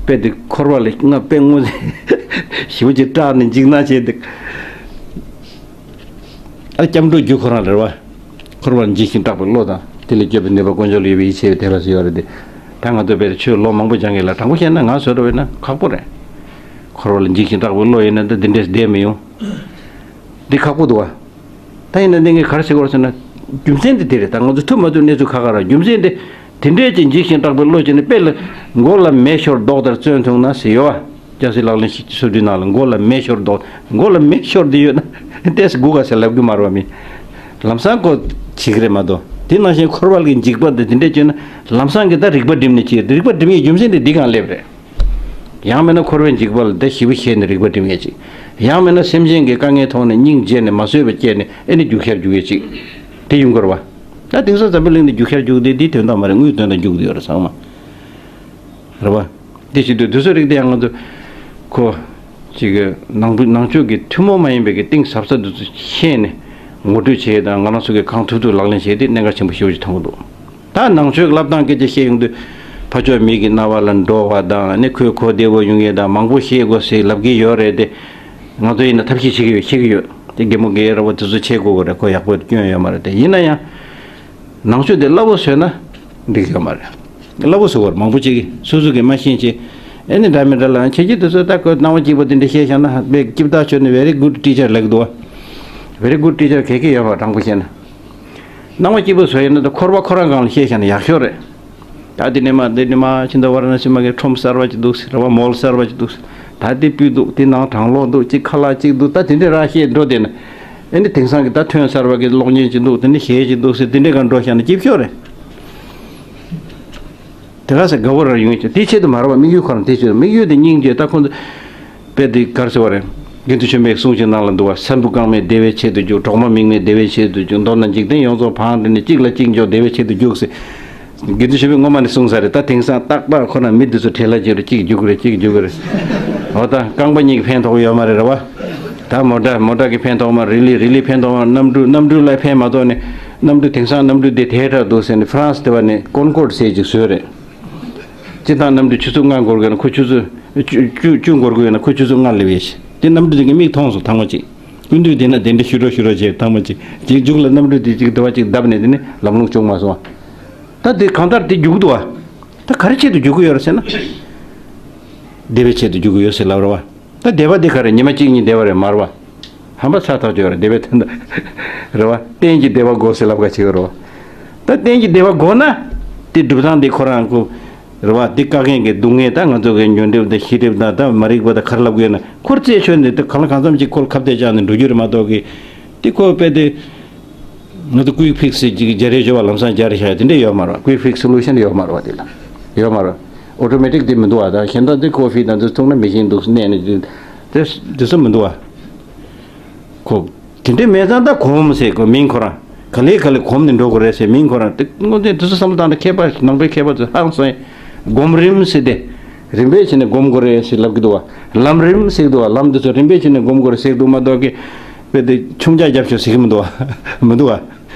དཔེ་འདི་འཁོར་བ་ལ་ང་དཔེ་དངོས་ ཞེ་པོ་ཅིག་སྐྲག་ནས་འཇིགས་སྣང་བྱས་འདུག་ཨ། སྐྱབས་འགྲོ་རྒྱུ་ཁོ་རང་རེད་བ། འཁོར་བར་འཇིགས་ཤིང་སྐྲག་པའི་བློ་དང་། དེ་ལས་སྐྱོབ་པའི་ནུས་པ་དཀོན་མཆོག་ལ་ཡོད་པའི་ཡིད་ཆེས་པའི་དད་པ་སོགས་ཡོད་རེད་དེ། ད་ང་ཚོ་དཔེར་ཆོས་ལོ་མང་པོ་སྦྱང་མཁན་ལ་དྲང་པོ་བཤད་ན་ང་བཟོ་འདྲ་བས་ན་ཁག་པོ་རེད། འཁོར་བ་ལ་འཇིགས་ཤིང་སྐྲག་པའི་བློ་ཡིན་ན་ད་འདི་འདྲས་བསྡད་མི་ཡོང་། འདི་ཁག་པོ་འདུག་བ། ད་ཡིན་ན་འདི་ངས་ག་རེ་ཟེར་དགོས་རེད་ཟེར་ན། རྒྱུ་མཚན་འདི་དེ་རེད། ད་ང་ཚོ་ཐུབ་མ་ཐུབ་གནས་ཚུལ་ཁ་ཁ་ར། རྒྱུ་མཚན་འདི། དེ་འདྲས་ཀྱི་འཇིགས་ཤིང་སྐྲག་པའི་བློ་ཅན་ནི་དཔེ་ལ་མགོ་ལ་མེ་ཤོར་མདོག་ལྟར་བཙོན་ཐུང་ན་ཟེར་ཡོད་བ། སྐྱ་སེར་ལག་ལེན་ཞིག་སོ་བདུན་ནང་ལ་མགོ་ལ་མེ་ཤོར་མདོག་མགོ་ལ་མེ་ཤོར་འདི་ཡོད་ན་ཏོག་ཙམ་སྒུག་ག་ཟེར་ལབ་གི་མ་རེད་བ། མི་ལམ་སང་ཁོ་བྱེད་ཀྱི་རེད་མ་གཏོགས། དེ་ནང་བཞིན་འཁོར་བ་གི་འཇིགས་པ་འདི་དེ་འདྲས་བྱུང་ན་ལམ་སང་གི་ད་རིག་པ་སྒྲིམ་ནས་བྱེད། རིག་པ་སྒྲིམ་ཡས་རྒྱུ་མཚན་དེ་འདི་གང་སླེབས་རེད། ཡང་མིན་ན་འཁོར་བའི་འཇིགས་པ་ལ་བདེ་ཞེ་པོ་ཞེད་ནས་རིག་པ་སྒྲིམ་ཡས་ཅིག་ཡང་མིན་ན་སེམས་ཅན་གྱི་དཀའ་ངལ་མཐོང་ནས་སྙིང་རྗེ་ནས་མ་བཟོད་པ་སྐྱེས་ནས་ཨེ་ནི་རྒྱུག་ཤར་རྒྱུག་ཡས་ཅིག་དེ་ཡོང་གི་རེད་བ། ད་དེང་སང་འཛམ་བུ་གླིང་འདི་རྒྱུག་ཤར་རྒྱུག་དེ་འདིའི་དོན་དག་མ་རེད། དངུལ་དོན་དག་རྒྱུག་དེ་ཡོད་རེད་ཚང་མ། རེད་བ། དེ་བྱེད་དུས་དུས་ཚོད་རིག་དེ་ཡང་ང་ཚོ་ཁོ་ཅིག་གི་ནང་བུ་ནང་ཆོས་ཀྱི་ཐུན་མོང་མ་ཡིན་པའི་གི་གཏིང་ཟབ་ས་དེ་ཚོ་ཤེས་ནས་ངོ་སྤྲོད་བྱེད་ཡས་དང་། ང་རང་ཚོ་གི་གང་ཐུབ་ཐུབ་ལག་ལེན་བྱས་ཏེ་གནད་འགག་ཆེན་པོ་ཞེ་པོ་ཅིག་མཐོང་གི་འདུག་ད་ནང་ཆོས་ཀྱི་སློབ་སྟངས་སྐད་ཆ་བཤད་ཡོང་དུས། ཕ་ཕྱོགས་མི་གི་རྣ་བ་ལ་འགྲོ་བ་དང་། ཨ་ནི་ཁོས་གོ་བདེ་བོ་ཡོང་ཡས་དང་། མང་པོ་ཤེས་དགོས་ཟེར་ལབ་ཀྱི་ཡོད་རེད་དེ། ང་ཚོ་ཡིན་ན་ཐབས་ཤེས་བྱེད་ཀྱི་ཡོད། ཤེས་ཀྱི་ཡོད་དེ། རྒན་མོ་རྒན་རབས་པ་དེ་ཚོ་བྱེད་དགོས་ཀྱི་རེད། ཁོ་ཡག་པོ་སྐྱོན་ཡོད་མ་རེད་དེ། ཡིན་ན་ཡང་ནང་ཆོས་དེ་སླ་བོ་བཟོས་ན་འགྲིག་ཡོད་མ་རེད། སླ་བོ་བཟོ་བར་མང་པོ་བྱེད་ཀྱི། སོ་སོ་གི་མ་ཤེས་ཅེས། ཨེ་ནི་འདྲ་མི་འདྲ་ལ་ཁྱེད་ཀྱིས་དེ་ཚོ་ད་ཁོ་སྣང་བ་སྐྱིད་པོ་དེ་འདྲ་བཤད་བཞག་ན་དཔེ་སྐྱིད་པོ་ཆོས་ནི་very good teacher ལབ་ཀྱི་འདུག་བ། Very good teacher ག་གེ་ཡོད་པ་དྲང་པོ་བཤད་ན། སྣང་བ་སྐྱིད་པོ་བཟོ་ཡས་ན་ད་འཁོར་བ་ཁོ་རང་སྒང་ལ་བཤད་བཞག་ན་ཡག་ཤོས་རེད། ད་དེ་ནས་མ་དེ་ནས་མ་ཕྱི་ཟླ་བ་ར་ན་སི་མ་གི་ཁྲོམ་གསར་བ་ཅིག་འདུག་ཟེར་བ། མོལ་གསར་བ་ཅིག་འདུག་ཟེར། ད་དེ་སྤུས་འདུག་དེ་ནང་གྲང་གློག་འདུག་ཅིག་ཁ་ལག་ཅིག་འདུག་ད་དེ་འདྲས་ར་བཤད་འགྲོ་བསྡད་ན། ཨེ་ནི་དེང་སང་གི་ད་ཐོན་གསར་བ་གི་གློག་བརྙན་ཅིག་འདུག་དེ་ནི་གཞས་ཅིག་འདུག་ཟེར། དེ་འདྲས་སྒང་འགྲོ་བཞག་ན་སྐྱིད་ཤོས་རེད། དེ་ག་ས་དགའ་བོ་རང་ཡོང་གི། དེ་ཆེད་དུ་མ་རེད་བ། དམིགས་ཡུལ་ཁོ་རང་དེ་ཆེད་དུ། དམིགས་ཡུལ་དེ་སྙིང་རྗེ། ད་ཁོང་ཚོ་དཔེ་དེ་ག་རེ་ཟེར་བ་རེད། དགེ་འདུན་ཆོས་འཕེལ་གསུང་ཞིག་ནང་ལ་འདུག་བ། ས་འབུ་རྐང་མའི་བདེ་བའི་ཆེད་དུ་རྒྱུག་གྲོག་མ་མིག་མའི་བདེ་བའི་ཆེད་དུ་རྒྱུག་མདོར་ན་འཇིག་རྟེན་ཡོངས་རྫོགས་བང་བསྒྲིགས་ནས། གཅིག་ལ་གཅིག་འཇོག་བདེ་བའི་ཆེད་དུ་རྒྱུག་ཟེར། དགེ་འདུན་ཆོས་འཕེལ་སྔོན་མ་ནས་གསུངས་ས་རེད། ད་དེང་སང་ཏག་ཏག་ཁོ་ན་མི་འདི་ཚོ་བྲེལ་ལ་ཅིག་རེད། གཅིག་རྒྱུག་གི་རེད། གཅིག་རྒྱུག་གི་རེད། འོ་ད་རྐང་པ་གཉིས་ཀྱི་ཕན་ཐོགས་ཡོད་མ་རེད། རེད་བ། ད་མོ་ཊ་མོ་ཊ་གི་ཕན་ཐོགས་མ་རེད། རི་ལི་རི་ལིའི་ཕན་ཐོགས་མ་རེད། གནམ་གྲུ་གནམ་གྲུ་ལ་ཕན་མ་ཐོགས་ནས། གནམ་གྲུ་དེང་སང་གནམ་གྲུ་འདི་དེ་འདྲ་འདུག་ཟེར་ནས་ཧྥ་རན་སི་དེ་བ་ནས་ཀོན་ཀོར་ཌི་ཟེར་ཅིག་བཟོས་རེད། སྤྱིར་བཏང་གནམ་གྲུ་ཆུ་ཚོད་ལྔ་འགོར་དགོས་ན་ཁོ་ཆུ་ཚོད་བཅུ་བཅུ་འགོར་དགོས་ན་ཁོ་ཆུ་ཚོད་ལྔ་སླེབས་ཡས་ཤིག་དེ་གནམ་གྲུ་དེ་གི་མིག་མཐོང་སོང་ཐང་མ་ཅིག་སྐུ་མདུན་དེ་ན་དེ་འདྲ་ཤུ་རོ་ཤུ་རོ་བྱས་ཐང་མ་ཅིག་ཅིག་མཇུག་ལ་གནམ་གྲུ་དེ་ཅིག་དེ་བ་ཅིག་བརྡབས་ནས་དེ་ནི་ལམ་ལྷོང་བྱུང་མ་སོང་བ། ད་དེ་གང་ལྟར་དེ་རྒྱུག་འདུག་བ། ད་ག་རེ་ཆེད་དུ་རྒྱུག་གི་ཡོད་རེད་ཟེར་ན། བདེ་བའི་ཆེད་དུ་རྒྱུག་གི་ཡོད་ཟེར་ལབ་རེད་བ། ད་བདེ་བ་འདི་ག་རེ། ཉི་མ་གཅིག་གཉིས་བདེ་བ་རེད་མ་རེད་བ། ཧམ་པ་ཚ་ཐག་ཆོད་རེད། བདེ་བའི་དོན་དག་རེད་བ། གཏན་གྱི་བདེ་བ་དགོས་ཟེར་ལབ་ག་བྱེད་ཀྱི་རེད་བ། ད་གཏན་གྱི་བདེ་བ་དགོས་ན། དེ་སྒྲུབ་སྟངས་འདི་ཁོ་རང་ཁོ་རེད་བ། འདི་བཀག་མཁན་གྱི་སྡུག་བསྔལ། ད་ང་ཚོ་གི་ཉོན་སྒྲིབ་དང་ཤེས་སྒྲིབ་དང་ད་མ་རིག་པ་དང་ག་རེ་ལབ་དགོས་ན་ཁོར་རྩད་ཆོད་ནས་དེ་གང་ལ་གང་འཚམ་ཅིག་ཁོ་ལ་ཁ་གཏད་བཅག་ནས་འགྲོ་རྒྱུ་རེད་མ་གཏོགས་གི། དེ་ཁོ་དཔེ་དེ། ང་ཚོ་ཀུའིག་ཕིག་སི་ཅིག་སྦྱར་ཡས་ཡོད་པ། ལམ་སང་སྦྱར་བཞག་ཡས་དེ་འདྲས་ཡོད་མ་རེད་བ། ཀུའིག་ཕིག་སི་སོ་ལུ་ཤན་ཡོད་མ་རེད་བ། དེ་ལ་ཡོད་མ་རེད། ཨོ་ཊོ་མེ་ཊིག་དེ་མི་འདུག་བ། ད་གཞན་དག་དེ་ཀོ་ཕི་དང་དེ་འཐུང་ན་མེ་ཤིན་འདུག་གནས་ནས་དེ་དེ་དེ་ཚོ་མི་འདུག་བ། ཁོ་དེ་འདྲས་མེད་ཙང་ད་སྒོམ་ཟེར་གོ་མིང་ཁོ་རང་། ག་ལེ་ག་ལེ་གོམ་ནས་འགྲོ་དགོས་རེད་ཟེར་མིང་ཁོ་རང་། དེ་དངོས་གནས་དེ་ཚོ་བསམ་བློ་བཏང་ན་མཁས་པ་ནང་པའི་མཁས་པ་ཚོས་ཧང་སང་། སྒོམ་རིམ་ཟེར་ཏེ། རིམ་པས་བྱས་ནས་སྒོམ་དགོས་རེད་ཟེར་ལབ་ཀྱི་འདུག་བ། ལམ་རིམ་ཟེར་གྱི་འདུག་བ། ལམ་འདི་ཚོ་རིམ་པས་བྱས་ནས་སྒོམ་དགོས་རེད་ཟེར་གྱི་འདུག་མ་གཏོགས་ཀྱི། དཔེ་དེ་ཆུང་ཇག་རྒྱབ་ཤོག་ཟེར་གྱི་མི་འདུག་བ། མི་འདུག་བ།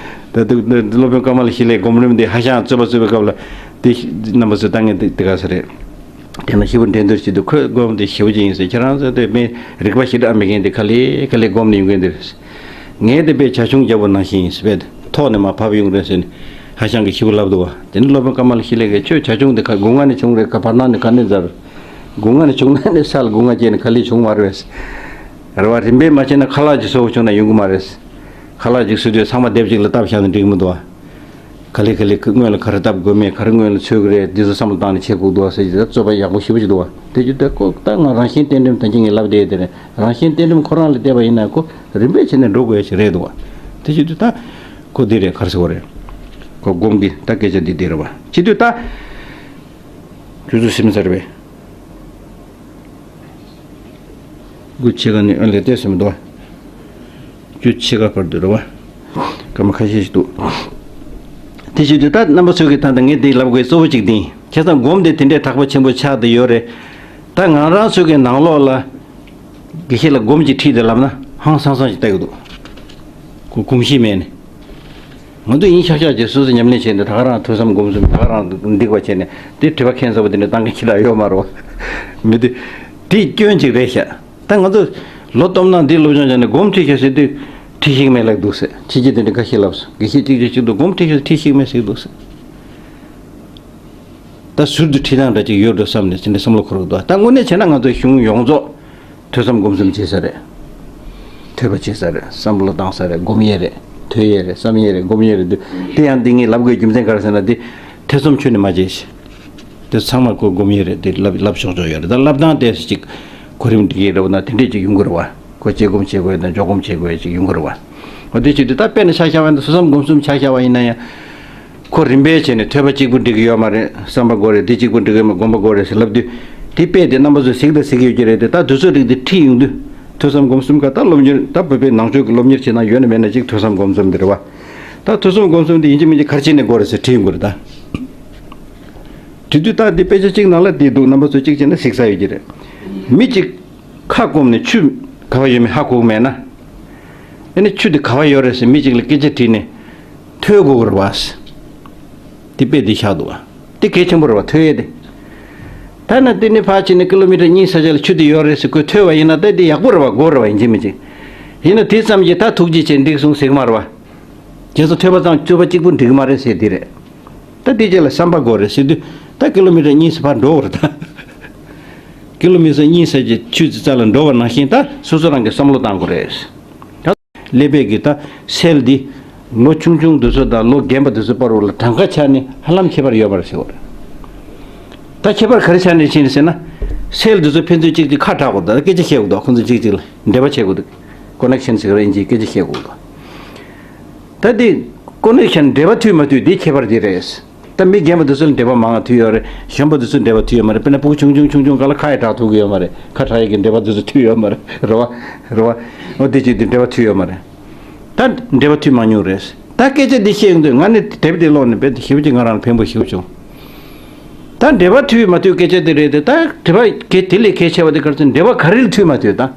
ད་དུ་སློབ་དཔོན་ཀ་མ་ལ་ཤཱི་ལའི་སྒོམ་རིམ་དེ་ཧ་ཤང་རྩོད་པ་རྩོད་པའི་སྐབས་ལ། དེ་རྣམ་པ་ཚོས་ལྟ་མཁན་དེ་དེ་ག་ས་རེད། དེ་ན་ཞེ་པོ་འགྲན་བསྡུར་བྱེད་དུས་ཁོས་སྒོམ་དེ་ཞེ་པོ་ཅིག་ཡིན་ཟེར། ཁྱེད་རང་ཚོ་དེ་མི་རིག་པ་ཞེ་དྲག་མེད་མཁན་དེ་ག་ལེ་ག་ལེ་སྒོམ་ནས་ཡོང་མཁན་དེ་རེད། ངས་དེ་དཔེ་བྱ་ཁྱུང་རྒྱལ་པོ་ནང་བཞིན་ཡིན་ཟེར། དཔེ་ཐོག་ནས་མར་བབས་ཡོང་རེད་ཟེར་ནས་ཧ་ཤང་གིས་ཞེ་པོ་ལབ་འདུག་བ། དེ་ནས་སློབ་དཔོན་ཀ་མ་ལ་ཤཱི་ལའི་གིས་ཁྱོད་བྱ་ཁྱུང་དེ་ག་སྒོ་ང་ནས་བྱུང་རེད་ག་བར་སྣང་ནས་ག་ནས་འཛར། སྒོ་ང་ནས་བྱུང་ན་ནི་ས་ལ་སྒོ་ང་བཅད་ནས་ག་ལེ་བྱུང་མ་རེད་པས། རེད་བ། རིམ་པས་མ་བྱས་ན་ཁ་ལག་ཅིག་བཟོ་དགོས་བྱུང་ན་ཡོང་གི་མ་རེད། ཁ་ལག་ཅིག་བཟོ་དུས་ཚང་མ་སྡེབ་གཅིག་ལ་བཏབ་བཞག་ན་འགྲིག་གི་མི་འདུག་བ། ག་ལེ་ག་ལེ་སྔོན་ལ་ག་རེ་བཏབ་དགོས་མེད། ག་རེ་སྔོན་ལ་འཚོལ་གི་རེད། འདི་ཚོ་བསམ་བློ་བཏང་ནས་བྱེད་དགོས་འདུག་བ་ཟེར་གྱི་རྩོད་པ་ཡག་པོ་ཞེ་པོ་ཅིག་འདུག་བ། དེ་བྱེད་དུས་ཁོ་ད་ང་རང་བཞིན་གཏན་སྒྲིམ་ད་གིན་ངས་ལབ་བསྡད་དེ་རེད། རང་བཞིན་གཏན་སྒྲིམ་ཁོ་རང་ལ་བལྟས་པ་ཡིན་ན་ཁོ་རིམ་པས་བྱས་ནས་འགྲོ་དགོས་ཡ་ཞིག་རེད་འདུག་བ། དེ་བྱེད་དུས་ད་ཁོ་འདི་རེད། ག་རེ་ཟེར་དགོས་རེད། ཁོ་སྒོམ་འདི་ད་སྐད་ཆ་འདི་འདི་རེད་བ། བྱེད་དུས་ད་ཁྱོད་ཚོ་སེམས་ཚར་བས། དགུ་ཕྱེད་ཀ་ནས་ཨ་ལས་བལྟས་ཟིན་མི་འདུག་བ། བཅུ་ཕྱེད་ཀ་བར་དུ་རེད་བ། སྐར་མ་ཁ་ཤས་ཤིག་འདུག་དེ་བྱེད་དུས་ད་རྣམ་པ་ཚོས་ཀྱི་ད་ལྟ་ངས་འདི་ལབ་དགོས་གཙོ་བོ་གཅིག་འདི་ཡིན། བྱས་ཙང་སྒོམ་དེ་དེ་འདྲའི་དྲག་པོ་ཆེན་པོ་ཆགས་བསྡད་ཡོད་རེད། ད་ང་རང་ཚོའི་གི་ནང་ལོགས་ལ་དགེ་བཤེས་ལ་སྒོམ་གྱི་ཁྲིད་དེ་ལབ་ན་ཧང་སང་སང་ཞིག་ལྟ་གི་འདུག་ཁོ་གོམས་གཤིས་མེད་ནས། ང་ཚོ་ཡིན་ཤག་ཤག་བྱས་སོ་སོ་ཉམས་ལེན་བྱས་ནས་ད་ག་རང་ཐོས་བསམ་སྒོམ་གསུམ་ད་ག་རང་འདི་པ་བྱས་ནས་དེ་དྲི་བ་ཁྱད་མཚར་པོ་དེ་འདྲ་བཏང་མཁན་ཁྱེད་ལ་ཡོད་མ་རེད་བ། མི་དེ་དེ་སྐྱོན་ཅིག་རེད་ཤག་ད་ང་ཚོ་ལོ་སྟོང་ནང་འདི་སློབ་སྦྱོང་བྱས་ནས་སྒོམ་ཁྲིད་ཤེས་ཟེར་དུས་ཁྲིད་ཤེས་མེད་ལབ་འདུག་ཟེར། ཁྱེད་ཀྱིས་དེ་འདྲ་ཁ་ཤས་ལབ་སོང་། དགེ་བཤེས་གཅིག་གིས་གཅིག་ཏུ་སྒོམ་ཁྲིད་ཤེས་ཁྲིད་ཤེས་མེད་ཟེར་འདུག་ཟེར། ད་ཟུར་དུ་ཁྲིད་སྟངས་འདྲ་ཅིག་ཡོད་འགྲོ་བསམ་ནས་དེ་འདྲ་བསམ་བློ་འཁོར་གི་འདུག་ད་དངོས་གནས་བྱས་ན་ང་ཚོ་གཞུང་ཡོངས་རྫོགས་ཐོས་བསམ་སྒོམ་གསུམ་བྱེད་ས་རེད། ཐོས་པ་བྱེད་ས་རེད། བསམ་བློ་བཏང་ས་རེད། སྒོམ་ཡས་རེད། ཐོས་ཡས་རེད། བསམ་ཡས་རེད། སྒོམ་ཡས་རེད་འདུག་དེ་ཡང་འདི་ངས་ལབ་དགོས་རྒྱུ་མཚན་ག་རེ་ཟེར་ན། འདི་ཐོས་བསམ་ཁྱོན་ནས་མ་བྱས་ཤིག་དེ་ཚང་མ་ཁོ་སྒོམ་ཡས་རེད། དེ་ལབ་ལབ་ཆོག་ཆོག་ཡོད་རེད། ད་ལབ་སྟངས་དེ་ཅིག་གོ་རིམ་འགྲིག་གི་རེད་བ། ན་དེ་འདྲས་ཅིག་ཡོང་གི་རེད་བ། ཁོ་དཔྱད་སྒོམ་བྱེད་དགོས་དང་འཇོག་སྒོམ་བྱེད་དགོས་ཅིག་ཡོང་གི་རེད་བ། འོ་དེ་ཅིག་དེ་ད་དཔེར་ན་ཆ་བཞག་པ་ཡིན་ན་ཐོས་བསམ་སྒོམ་གསུམ་ཆ་བཞག་པ་ཡིན་ན་ཡང་། ཁོ་རིམ་པས་བྱས་ནས་ཐོས་པ་གཅིག་པུ་འགྲིག་གི་ཡོད་མ་རེད། བསམ་པ་དགོས་རེད། དེ་གཅིག་པུ་འགྲིག་གི་ཡོད་མ་རེད། སྒོམ་པ་དགོས་རེད་ཟེར་ལབ་དུས། དེ་དཔེ་དེ་རྣམ་པ་ཚོས་གཟིགས་དང་གཟིགས་ཀྱི་ཡོད་ཀྱི་རེད་དེ། ད་དུས་ཚོད་རིགས་དེ་ཁྲིད་ཡོང་དུས་ཐོས་བསམ་སྒོམ་གསུམ་ག་ད་སློབ་གཉེར། ད་བོད་པའི་ནང་ཆོས་ཀྱི་སློབ་གཉེར་བྱེད་སྟངས་ཡོད་ན་མེད་ན་གཅིག་ཐོས་བསམ་སྒོམ་གསུམ་དེ་རེད་བ། ད་ཐོས་བསམ་སྒོམ་གསུམ་དེ་ཡིན་གཅིག་མིན་གཅིག་ག་རེ་བྱས་ནས་དགོས་རེད་ཟེར་དྲིས་ཡོང་གི་རེད་ད། དེ་དུས་ད་འདི་དཔེ་ཆ་གཅིག་ནང་ལ་དེ་འདུག་རྣམ་པ་ཚོ་གཅིག་བྱས་ན་གཟིགས་ས་ཡོད་ཀྱི་རེད། མི་གཅིག་ཁ་སྐོམ་ནས་ཆུ་ག་བ་ཡོད་མེད་ཧ་གོ་གི་མེད་ན། ཨ་ནི་ཆུ་དེ་ག་བ་ཡོད་རེད་ཟེར་མི་གཅིག་ལ་སྐད་ཆ་དྲིས་ནས་ཐོས་དགོས་ཀྱི་རེད་བ། དེ་དཔེ་དེ་ཆགས་འདུག་བ། དེ་གལ་ཆེན་པོ་རེད་བ། ཐོས་ཡས་དེ། ད་ན་དེ་ནས་ཕར་ཕྱིན་ནས་ཀི་ལོ་མི་ཊར་གཉིས་ས་ཆ་ལ་ཆུ་དེ་ཡོད་རེད་ཟེར་ཁོས་ཐོས་པ་ཡིན་ན། ད་དེ་ཡག་པོ་རེད་བ། དགོས་རེད་བ། ཡིན་གཅིག་མིན་གཅིག་ཡིན་ན་དེ་ཙམ་གྱིས་ད་ཐུགས་རྗེ་ཆེ་འགྲིག་སོང་ཟེར་གི་མ་རེད་བ། རྗེས་སུ་ཐོས་པ་ཙམ་ཐོས་པ་གཅིག་པུ་འགྲིག་གི་མ་རེད་ཟེར་དེ་རེད། ད་དེ་རྗེས་ལ་བསམ་པ་དགོས་རེད་ཟེར་དུས། ད་ཀི་ལོ་མི་ཊར་གཉིས་ཙམ་ཕར་འགྲོ་བར་ད། ཀི་ལོ་མི་ཊར་གཉིས་ཙམ་གྱི་ཆུ་ཙི་ཙ་ལ་འགྲོ་བ་ནང་བཞིན་ད་སོ་སོ་རང་གིས་བསམ་བློ་བཏང་དགོས་རེད། ད་ཀླད་པའི་གི་ད་སེལ་འདི་ལོ་ཆུང་ཆུང་དེ་ཚོ་དང་ལོ་རྒན་པ་དེ་ཚོ་བར་ལ་གྲངས་ཀ་ཆ་ནས་ཧ་ལམ་ཁྱད་པར་ཡོད་མ་རེད་ཟེར་བ་རེད། ད་ཁྱད་པར་ག་རེ་ཆ་ནས་ཕྱིན་ཟེར་ན། སེལ་དེ་ཚོ་ཕན་ཚུན་གཅིག་གཅིག་ཁ་གྲག་དགོས། ད་སྐད་ཆ་བཤད་དགོས། ད་ཁོང་ཚོ་གཅིག་གཅིག་ལ་འབྲེལ་བ་བྱེད་དགོས། ད་ཀོ་ནེག་ཤན་ཟེར་གི་རེད། ཨིན་ཇིའི་སྐད་ཆ་བཤད་དགོས། ད་དེ་ཀོ་ནེག་ཤན་འབྲེལ་བ་མཐུད་མ་མཐུད་དེ་ཁྱད་པར་དེ་རེད། ད་མི་རྒན་པ་དེ་ཚོ་ལ་འབྲེལ་བ་མང་བ་མཐུད་ཡོད་རེད། གཞོན་པ་དེ་ཚོ་འབྲེལ་བ་མཐུད་ཡོད་མ་རེད། དཔེར་ན་ཕྲུ་གུ་ཆུང་ཆུང་ཆུང་ཆུང་སྒང་ལ་ཁ་ཡི་གྲག་ཐུབ་ཀྱི་ཡོད་མ་རེད། ཁ་གྲག་ཡས་ཀྱི་འབྲེལ་བ་དེ་ཚོ་མཐུད་ཡོད་མ་རེད། རེད་བ། རེད་བ། འོ་དེ་ཅིག་དེ་འབྲེལ་བ་མཐུད་ཡོད་མ་རེད། ད་འབྲེལ་བ་མཐུད་མ་མྱོང་རེད། ད་སྐད་ཆ་འདི་བཤད་ཡོང་དུས་ང་ནི་དེབ་དེ་ཀློག་ནས་དཔེ་དེ་ཞེ་པོ་ཅིག་ང་རང་ལ་ཕན་པོ་ཞེ་པོ་བྱུང་། ད་འབྲེལ་བ་མཐུད་མ་མཐུད་སྐད་ཆ་དེ་རེད་དེ། ད་འབྲེལ་བ་གལ་དེ་ལས་གལ་ཆེ་བ་དེ་ག་རེ་ཟེར་ན། འབྲེལ་བ་ག་རེ་ལ་མཐུད་མ་མཐུད་ད།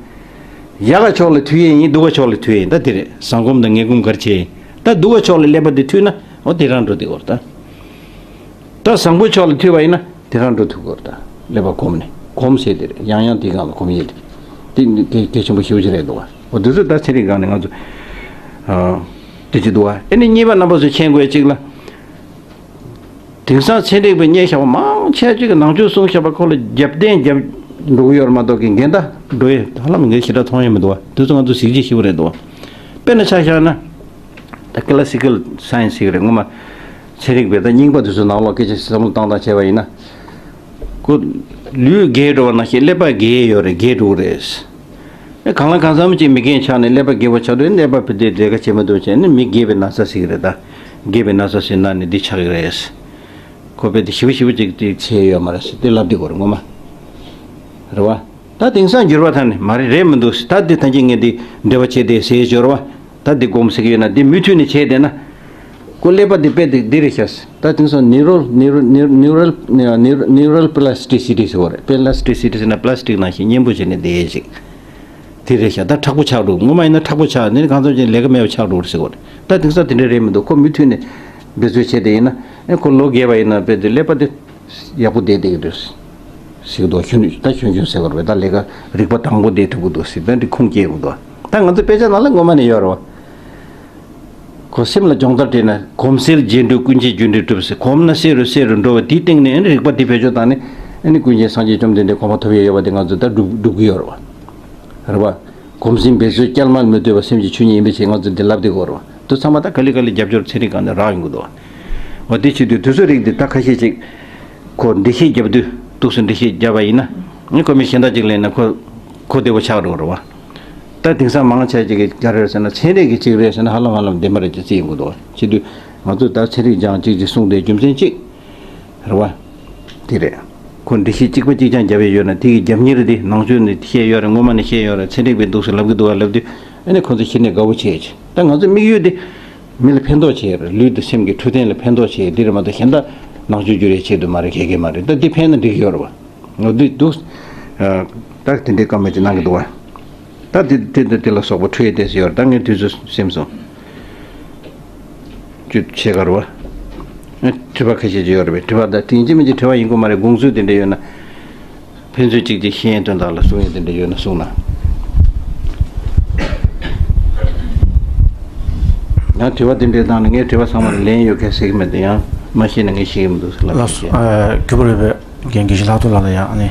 ཡག་ག་ཕྱོགས་ལ་མཐུད་ཡས་ཡིན། སྡུག་ག་ཕྱོགས་ལ་མཐུད་ཡས་ཡིན། ད་དེ་རེད། བཟང་སྒོམ་དང་ངན་སྒོམ་ག་རེ་བྱས་ཡིན། ད་སྡུག་ག་ཕྱོགས་ལ་ཀླད་པ་དེ་མཐུད་ན། འོ་དེ་རང་འགྲོ་དེ་འོར་ད། ད་བཟང་པོ་ཕྱོགས་ལ་མཐུད་པ་ཡིན་ན་དེ་རང་འགྲོ་ཐུབ་དགོས་རེད་ད། ཀླད་པ་གོམས་ནས། གོམས་ཟེར་དེ་རེད། ཡང་ཡང་དེའི་སྒང་ལ་གོམས་ཡས་དེ། དེ་གལ་ཆེན་པོ་ཞེ་པོ་ཅིག་རེད་འདུག་བ། འོ་དེ་ཚོ་ད་ཚན་རིག་སྒང་ནས་ང་ཚོ་ཨ་དེ་ཅིག་འདུག་བ། ཨེ་ནི་གཉིས་པ་རྣམ་པ་ཚོས་མཁྱེན་དགོས་ཅིག་ལ། དེང་སང་ཚན་རིག་པས་རྙེད་བཞག་པ་མང་ཆེ་ཅིག་གིས་ནང་ཆོས་གསུངས་བཞག་པ་ཁོ་ལ་རྒྱབ་རྟེན་རྒྱབ་འགྲོ་གི་ཡོད་རེད་མ་གཏོགས། ཀྱི་འགལ་ཟླ་འགྲོ་ཡས་ཧ་ལམ་ངས་ཞེ་དྲག་མཐོང་ཡས་མི་འདུག་བ། དེ་ཚོ་ང་ཚོ་གཟིགས་རྒྱུ་ཞེ་པོ་རེད་འདུག་བ། དཔེར་ན་ཆ་བཞག་ན། ད་ཀི་ལ་སི་ཀལ་སའེན་སི་ཟེར་གི་རེད། ངོ་མ་ཚན་རིག་པས་ད་རྙིང་པ་དེ་ཚོའི་ནང་ལོགས་སྐད་ཆ་བསམ་བློ་བཏང་སྟངས་བྱས་པ་ཡིན་ན། ཁོ་ལུས་རྒས་འགྲོ་བ་ནང་བཞིན་ཀླད་པ་རྒས་ཡས་ཡོད་རེད། རྒས་འགྲོ་གི་རེད། ཨེ་གང་ལ་གང་འཚམ་ཅིག་མི་རྒན་ཆགས་ནས་ཀླད་པ་རྒས་པོ་ཆགས་དུས་ཀླད་པ་ཕུད་དེ་ལས་ཀ་བྱེད་མི་ཐུབ་བྱས་ནས་མི་རྒས་པའི་ན་ཚ་ཟེར་གི་རེད་ད། རྒས་པའི་ན་ཚ་ཟེར་ན་ནི་འདི་ཆགས་ཀྱི་རེད། ཁོ་དཔེ་དེ་ཞེ་པོ་ཞེ་པོ་ཅིག་དེ་བྱས་ཡོད་མ་རེད་ཟེར་དེ་ལབ་བསྡད་ཀྱི་ཡོད་རེད་ངོ་མ། རེད་བ། ད་དེང་སང་འགྱུར་བ་ཐང་ནས་མ་རེད། རེད་མི་འདུག་ཟེར། ད་དེ་ཐང་ཅིག་ངས་དེ་འབྲེལ་བ་བྱས་ཏེ་ཟེར་འབྱོར་བ། ད་དེ་སྒོམ་ཟེར་གི་ཡོད་ན་དེ་མུ་མཐུད་ནས་བྱས་བསྡད་ན། ཁོ་ཀླད་པ་དེ་དཔེ་དེ་འདི་རེད་ཤག་ཟེར། ད་དེང་སང་ནིའུ་རལ་ནིའུ་རལ་ནིའུ་རལ་ནིའུ་རལ་པི་ལ་སི་ཊི་སི་ཊི་ཟེར་བ་རེད། པི་ལ་སི་ཊི་སི་ཊི་ཟེར་ན་པི་ལ་སི་ཊིག་ནང་བཞིན་མཉེན་པོ་བྱས་ནས་བསྡད་ཡས་ཅིག་དེ་རེད་ཤག་ད་མཁྲེགས་པོ་ཆགས་འགྲོ། ངོ་མ་ཡིན་ན་མཁྲེགས་པོ་ཆགས་ནས་གང་འཚམ་ཅིག་ལས་ཀ་མེད་པ་ཆགས་འགྲོ་རེད་ཟེར་བ་རེད། ད་དེང་སང་དེ་འདྲ་རེད་མི་འདུག་ཁོ་མུ་མཐུད་ནས་འབད་རྩོལ་བྱས་བསྡད་ཡིན་ན། ཨེ་ཁོ་ལོ་རྒས་པ་ཡིན་ན་དཔེ་དེ་ཀླད་པ་དེ་ཡག་པོ་བསྡད་བསྡད་ཀྱི་འདུག་ཟེར་གྱི་འདུག་གཞོན་ད་གཞོན་གཞོན་ཟེར་བ་རེད། ད་ལས་ཀ་རིག་པ་དྭངས་པོ་བསྡད་ཐུབ་ཀྱི་འདུག་ཟེར། ད་འདི་ཁུངས་སྐྱེལ་གྱི་འདུག་ད་ང་ཚོ་དཔེ་ཆ་ནང་ལ་ངོ་མ་ནས་ཡོད་རེད་བ། ཁོ་སེམས་ལ་སྦྱོང་བརྡར་སྤྲད་ན། གོམས་སེལ་རྗེས་འགྲོ་ཀུན་མཁྱེན་རྒྱུ་འབྲས་གྲུབ་ཟེར། གོམས་ན་གསལ་རུ་གསལ་རུ་འགྲོ་བ་དེའི་སྟེང་ནས་ཨ་ནི་རིག་པ་དེ་བེད་སྤྱོད་བཏང་ནས་ཨ་ནི་ཀུན་མཁྱེན་སངས་རྒྱས་བཅོམ་ལྡན་འདས་གོ་འཕང་ཐོབ་ཡས་ཡོད་པ་དེ་ང་ཚོ་ད་སྒྲུབ་སྒྲུབ་ཀྱི་ཡོད་རེད་བ། རེད་བ། གོམས་ཟིན་འབད་རྩོལ་བསྐྱལ་མ་མི་སྡོད་པ། སེམས་ཀྱི་ཆོས་ཉིད་ཡིན་པའི་ཕྱིར། ང་ཚོ་འདི་ལབ་བསྡད་ཀྱི་ཡོད་རེད་བ། དེ་ཚང་མ་ད་ག་ལེ་ག་ལེ་རྒྱབ་སྐྱོར་ཚན་རིག་སྒང་ནས་རག་ཡོང་གི་འདུག་བ། འོ་དེ་བྱེད་དུས་དུས་ཚོད་རིགས་འདི་ད་ཁ་ཤས་ཅིག་ཁོ་འགྲེལ་བཤད་རྒྱབ་དུས། ཏོག་ཙམ་འགྲེལ་བཤད་བརྒྱབ་པ་ཡིན་ན། ཨ་ནི་ཁོ་མི་གཞན་དག་ཅིག་ལེན་ན་ཁོ་གོ་བདེ་པོ་ཆགས་འགྲོ་རེད་བ། ད་དེང་སང་མང་ཆེ་ཅིག་གིས་ག་རེ་རེད་ཟེར་ན། ཚན་རིག་གི་ཅིག་རེད་ཟེར་ན་ཧ་ལམ་ཧ་ལམ་བདེན་པ་རེད་ཅེས་བརྩི་ཡོང་གི་འདུག་བ། བྱེད་དུས་ང་ཚོས་ད་ཚན་རིག་སྦྱངས་ཅིག་ཅིག་གསུངས་ཏེ་རྒྱུ་མཚན་གཅིག་རེད་བ། དེ་རེད། ཁོ་འགྲེལ་བཤད་གཅིག་པ་གཅིག་རྐྱང་བརྒྱབ་ཡས་ཡོད་ན། དེ་གི་རྒྱབ་གཉེར་དེ་ནང་ཆོས་ནས་བཤད་ཡོད་རེད། ངོ་མ་ནས་བཤད་ཡོད་རེད། ཚན་རིག་པས་འདུག་ཟེར་ལབ་ཀྱི་འདུག་བ། ལབ་དུས་ཨ་ནི་ཁོ་ཚོ་གཞི་ནས་དགའ་བོ་བྱས་ཅིག་ད་ང་ཚོ་དམིགས་ཡུལ་དེ་མི་ལ་ཕན་ཐོགས་བྱེད་ཡས་རེད། ལུས་དང་སེམས་ཀྱི་འཕྲོད་བསྟེན་ལ་ཕན་ཐོགས་བྱེད་ཡས་དེ་རེད་མ་གཏོགས་གཞན་དག་ནང་ཆོས་བསྒྱུར་ཡས་ཆེད་དུ་མ་རེད། ག་གེ་མ་རེད། ད་དེ་ཕན་ན་འགྲིག་གི་ཡོད་རེད་བ། འོ་དེ་འདུག་ད་དེ་འདྲའི་བཀའ་མོལ་ཅིག་གནང་གི་འདུག་བ། ད་དེ་དེ་དེ་དེ་ལ་སོགས་པ་འཕྲོས་ཏེ་ཟེར་ཡོད་རེད། ད་ངས་དུས་ཚོད་ཟིན་སོང་། ཅུ་ཕྱེད་ཀ་རེད་བ། ཨ་དྲི་བ་ཁ་ཤས་ཅིག་ཡོད་རེད་པས། དྲི་བ་ད་དེ་ཡིན་གཅིག་མིན་གཅིག་དྲི་བ་ཡིན་དགོས་མ་རེད། དགོངས་ཚུལ་དེ་འདྲ་ཡོད་ན། ཕན་ཚུན་གཅིག་གཅིག་ཤེས་ཡོན་དོན་དག་ལ་གསུང་ཡས་དེ་འདྲ་ཡོད་ན་གསུང་ན། ཡང་དྲི་བ་དེ་འདྲའི་སྟེང་ནས་ངས་དྲི་བ་ཚང་མ་ལ་ལན་ཡོད་མཁན་ཟེར་གྱི་མེད་དེ། ཡང་མ་ཤེས་ན་ངས་ཤེས་ཀྱི་མི་འདུག་ཟེར་ལབ་ལགས་སོ། ཤེས། ཨ། གུས་པ་རེད་པས། རྒན་དགེ་བཤེས་ལྷག་རྡོར་ལགས་ལ་ཡང་ཨ་ནི་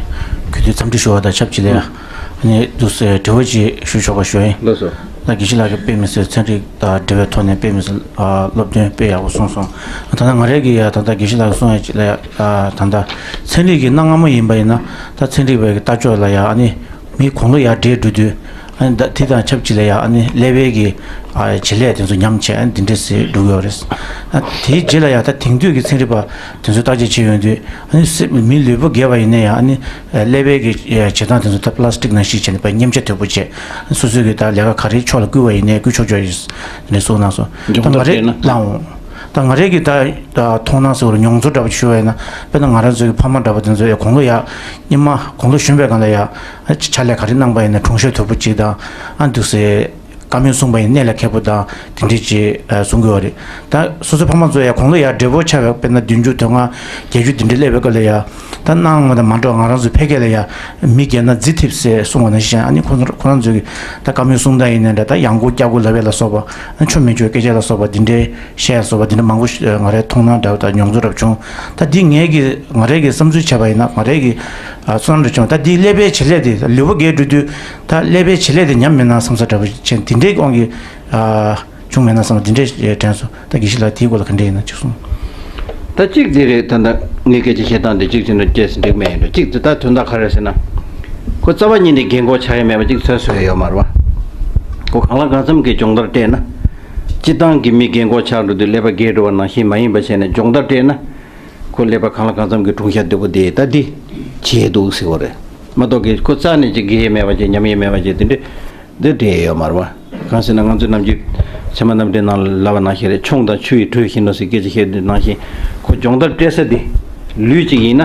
གུས་འདུད་འཚམས་འདྲི་ཞུ་བ་དང་ཆབས་ཅིག་ལ་ཡང་ཨ་ནི་འདུག་སེ་དྲི་བ་ཅིག་ཞུ་ཆོག་པ་ཞུ་ཡིན། ལགས་སོ། ད་དགེ་བཤེས་ལགས་ཀྱིས་དཔེ་མི་སྲིད་ཚན་རིག་དང་འབྲེལ་བའི་ཐོག་ནས་དཔེ་མི་སྲིད་ཨ་སློབ་སྟོན་དཔེ་ཡག་པོ་གསུངས་སོང་། ད་ལྟ་ང་རང་གིས་ཡང་ད་ལྟ་དགེ་བཤེས་ལགས་ཀྱིས་གསུངས་ཡ་ཅིག་ལ་ཡང་ཨ་ད་ལྟ་ཚན་རིག་གི་གནའ་སྔ་མོ་ཡིན་པ་ཡིན་ན་ད་ཚན་རིག་པའི་ལྟ་ཕྱོགས་ལ་ཡང་ཨ་ནི། མི་དགུང་ལོ་ཡར་བགྲེས་འགྲོ་དུས། ཨ་ནི་ད་དེ་དང་ཆབས་ཅིག་ལ་ཡང་ཨ་ནི་ཀླད་པའི་གི་ཨ་བྱེད་ལས་དེ་ཚོ་ཉམས་བྱས། ཨ་ནི་འདི་འདྲས་སེ་འགྲོ་གི་ཡོད་རེད། ཨ་དེའི་རྗེས་ལ་ཡང་ད་དེང་དུས་ཀྱི་ཚན་རིག་པ་དེ་ཚོས་བརྟག་དཔྱད་བྱས་ཡོང་དུས། ཨ་ནི་སེ་མི་ལུས་པོ་རྒས་པ་ཡིན་ན་ཡང་ཨ་ནི་ཀླད་པའི་གི་བྱེད་སྟངས་དེ་ཚོ་ད་པ་ལ་སི་ཊིག་ནང་བཞིན་བྱས་ནས་པ་མཉེན་ཆས་དོད་པོ་བྱས། སོ་སོའི་གི་ད་ལས་ཀ་ག་རེའི་ཕྱོགས་ལ་བསྐུལ་བ་ཡིན་ནའི་བསྐུལ་ཆོག་ཆོག་ཡིན་ནས་གསུངས་གནང་སོང་། ད་ང་རེ་ལའང་། ད་ང་རེ་གི་ད་ད་མཐོང་སྣང་ཟེར་བ་མྱོང་ཚོར་འདྲ་པོ་ཞུ་བ་ཡིན་ན། དཔེར་ན་ང་རང་ཚོའི་གི་ཕ་མ་འདྲ་པོ་དེ་ཚོ་ཡ་དགུང་ལོ་ཡ་སྙེ་མ་དགུང་ལོ་གཞོན་པའི་སྒང་ལ་ཡ། ཕྱག་ལས་ག་རེ་གནང་པ་ཡིན་ན་གྲུང་ཤོས་དོད་པོ་ཅིག་དང་། ཨ་འདུག་སེ་བཀའ་མོལ་གསུངས་པ་ཡིན་གནད་ལ་འཁེལ་པོ་དང་དེ་འདྲས་ཅིག་གསུང་དགོས་པ་རེད། ད་སོ་སོའི་ཕ་མ་ཚོ་ཡ་དགུང་ལོ་ཡ་བགྲེས་པོ་ཆགས་པའི་དཔེར་ན་བདུན་ཅུ་དོན་ལྔ་བརྒྱད་ཅུ་དེ་འདྲས་སླེབས་པའི་སྐབས་ལ་ཡ། ད་གནའ་སྔ་མོ་དང་མ་འདྲ་བ་ང་རང་ཚོའི་ཕལ་སྐད་ལ་ཡ་མི་རྒས་ན་རྫི་ཐིབས་ཟེར་གསུང་བ་ནང་བཞིན། ཨ་ནི་ཁོ་ཚོ་ཁོ་རང་ཚོའི་གི་ད་བཀའ་མོལ་གསུང་སྟངས་ཡིན་ནའི་འདྲ། ད་ཡང་སྒོ་བསྐྱར་སྒོ་ལབ་ཡ་ལ་སོགས་པ། ཨ་ཆོ་མི་ཆོའི་སྐད་ཆ་ལ་སོགས་པ་འདི་འདྲའི་བཤད་ཡ་སོགས་པ་འདི་འདྲ་མང་པོ་ཞིག་ང་རའི་མཐོང་སྣང་འདྲ་བ་དང་མྱོང་ཚོར་འདྲ་བ་བྱུང་། ད་འདི་ངའི་གི་ང་རའི་གི་བསམ་ཚུལ་བྱས་པ་ཡིན་ན། ང་རའི་གི་ཨ་བསམ་བློ་བྱུང་། ད་འདི་ཀླད་པའི་བྱེད་ལས་དེ་ལུས་པོ་རྒས་འགྲོ་དུས་ད་ཀླད་པའི་བྱེད་ལས་དེ་ཉམས་མེད་ན་བསམ་ས་འདྲ་བོ་བྱས། འདི་འདྲའི་དབང་གིས་ཨ་བྱུང་མེད་ན་བསམ། འདི་འདྲའི་དྲན་སོང་། ད་དགེ་བཤེས་ལགས་དེའི་སྐོར་ལ་ག་འདྲ་ཡིན་ན་ཅིག་གསུངས། ད་གཅིག་འདི་རེད། ད་ད་ངས་སྐད་ཆ་བཤད་སྟངས་འདི་གཅིག་བྱས་ན་སྐྱེས་སུ་འགྲིག་མེད་ཡིན་འགྲོ། གཅིག་འདི་ད་དོན་དག་ག་རེ་ཟེར་ན། ཁོ་རྩ་བ་ཉིད་ནས་རྒན་གོག་ཆགས་ཡ་མེད་པ་གཅིག་ཚོད་བཟོས་ཡོད་མ་རེད་བ། ཁོ་གང་ལ་གང་འཚམ་གྱི་སྦྱོང་བརྡར་སྤྲད་ན། སྤྱིར་བཏང་གི་མི་རྒན་གོག་ཆགས་འགྲོ་དུས་ཀླད་པ་རྒས་འགྲོ་བ་ནང་བཞིན་མ་ཡིན་པ་བྱས་ནས་སྦྱོང་བརྡར་སྤྲད་ན། ཁོ་ཀླད་པ་གང་ལ་གང་འཚམ་གྱི་གྲུང་ཤ་དོད་པོ་དེ་ད་འདི་བྱས་འདུག་ཟེར་བ་རེད་མ་གཏོགས། ཀྱི་ཁོ་རྩ་ནས་ཅིག་རྒས་ཡས་མེད་པ་ཅིག་ཉམས་ཡས་མེད་པ་ཅིག་དེ་འདྲས་འདི་འདྲས་ཡོད་མ་རེད་བ། གང་ཟེར་ན་ང་ཚོའི་ནམ་རྒྱུན་ཚད་མ་རྣམ་འགྲེལ་ནང་ལ་ལབ་པ་ནང་བཞིན་རེད། མཆོང་དང་ཆུ་ཡིས་དྲོད་བཞིན་ནོ་ཟེར་སྐད་ཆ་བཤད་དུས་ནང་བཞིན། ཁོ་སྦྱོང་བརྡར་སྤྲད་ས་དེ་ལུས་གཅིག་ཡིན་ན།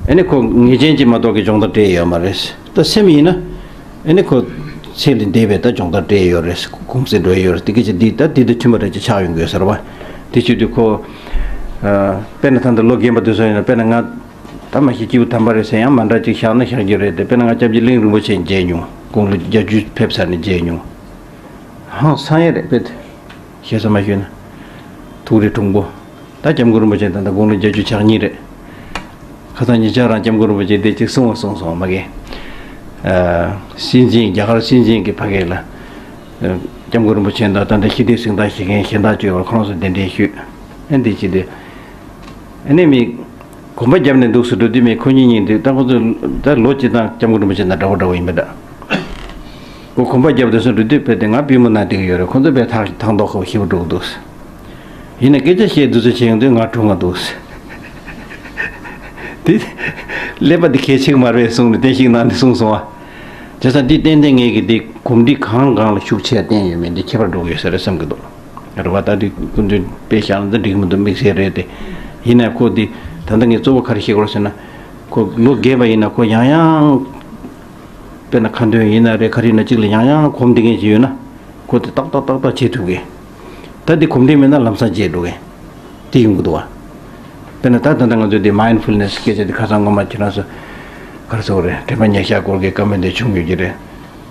ཨ་ནི་ཁོ་ངེས་ཅན་གཅིག་མ་གཏོགས་ཀྱི་སྦྱོང་བརྡར་སྤྲད་ཡོད་མ་རེད། ད་སེམས་ཡིན་ན། ཨ་ནི་ཁོ་ཚེ་ལས་འདས་པའི་ད་སྦྱོང་བརྡར་སྤྲད་ཡོད་རེད། གུང་སེང་འགྲོ་ཡི་ཡོད་རེད། དེ་སྐད་ཆ་འདི་ད་འདི་དང་མཐུན་པ་འདྲ་ཅིག་ཆགས་ཡོང་གི་ཡོད་ས་རེད་བ། དེ་བྱེད་དུས་ཁོ། ཨ། དཔེར་ན་ད་ལྟ་ལོ་རྒན་པ་དེ་ཚོ་ཡིན་ན། དཔེར་ན་ང་ད་མ་གཞི་སྐྱེས་བུ་དམ་པ་རེད་ཟེར་ཡང་མ་འདྲ་ཅིག་བཞག་ན་བཞག་རྒྱུ་རེད་དེ། དཔེར་ན་ང་སྐྱབས་རྗེ་གླིང་རིན་པོ་ཆེ་མཇལ་མྱོང་། དགུང་ལོ་བརྒྱད་ཅུ་ཕེབས་ཚར་ནས་མཇལ་མྱོང་། ཧང་སང་ཡས་རེད་དཔེ་དེ། ཞེ་ས་མ་ཞུས་ན། ཐུགས་རེ་གྲུང་པོ། ད་སྐྱབས་མགོན་རིན་པོ་ཆེ་ད་ལྟ་དགུང་ལོ་བརྒྱད་ཅུ་གྱ་གཉིས་རེད། ཁ་སང་ཉེ་ཆར་རང་སྐྱབས་མགོན་རིན་པོ་ཆེ་དེ་ཅིག་གསུང་བ་གསུངས་སོང་མ་གི། ཨ། སྲིད་འཛིན། རྒྱ་གར་སྲིད་འཛིན་གྱི་ཕ་གི་ལ། ཨ། སྐྱབས་མགོན་རིན་པོ་ཆེ་དང་ད་ལྟ་ཞི་བདེ་གཟེངས་རྟགས་བཞེས་མཁན་གཞན་དག་བཅས་པར་ཁོང་ཚོ་གདན་འདྲེན་ཞུས། ཨ་འདི་བྱས་ཏེ། ཨ་ནི་མི། གོམ་པ་བརྒྱབ་ནས་འདུག་སེ་འགྲོ་དུས་མི་ཁོ་གཉིས་གཉིས་འདུག་ད་ཁོ་ཚོ་ད་ལོ་གཅིག་དང་སྐྱབས་མགོན་རིན་པོ་ཆེ་དང་འདྲ་བོ་འདྲ་བོ་ཡིན་པ་འདྲ། ཁོ་གོམ་པ་བརྒྱབ་འདུག་སེ་འགྲོ་དུས་དཔེ་དེ་ང་པུས་མོ་ན་བསྡད་ཀྱི་ཡོད་རེད། ཁོ་ཚོ་དཔེ་ཐག་ཐག་མདོག་ཁ་པོ་ཞེ་པོ་འདུག་ཡིན་ན་སྐད་ཆ་བཤད་དུས་ཚོད་ཕྱིན་དུས་ང་གྲུང་ང་འདུག་དེ་ཀླད་པ་འདི་གལ་ཆེ་གི་མ་རེད་གསུངས་ནས་བསྟན་བཤིག་གནང་ནས་གསུངས་སོང་བ། བྱས་ཙང་འདི་ཏན་ཏན་ངེད་ཀྱི་འདི་གོམས་འདྲིས་གང་གང་ལ་ཤུགས་ཆེ་བསྟན་ཡོད་མེད་འདི་ཁྱད་པར་འགྲོ་གི་ཡོད་ས་རེད་བསམ་གྱི་འདུག་རེད་བ། ད་འདི་སྐུ་མདུན་དཔེ་བཞག་ན་འདི་འགྲིག་མི་འདུག་དམིགས་བསལ་རེད་དེ། ཡིན་ན་ཁོ་འདི་ད་ལྟ་ངས་གཙོ་བོ་ག་རེ་བཤད་དགོས་རེད་ཟེར་ན། ཁོ་ལོ་རྒས་པ་ཡིན་ན་ཁོ་ཡང་ཡང་། དཔེར་ན་ཁ་འདོན་ཡིན་ན་རེད། ག་རེ་ཡིན་ན་གཅིག་ལ་ཡང་ཡང་གོམས་འདྲིས་མཁན་ཅིག་ཡོད་ན། ཁོ་དེ་ཏག་ཏག་ཏག་ཏག་བྱེད་ཐུབ་གི། ད་དེ་གོམས་འདྲིས་མེད་ན་ལམ་སང་བརྗེད་འགྲོ་གི། དེ་ཡོང་གི་འདུག་བ། དཔེར་ན་ད་ད་ལྟ་ང་ཚོས་དེ་མའིན་ཌ་ཕུལ་ནེ་སི་སྐད་ཆ་དེ་ཁ་སང་སྔོན་མ་ཁྱེད་རང་ཚོ་ག་རེ་ཟེར་དགོས་རེད། དྲན་པ་ཉེར་བཞག་སྐོར་གྱི་བཀའ་མོལ་དེ་བྱུང་ཡོད་ཀྱི་རེད།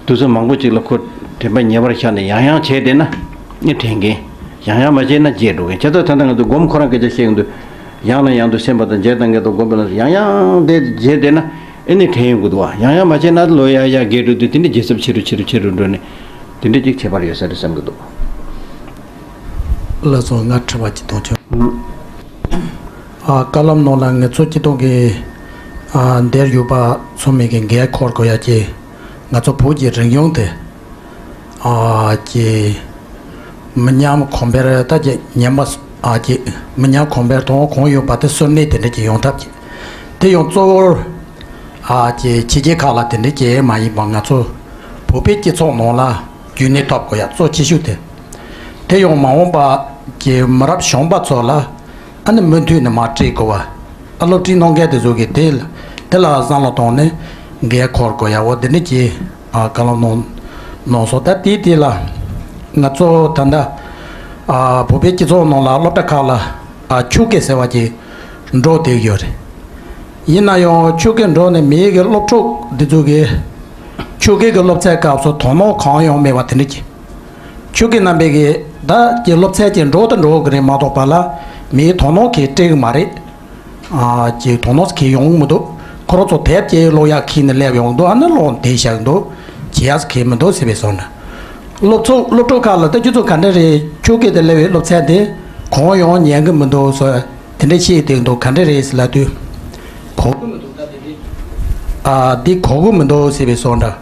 དུས་ཚོད་མང་པོ་ཅིག་ལ་ཁོ་དྲན་པ་ཉེ་བར་བཞག་ནས་ཡང་ཡང་བྱས་བསྡད་ན་ནི་དྲན་གི། ཡང་ཡང་མ་བྱས་ན་བརྗེད་འགྲོ་གི། བྱས་ཙང་ད་ལྟ་ང་ཚོ་སྒོམ་ཁོ་རང་སྐད་ཆ་བཤད་ཡོང་དུས་ཡང་ནས་ཡང་དུ་སེམས་པ་དང་བརྗེད་ཐབས་མེད་དུ་སྒོམ་པ་ལ་ཡང་ཡང་བསྡད་བརྗེད་བསྡད་ན། ཨེ་ནི་དྲན་ཡོང་གི་འདུག་བ། ཡང་ཡང་མ་བྱས་ན་ལོ་ཡར་ཡར་རྒས་འགྲོ་དུས་དེ་འདྲ་བརྗེད་ཚབས་ཆེ་རུ་ཆེ་རུ་ཆེ་རུ་འགྲོ་ནས་དེ་འདྲ་ཅིག་ཁྱད་པར་ཡོད་ས་རེད་བསམ་གྱི་འདུག་ལགས་སོ། ང་དྲི་བ་གཅིག་གཏོང་ཆོག་ཨ། བཀའ་སློབ་ནང་ལ་ང་ཚོ་སྤྱི་བཏང་གི་ཨ། འདིར་ཡོད་པ་ཚང་མས་ཀྱི་འགན་འཁུར་དགོས་ཡ་གི། ང་ཚོ་བོད་ཀྱི་རིག་གཞུང་དེ། ཨ། ཀྱི་མི་ཉམས་གོང་འཕེལ་ད་ཀྱི་ཉམས་པ། ཨ། ཀྱི་མི་ཉམས་གོང་འཕེལ་དང་གོང་ཡོད་པ་དེ་སོར་གནས་དེ་འདྲ་ཀྱི་ཡོང་ཐབས་ཀྱི། དེ་ཡང་གཙོ་བོར། ཨ། ཀྱི་ཕྱི་རྒྱལ་ཁག་ལ་དེ་འདྲ་ཀྱི་མ་ཡིན་པ་ང་ཚོ་བོད་པའི་སྤྱི་ཚོགས་ནང་ལ་རྒྱུན་གནས་ཐོབ་དགོས་ཡ་གཙོ་ཆེ་ཤོས་དེ། དེ་ཡང་མ་འོངས་པ་ཀྱི་མི་རབས་གཞོན་པ་ཚོ་ལ། ཨ་ནི་མུ་མཐུད་ནས་མར་སྤྲད་དགོས་པ། ཨ། སློབ་ཁྲིད་གནང་མཁན་དེ་ཚོ་གིས་དེ་དེ་ལ་བསམ་བློ་བཏང་ནས་འགན་འཁུར་དགོས་ཡ་འོ་དེ་འདྲ་གྱི་ཨ། བཀའ་སློབ་གནང་གནང་སོང་། ད་དེའི་དེ་ལ་ང་ཚོ་ད་ལྟ་ཨ། བོད་པའི་སྤྱི་ཚོགས་ནང་ལ་སློབ་གྲྭ་ཁག་ལ་ཨ། ཆོས་སྐད་ཟེར་བ་ཅིག་འགྲོ་བསྡད་ཡོད་རེད། ཡིན་ན་ཡང་ཆོས་སྐད་འགྲོ་ནས་མི་གི་སློབ་ཕྲུག་འདི་ཚོ་གིས་ཆོས་སྐད་ཀྱི་སློབ་ཚན་སྐབས་སུ་དོ་སྣང་གང་ཡང་མེད་པ་དེ་འདྲ་གྱི། ཆོས་སྐད་རྣམ་པའི་གི་ ད་ཀྱི་སློབ་ཚན་ཅིག་འགྲོ་དང་འགྲོ་གི་རེད་མ་གཏོགས་པ་ལ་མིའི་དོ་སྣང་གིས་སྤྲད་གི་མ་རེད། ཨ་ཅིག་དོ་སྣང་གིས་ཡོང་གི་མི་འདུག་ཁོ་རང་ཚོ་དེབ་ཀྱི་ཀློག་ཡག་ཁྱེར་ནས་སླེབས་ཡོང་འདུག་ཨ་ནི་ཀློག་བསྡད་བཞག་འདུག་བྱེད་ཡག་གི་མི་འདུག་ཟེར་བའི་བཟོ་འདྲ། སློབ་ཚོགས་སློབ་ཕྲུག་ཁག་ལ་ལྟ་རྒྱུ་ཚོ་ག་འདྲ་རེད། ཁྱོད་ཀྱིས་དེ་སླེབས་པའི་སློབ་ཚན་དེ་གང་ཡོང་ཉན་གི་མི་འདུག་ཟེར་དེ་འདྲ་བཤད་དེ་འདུག་ག་འདྲ་རེད་ཟེར་ལབ་དུས། གོ་གི་མི་འདུག་ད་དེ་འདྲ། ཨ་འདི་གོ་གི་མི་འདུག་ཟེར་བའི་བཟོ་འདྲ།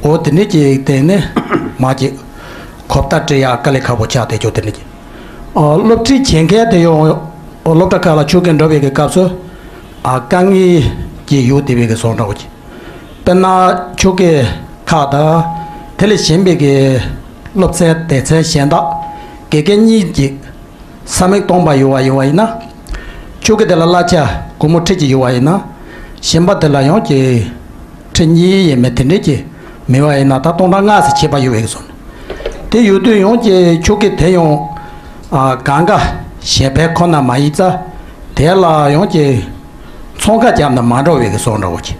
འོ་དེ་འདྲ་ཅིག་བསྟན་ནས་མ་ཅིག་གོ་བརྡ་སྤྲད་ཡག་དཀའ་ལས་ཁག་པོ་ཆགས་བསྡད་ཆོག་དེ་འདྲ་ཅིག་ཨ་སློབ་ཁྲིད་བྱེད་མཁན་དེ་ཡང་སློབ་གྲྭ་ཁག་ལ་ཆོས་དགེ་འགྲོ་བའི་གི་སྐབས་སུ་ཨ་དཀའ་ངལ་གྱི་ཡོད་བསྡད་པའི་གི་བཟོ་འདྲ་བོ་ཅིག་དཔེར་ན་ཆོས་དགེ་ཁག་དང་དེ་ལས་གཞན་པའི་གི་སློབ་ཚན་སྡེ་ཚན་གཞན་དག་དགེ་རྒན་གཉིས་ཀྱིས་ས་མིག་སྟོང་པ་ཡོད་པ་ཡིན་པ་ཡིན་ན། ཆོས་དགེ་དེ་ལ་གླ་ཆ་སྒོར་མོ་ཁྲི་གཅིག་ཡོད་པ་ཡིན་ན། གཞན་པ་དེ་ལ་ཡང་གི་ཁྲི་གཉིས་ཡས་མས་དེ་འདྲས་ཀྱི་མེད་པ་ཡིན་ན་ད་སྟོང་ཕྲག་ལྔ་ཙམ་ཁྱད་པར་ཡོད་པའི་བཟོ་འདྲ། དེ་ཡོད་དུས་ཡང་གི་ཆོས་དགེ་དེ་ཡང་ཨ་གང་ག་གཞན་ཕན་ཁོ་ན་མ་ཡིན་ཙང་དེ་ལ་ཡང་གི་ཚོང་ཁ་བརྒྱབ་ན་མ་འགྲོ་བའི་གི་བཟོ་འདྲ་བོ་ཅིག་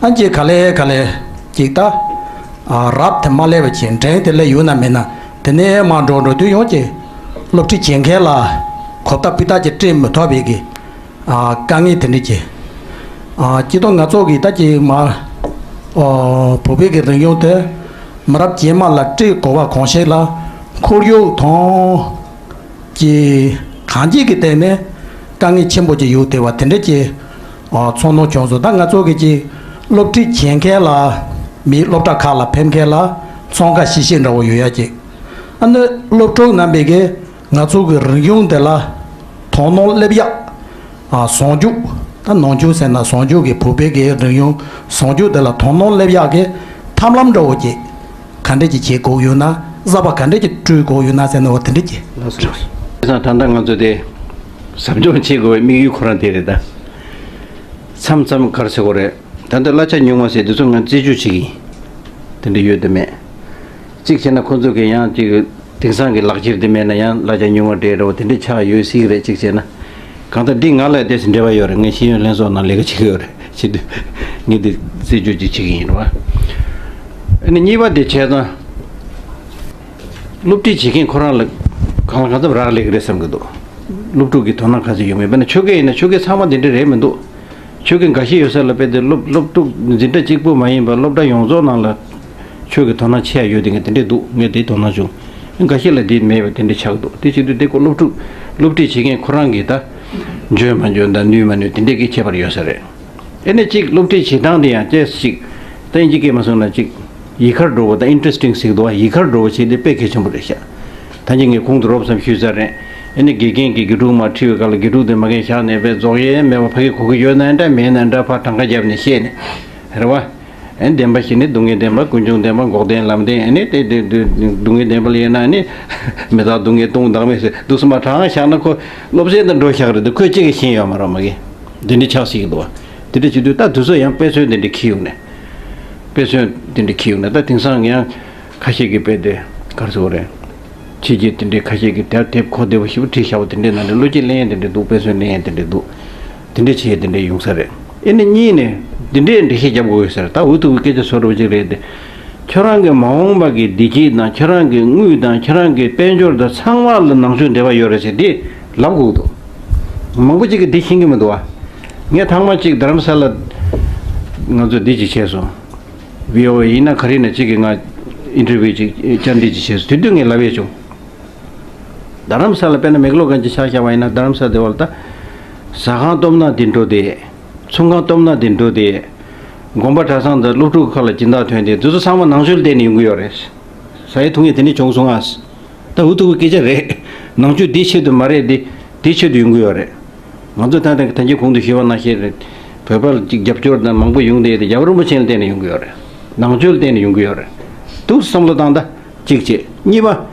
ཨ་ཅེ་ག་ལེ་ག་ལེ་ཅིག་ད་ཨ་རབ་དེ་མ་སླེབས་པ་ཅིག་འགྲན་དེ་སླེབས་ཡོད་ན་མེད་ན་དེ་ནས་མ་འགྲོ་འགྲོ་དུས་ཡང་གི་སློབ་ཁྲིད་བྱེད་མཁན་ལ་གོ་བརྡ་སྤུས་དག་ཅིག་སྤྲད་མི་ཐུབ་པའི་གི་ཨ་དཀའ་ངལ་དེ་འདྲ་ཅིག་ཨ་སྤྱིར་བཏང་ང་ཚོ་གི་ད་ཅིག་མ་ཨོ་བོད་པའི་གི་རིག་གཞུང་དེ་མི་རབས་རྗེས་མ་ལ་སྤྲད་དགོས་པ་གང་ཞིག་ལ་ཁོར་ཡུག་དང་གི་གང་ཅིག་གི་སྟེང་ནས་དཀའ་ངལ་ཆེན་པོ་ཅིག་ཡོད་བསྡད་པ་དེ་འདྲ་ཅིག་ཨ་ཚོར་སྣང་བྱུང་སོང་། ད་ང་ཚོ་གི་ཅིག་སློབ་ཁྲིད་བྱེད་མཁན་ལ་མི་སློབ་གྲྭ་ཁག་ལ་ཕེབས་མཁན་ལ་ཚོང་ཁ་ཤིག་ཤིག་འདྲ་བོ་ཡོད་ཡ་ཅིག་ཨ་ནི་སློབ་ཕྲུག་རྣམ་པས་གི་ང་ཚོ་གི་རིག་གཞུང་དེ་ལ་དོ་སྣང་སླེབས་ཡག་ཨ་ཟུང་འཇུག་ད་ནང་ཆོས་ཟེར་ན་ཟུང་འཇུག་གི་བོད་པའི་གི་རིག་གཞུང་ཟུང་འཇུག་དེ་ལ་དོ་སྣང་སླེབས་ཡག་གི་ཐབས་ལམ་འདྲ་བོ་ཅིག་ག་འདྲ་ཅིག་བྱེད་དགོས་ཡོད་ན་གསར་པ་ག་འདྲ་ཅིག་བསྐྲུན་དགོས་ཡོད་ན་ཟེར་ན་འོ་དེ་འདྲ་ཅིག་ལགས་སོ། བྱས་ཙང་ད་ལྟ་ང་ཚོ་དེ་ཟབ་སྦྱོང་བྱེད་དགོས་པའི་དམིགས་ཡུལ་ཁོ་རང་དེ་རེད་ད། མཚམས་མཚམས་ག་རེ་ཟེར་དགོས་རེད། ད་ལྟ་གླ་ཆ་ཉུང་བ་ཟེར་དེ་ཚོ་ང་རྩད་གཅོད་བྱེད་ཀྱི་ཡིན། དེ་འདྲ་ཡོད་དམ་མེད། གཅིག་བྱས་ན་ཁོ་ཚོ་གི་ཡང་གཅིག་དེང་སང་གི་ལག་འཁྱེར་དེ་མེད་ན་ཡང་གླ་ཆ་ཉུང་བ་སྤྲད་འདྲ་བོ་དེ་འདྲ་ཆགས་ཡོད་སྲིད་ཀྱི་རེད། གཅིག་བྱས་ན། གང་ལྟར་འདི་ང་ལ་དེ་འབྲེལ་བ་ཡོད་རེད། ངས་ཤེས་ཡོན་ལྷན་ཚོགས་ནང་ལས་ཀ་བྱེད་ཀྱི་ཡོད་རེད། བྱེད་དུས་ངས་འདི་རྩད་གཅོད་ཅིག་བྱེད་ཀྱི་ཡིན་རེད་བ། ཨ་ནི་གཉིས་པ་དེ་བྱས་ཙང་། སློབ་ཁྲིད་བྱེད་མཁན་ཁོ་རང་ལ་གང་ལ་གང་འཚམ་རག་ལས་ཀྱི་རེད་བསམ་གྱི་འདུག་སློབ་ཕྲུག་གི་དོ་སྣང་ག་ཚོད་ཡོང་མེད། དཔེར་ན་ཆོས་དགེ་ཡིན་ན་ཆོས་དགེ་ཚང་མ་འདི་འདྲ་རེད་མི་འདུག་ཆོས་དགེ་འགའ་ཤས་ཡོད་ས་ལ་དཔེ་དེ་སློབ་སློབ་ཕྲུག་འཛིན་གྲྭ་གཅིག་པུ་མ་ཡིན་པར་སློབ་གྲྭ་ཡོངས་རྫོགས་ནང་ལ་ཆོས་ཀྱི་དོ་སྣང་ཆེ་ཡ་ཡོད་དེ་ངས་དེ་འདྲས་འདུག་ངས་དེ་དོ་སྣང་བྱུང་། འགའ་ཤས་ལ་དེ་མེད་པ་དེ་འདྲས་ཆགས་འདུག་དེ་བྱེད་དུས་དེ་ཁོ་སློབ་ཕྲུག་སློབ་ཁྲིད་བྱེད་མཁན་ཁོ་རང་གིས་ད་འཇོན་མ་འཇོན་དང་ནུས་མ་ནུས་དེ་འདྲས་ཀྱི་ཁྱད་པར་ཡོད་ས་རེད། ཨེ་ནས་གཅིག་སློབ་ཁྲིད་བྱེད་སྟངས་དེ་ཡང་ཅེས་ཤིག་ད་ཨིན་ཇི་སྐད་མ་སོང་ན་གཅིག་ཡི་གར་འགྲོ་བ་དང་ཨིན་ཊི་རེ་སི་ཊིང་ཟེར་གྱི་འདུག་བ། ཡི་གར་འགྲོ་བ་བྱས་ཏེ་དཔེ་གལ་ཆེན་པོ་རེད་ཤག་ད་ཅི་ངས་གོང་དུ་རོབ་ཙམ་ཞུས་ཚར་རེད། ཨེ་ནས་དགེ་རྒན་གྱིས་དགེ་ཕྲུག་མར་ཁྲིད་པའི་སྐབས་ལ་དགེ་ཕྲུག་དེ་མ་གིན་བཞག་ནས་དཔེ་རྫོགས་ཡས་མེད་པ་ཕ་གི་གོ་གི་ཡོད་ན་འདྲ་མེད་ན་འདྲ་ཕར་གྲངས་ཀ་བརྒྱབ་ནས་བཤད་ནས་རེད་བ། ཨེ་བདེན་པ་བཞི་ནི་སྡུག་བསྔལ་བདེན་པ་ཀུན་འབྱུང་བདེན་པ་འགོག་བདེན་ལམ་བདེན་ཨེ་ནས་དེ་དེ་དེ་སྡུག་བསྔལ་བདེན་པ་ལ་ཡིན་ན་ཨེ་ནས་མི་རྟག་སྡུག་བསྔལ་སྟོང་བདག་མེད་ཟེར་འདུག་སེ་མར་གྲངས་བཞག་ན་ཁོ་སློབ་ཚན་དང་འགྲོ་བཞག་རེད་དེ་ཁོས་གཅིག་གིས་ཤེས་ཡོད་མ་རེད་མ་གིན། འདི་འདྲ་ཆགས་སྲིད་ཀྱི་འདུག་བ། དེ་འདྲ་བྱེད་དུས་ད་དུས་ཚོད་ཡང་དཔེ་མཚོན་དེ་འདྲ་འཁྱེར་ཡོང་ནས། དཔེ་མཚོན་དེ་འདྲ་འཁྱེར་ཡོང་ནས་ད་དེང་སང་ཡང་ཁ་ཤས་ཀྱིས་དཔེ་དེ་ག་རེ་ཟེར་དགོས་རེད། ཕྱི་རྒྱལ་དེ་འདྲའི་ཁ་ཤས་ཀྱིས་དེབ་དེབ་གོ་བདེ་པོ་ཞེ་པོ་བྲིས་བཞག་པ་དེ་འདྲའི་ནང་ནས་བློ་སྐྱེད་ལེན་ཡས་དེ་འདྲ་འདུག་དཔེ་མཚོན་ལེན་ཡས་དེ་འདྲ་འདུག་དེ་འདྲ་བྱས་དེ་འདྲ་ཡོང་ས་རེད། ཨེ་ནི་གཉིས་ནས་འདི་འདྲའི་འགྲེལ་བཤད་རྒྱབ་དགོས་ཡོད་ས་རེད། ད་འུ་ཐུག་གི་སྐད་ཆ་བཟོ་འདྲ་པོ་ཅིག་རེད་དེ། ཁྱོད་རང་གི་མ་འོངས་པ་གི་བདེ་སྐྱིད་དང་ཁྱོད་རང་གི་དངུལ་དང་ཁྱོད་རང་གི་དཔལ་འབྱོར་དང་ཚང་མ་ལ་ནང་ཆོས་འབྲེལ་བ་ཡོད་རེད་ཟེར་དེ་ལབ་དགོས་འདུག་མང་པོ་ཅིག་གིས་འདི་ཤེས་ཀྱི་མི་འདུག་བ། ངས་ཐེངས་མ་གཅིག་རྡ་རམ་ས་ལ་ང་ཚོ་འདི་ཅིག་བྱས་སོང་། བྷི་ཨོ་ཨེ་ཡིན་ན་ག་རེ་ཡིན་ན་གཅིག་གིས་ང་ཨིན་ཊར་བིའུ་ཅིག་བཅར་འདྲི་ཅིག་བྱས་སོང་། དེ་དུས་ངས་ལབ་ཡས་བྱུང་། རྡ་རམ་ས་ལ་དཔེར་ན་མེག་ལོར་གན་ཅིག་ཆ་བཞག་པ་ཡིན་ན་རྡ་རམ་ས་དེ་བར་ད་ཟ་ཁང་སྟོབས་ན་དེ་འགྲོ་དེ། ཚོང་ཁང་སྟོབས་ན་དེ་འགྲོ་དེ། དགོན་པ་གྲྭ་ཚང་དང་སློབ་ཕྲུག་ཁག་ལ་སྦྱིན་བདག་ཐོན་དེ་དེ་ཚོ་ཚང་མ་ནང་ཆོས་ལ་བརྟེན་ནས་ཡོང་གི་ཡོད་རེད། ཟ་ཡས་འཐུང་ཡས་དེ་འདྲ་བྱུང་སོང་ཨ། ད་འུ་ཐུག་གི་སྐད་ཆ་རེད། ནང་ཆོས་དེའི་ཆེད་དུ་མ་རེད་དེ་དེའི་ཆེད་དུ་ཡོང་གི་ཡོད་རེད། ང་ཚོ་ད་ལྟ་ད་གིན་གོང་དུ་ཞུས་པ་ནང་བཞིན་རེད། བོད་པར་ཅིག་རྒྱབ་སྐྱོར་དང་མང་པོ་ཡོང་བསྡད་དེ་རྒྱལ་བ་རིན་པོ་ཆེ་ལ་བརྟེན་ནས་ཡོང་གི་ཡོད་རེད། ནང་ཆོས་ལ་བརྟེན་ནས་ཡོང་གི་ཡོད་རེད། འདུག་བསམ་བློ་བཏང་ད། གཅིག་བྱས། གཉིས་པ།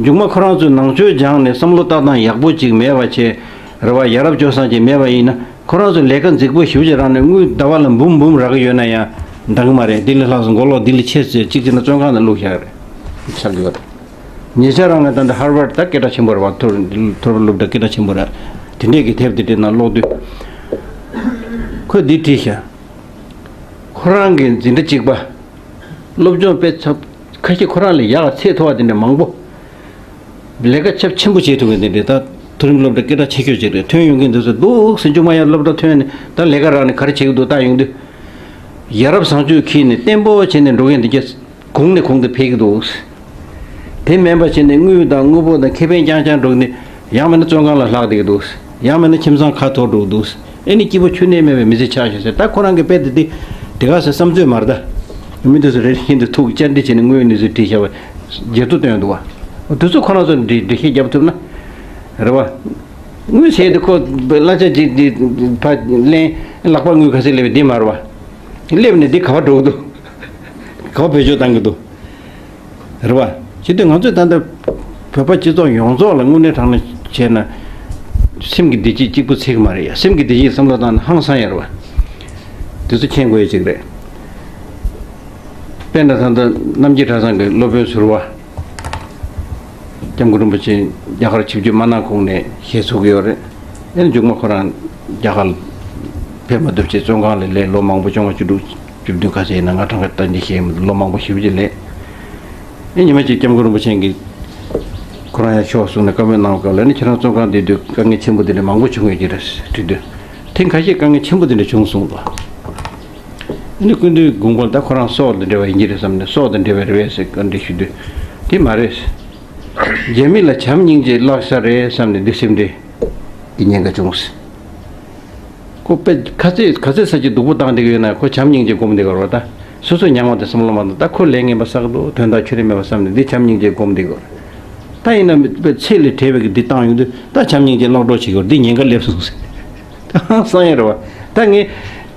མཇུག་མ་ཁོ་རང་ཚོས་ནང་ཆོས་སྦྱངས་ནས་བསམ་བློ་ལྟ་སྟངས་ཡག་པོ་ཅིག་མེད་པ་བྱས། རེ་བ་ཡ་རབས་སྤྱོད་བཟང་ཅིག་མེད་པ་ཡིན་ན་ཁོ་རང་ཚོས་ལས་ཀ་རྫིག་པོ་ཞེ་པོ་ཅིག་རག་ནས་དངུལ་ཟླ་བ་ལ་འབུམ་འབུམ་རག་གི་ཡོད་ན་ཡང་འདང་གི་མ་རེད། འདི་ལས་ལྷག་སོང་མགོ་ལོག་འདི་ལས་ཆེ་ཟེར་གཅིག་བྱས་ན་བཙོན་ཁང་ནང་བླུགས་བཞག་རེད། ཆགས་ཀྱི་ཡོད་རེད། ཉེ་ཆར་རང་ང་ད་འདི་ཧར་ཝར་ད་སྐད་གྲགས་ཆེན་པོ་རེད་བ། མཐོ་མཐོ་རིམ་སློབ་གྲྭ་སྐད་གྲགས་ཆེན་པོ་རེད། དེ་འདྲས་ཀྱི་དེབ་དེ་འདྲས་ནང་ཀློག་དུས། ཁོས་འདི་བྲིས་ཤག་ཁོ་རང་གི་འཛིན་གྲྭ་གཅིག་པ། སློབ་སྦྱོང་དཔེ་ཚབ་ཁ་ཤས་ཁོ་རང་ལས་ཡག་ཚད་མཐོ་བ་དེ་འདྲ་མང་པོ། ལས་ཀ་ཆབས་ཆེན་པོ་བྱེད་ཐུབ་མཁན་དེ་འདྲས་ད་མཐོ་རིམ་སློབ་གྲྭ་སྐད་གྲགས་ཆེ་ཤོས་ཅིག་རེད། ཐོན་ཡོང་མཁན་དེ་ཚོ་འདུག་སེ་མཇུག་མ་ཡར་སློབ་གྲྭ་ཐོན་ནས་ད་ལས་ཀ་རག་ནས་ག་རེ་བྱེད་ཀྱི་འདུག་ལྟ་ཡོང་དུས། ཡ་རབས་བཟང་སྤྱོད་འཁྱེར་ནས་བརྟན་པོ་བྱས་ནས་འགྲོ་མཁན་དེ་གྱད་གོང་ནས་གོང་དུ་འཕེལ་གྱི་འདུག་དེ་མིན་པ་བྱས་ནས་དངུལ་དང་དངོས་པོ་དང་ཁེ་ཕན་རྐྱང་རྐྱང་འགྲོ་ནས་ཡང་མིན་ན་བཙོན་ཁང་ལ་ལྷག་བསྡད་ཀྱི་འདུག་ཡང་མིན་ན་ཁྱིམ་ཚང་ཁ་འཐོར་འགྲོ་གི་འདུག་ཨེ་ནི་སྐྱིད་པོ་ཆུ་གནས་མེད་པའི་མི་ཚེ་ཆགས་ཤག་ཟེར། ད་ཁོ་རང་གི་དཔེ་དེ་དེ་དེ་ག་ཟེར་བསམ་ཚོད་མ་རེད་ད། མི་དེ་ཚོ་རེ་རེ་བཞིན་དུ་ཐུག་བཅར་འདྲི་བྱས་ནས་དངོས་ཡོད་གནས་ཚུལ་བྲིས་བཞག་པ་བརྗེད་ཐོ་བཏོན་འདུག་བ། དེ་ཚོ་ཁོ་རང་ཚོ་འདི་འགྲེལ་བཤད་རྒྱབ་ཐུབ་ན་རེད་བ། དངུལ་ཟེར་དེ་ཁོ་གླ་ཆ་ཅིག་འདི་ཕ་ལེན་ལག་པ་དངུལ་ག་ཚོད་སླེབས་པའི་འདི་མ་རེད་བ། སླེབས་ནས་འདི་ག་པར་འགྲོ་གི་འདུག་ག་པར་བེད་སྤྱོད་བཏང་གི་འདུག་རེད་བ། བྱེད་དུས་ང་ཚོས་ད་ལྟ་བོད་པ་སྤྱི་ཚོགས་ཡོངས་རྫོགས་ལ་དངོས་གནས་དྲང་གནས་བྱས་ན། སེམས་ཀྱི་བདེ་སྐྱིད་གཅིག་པུ་ཚད་ཀྱི་མ་རེད་ཡ། སེམས་ཀྱི་བདེ་སྐྱིད་བསམ་བློ་བཏང་ན་ཧང་སང་ཡ་རེད་བ། དེ་ཚོ་མཁྱེན་དགོས་ཡ་ཅིག་རེད། དཔེར་ན་ད་ལྟ་རྣམ་རྒྱལ་གྲྭ་ཚང་གི་སློབ་དཔོན་ཟུར་པ། སྐྱབས་མགོན་རིན་པོ་ཆེ་རྒྱ་གར་ཆིབས་བསྒྱུར་མ་གནང་གོང་ནས་ཞལ་འཚོ་གི་ཡོད་རེད། ཨེ་མཇུག་མ་ཁོ་རང་རྒྱ་གར་ཕེབས་མ་ཐུབ་ཆེད་བཙོན་ཁང་ལ་ལས་ལོ་མང་པོ་བཅོ་ལྔ་བཅུ་དྲུག་བཅུ་བདུན་ག་ཚོད་ཡིན་ན་ང་གྲངས་ཀ་ལྟ་འདི་ཤེས་མི་འདུག་ལོ་མང་པོ་ཞེ་པོ་ཅིག་ལས། ཨེ་ཉི་མ་གཅིག་སྐྱབས་མགོན་རིན་པོ་ཆེ་གིས་ཁོ་རང་ཡང་ཤོག་གསུངས་ནས་བཀའ་མོལ་གནང་བ་སྐབས་ལ་ནི་ཁྱེད་རང་བཙོན་ཁང་བསྡད་དུས་དཀའ་ངལ་ཆེན་པོ་དེ་འདྲ་མང་པོ་བྱུང་ཡོད་ཀྱི་རེད་དྲིས་དུས། ཐེངས་ཁ་ཤས་དཀའ་ངལ་ཆེན་པོ་དེ་འདྲ་བྱུང་གསུངས་པ། ཨ་ནི་སྐུ་མདུན་དགོངས་པར་ད་ཁོ་རང་སྲོག་དང་འབྲེལ་བ་ཡིན་གྱི་རེད་བསམ་ནས་སྲོག་དང་འབྲེལ་བ་རེད་པས་ཟེར་བཀའ་འདྲི་ཞུ་དུས། དེ་མ་རེད། རྒྱ་མི་ལ་བྱམས་སྙིང་རྗེ་བརླག་ས་རེད་བསམ་ནས་འདི་སེམས་ཁྲལ་གྱི་ཉེན་ཁ་བྱུང་ཟེར། ཁོ་དཔེ་ཁ་ཚིག་ག་ཚོད་ས་ཅིག་སྡུག་པོ་བཏང་བསྡད་ཀྱི་ཡོད་ན་ཁོ་བྱམས་སྙིང་རྗེ་སྒོམ་བསྡད་ཀྱི་རེད་བ་ད། སོ་སོ་མྱངས་པ་དེ་བསམ་བློ་མ་བཏང་ད་ཁོ་ལས་ངན་པ་བསགས་འདུག་དོན་དག་ཆུ་རེ་མེད་པ་བསམ་ནས་འདི་བྱམས་སྙིང་རྗེ་སྒོམ་བསྡད་ཀྱི་རེད། ད་ཡིན་ན་དཔེ་ཚད་ལས་བྲལ་བའི་གི་འདི་བཏང་ཡོང་དུས་ད་བྱམས་སྙིང་རྗེ་བརླག་འགྲོ་བྱེད་ཀྱི་རེད། འདི་ཉེན་ཁ་སླེབས་སོང་ཟེར། ད་ཧང་སང་ཡ་རེད་བ། ད་ངས་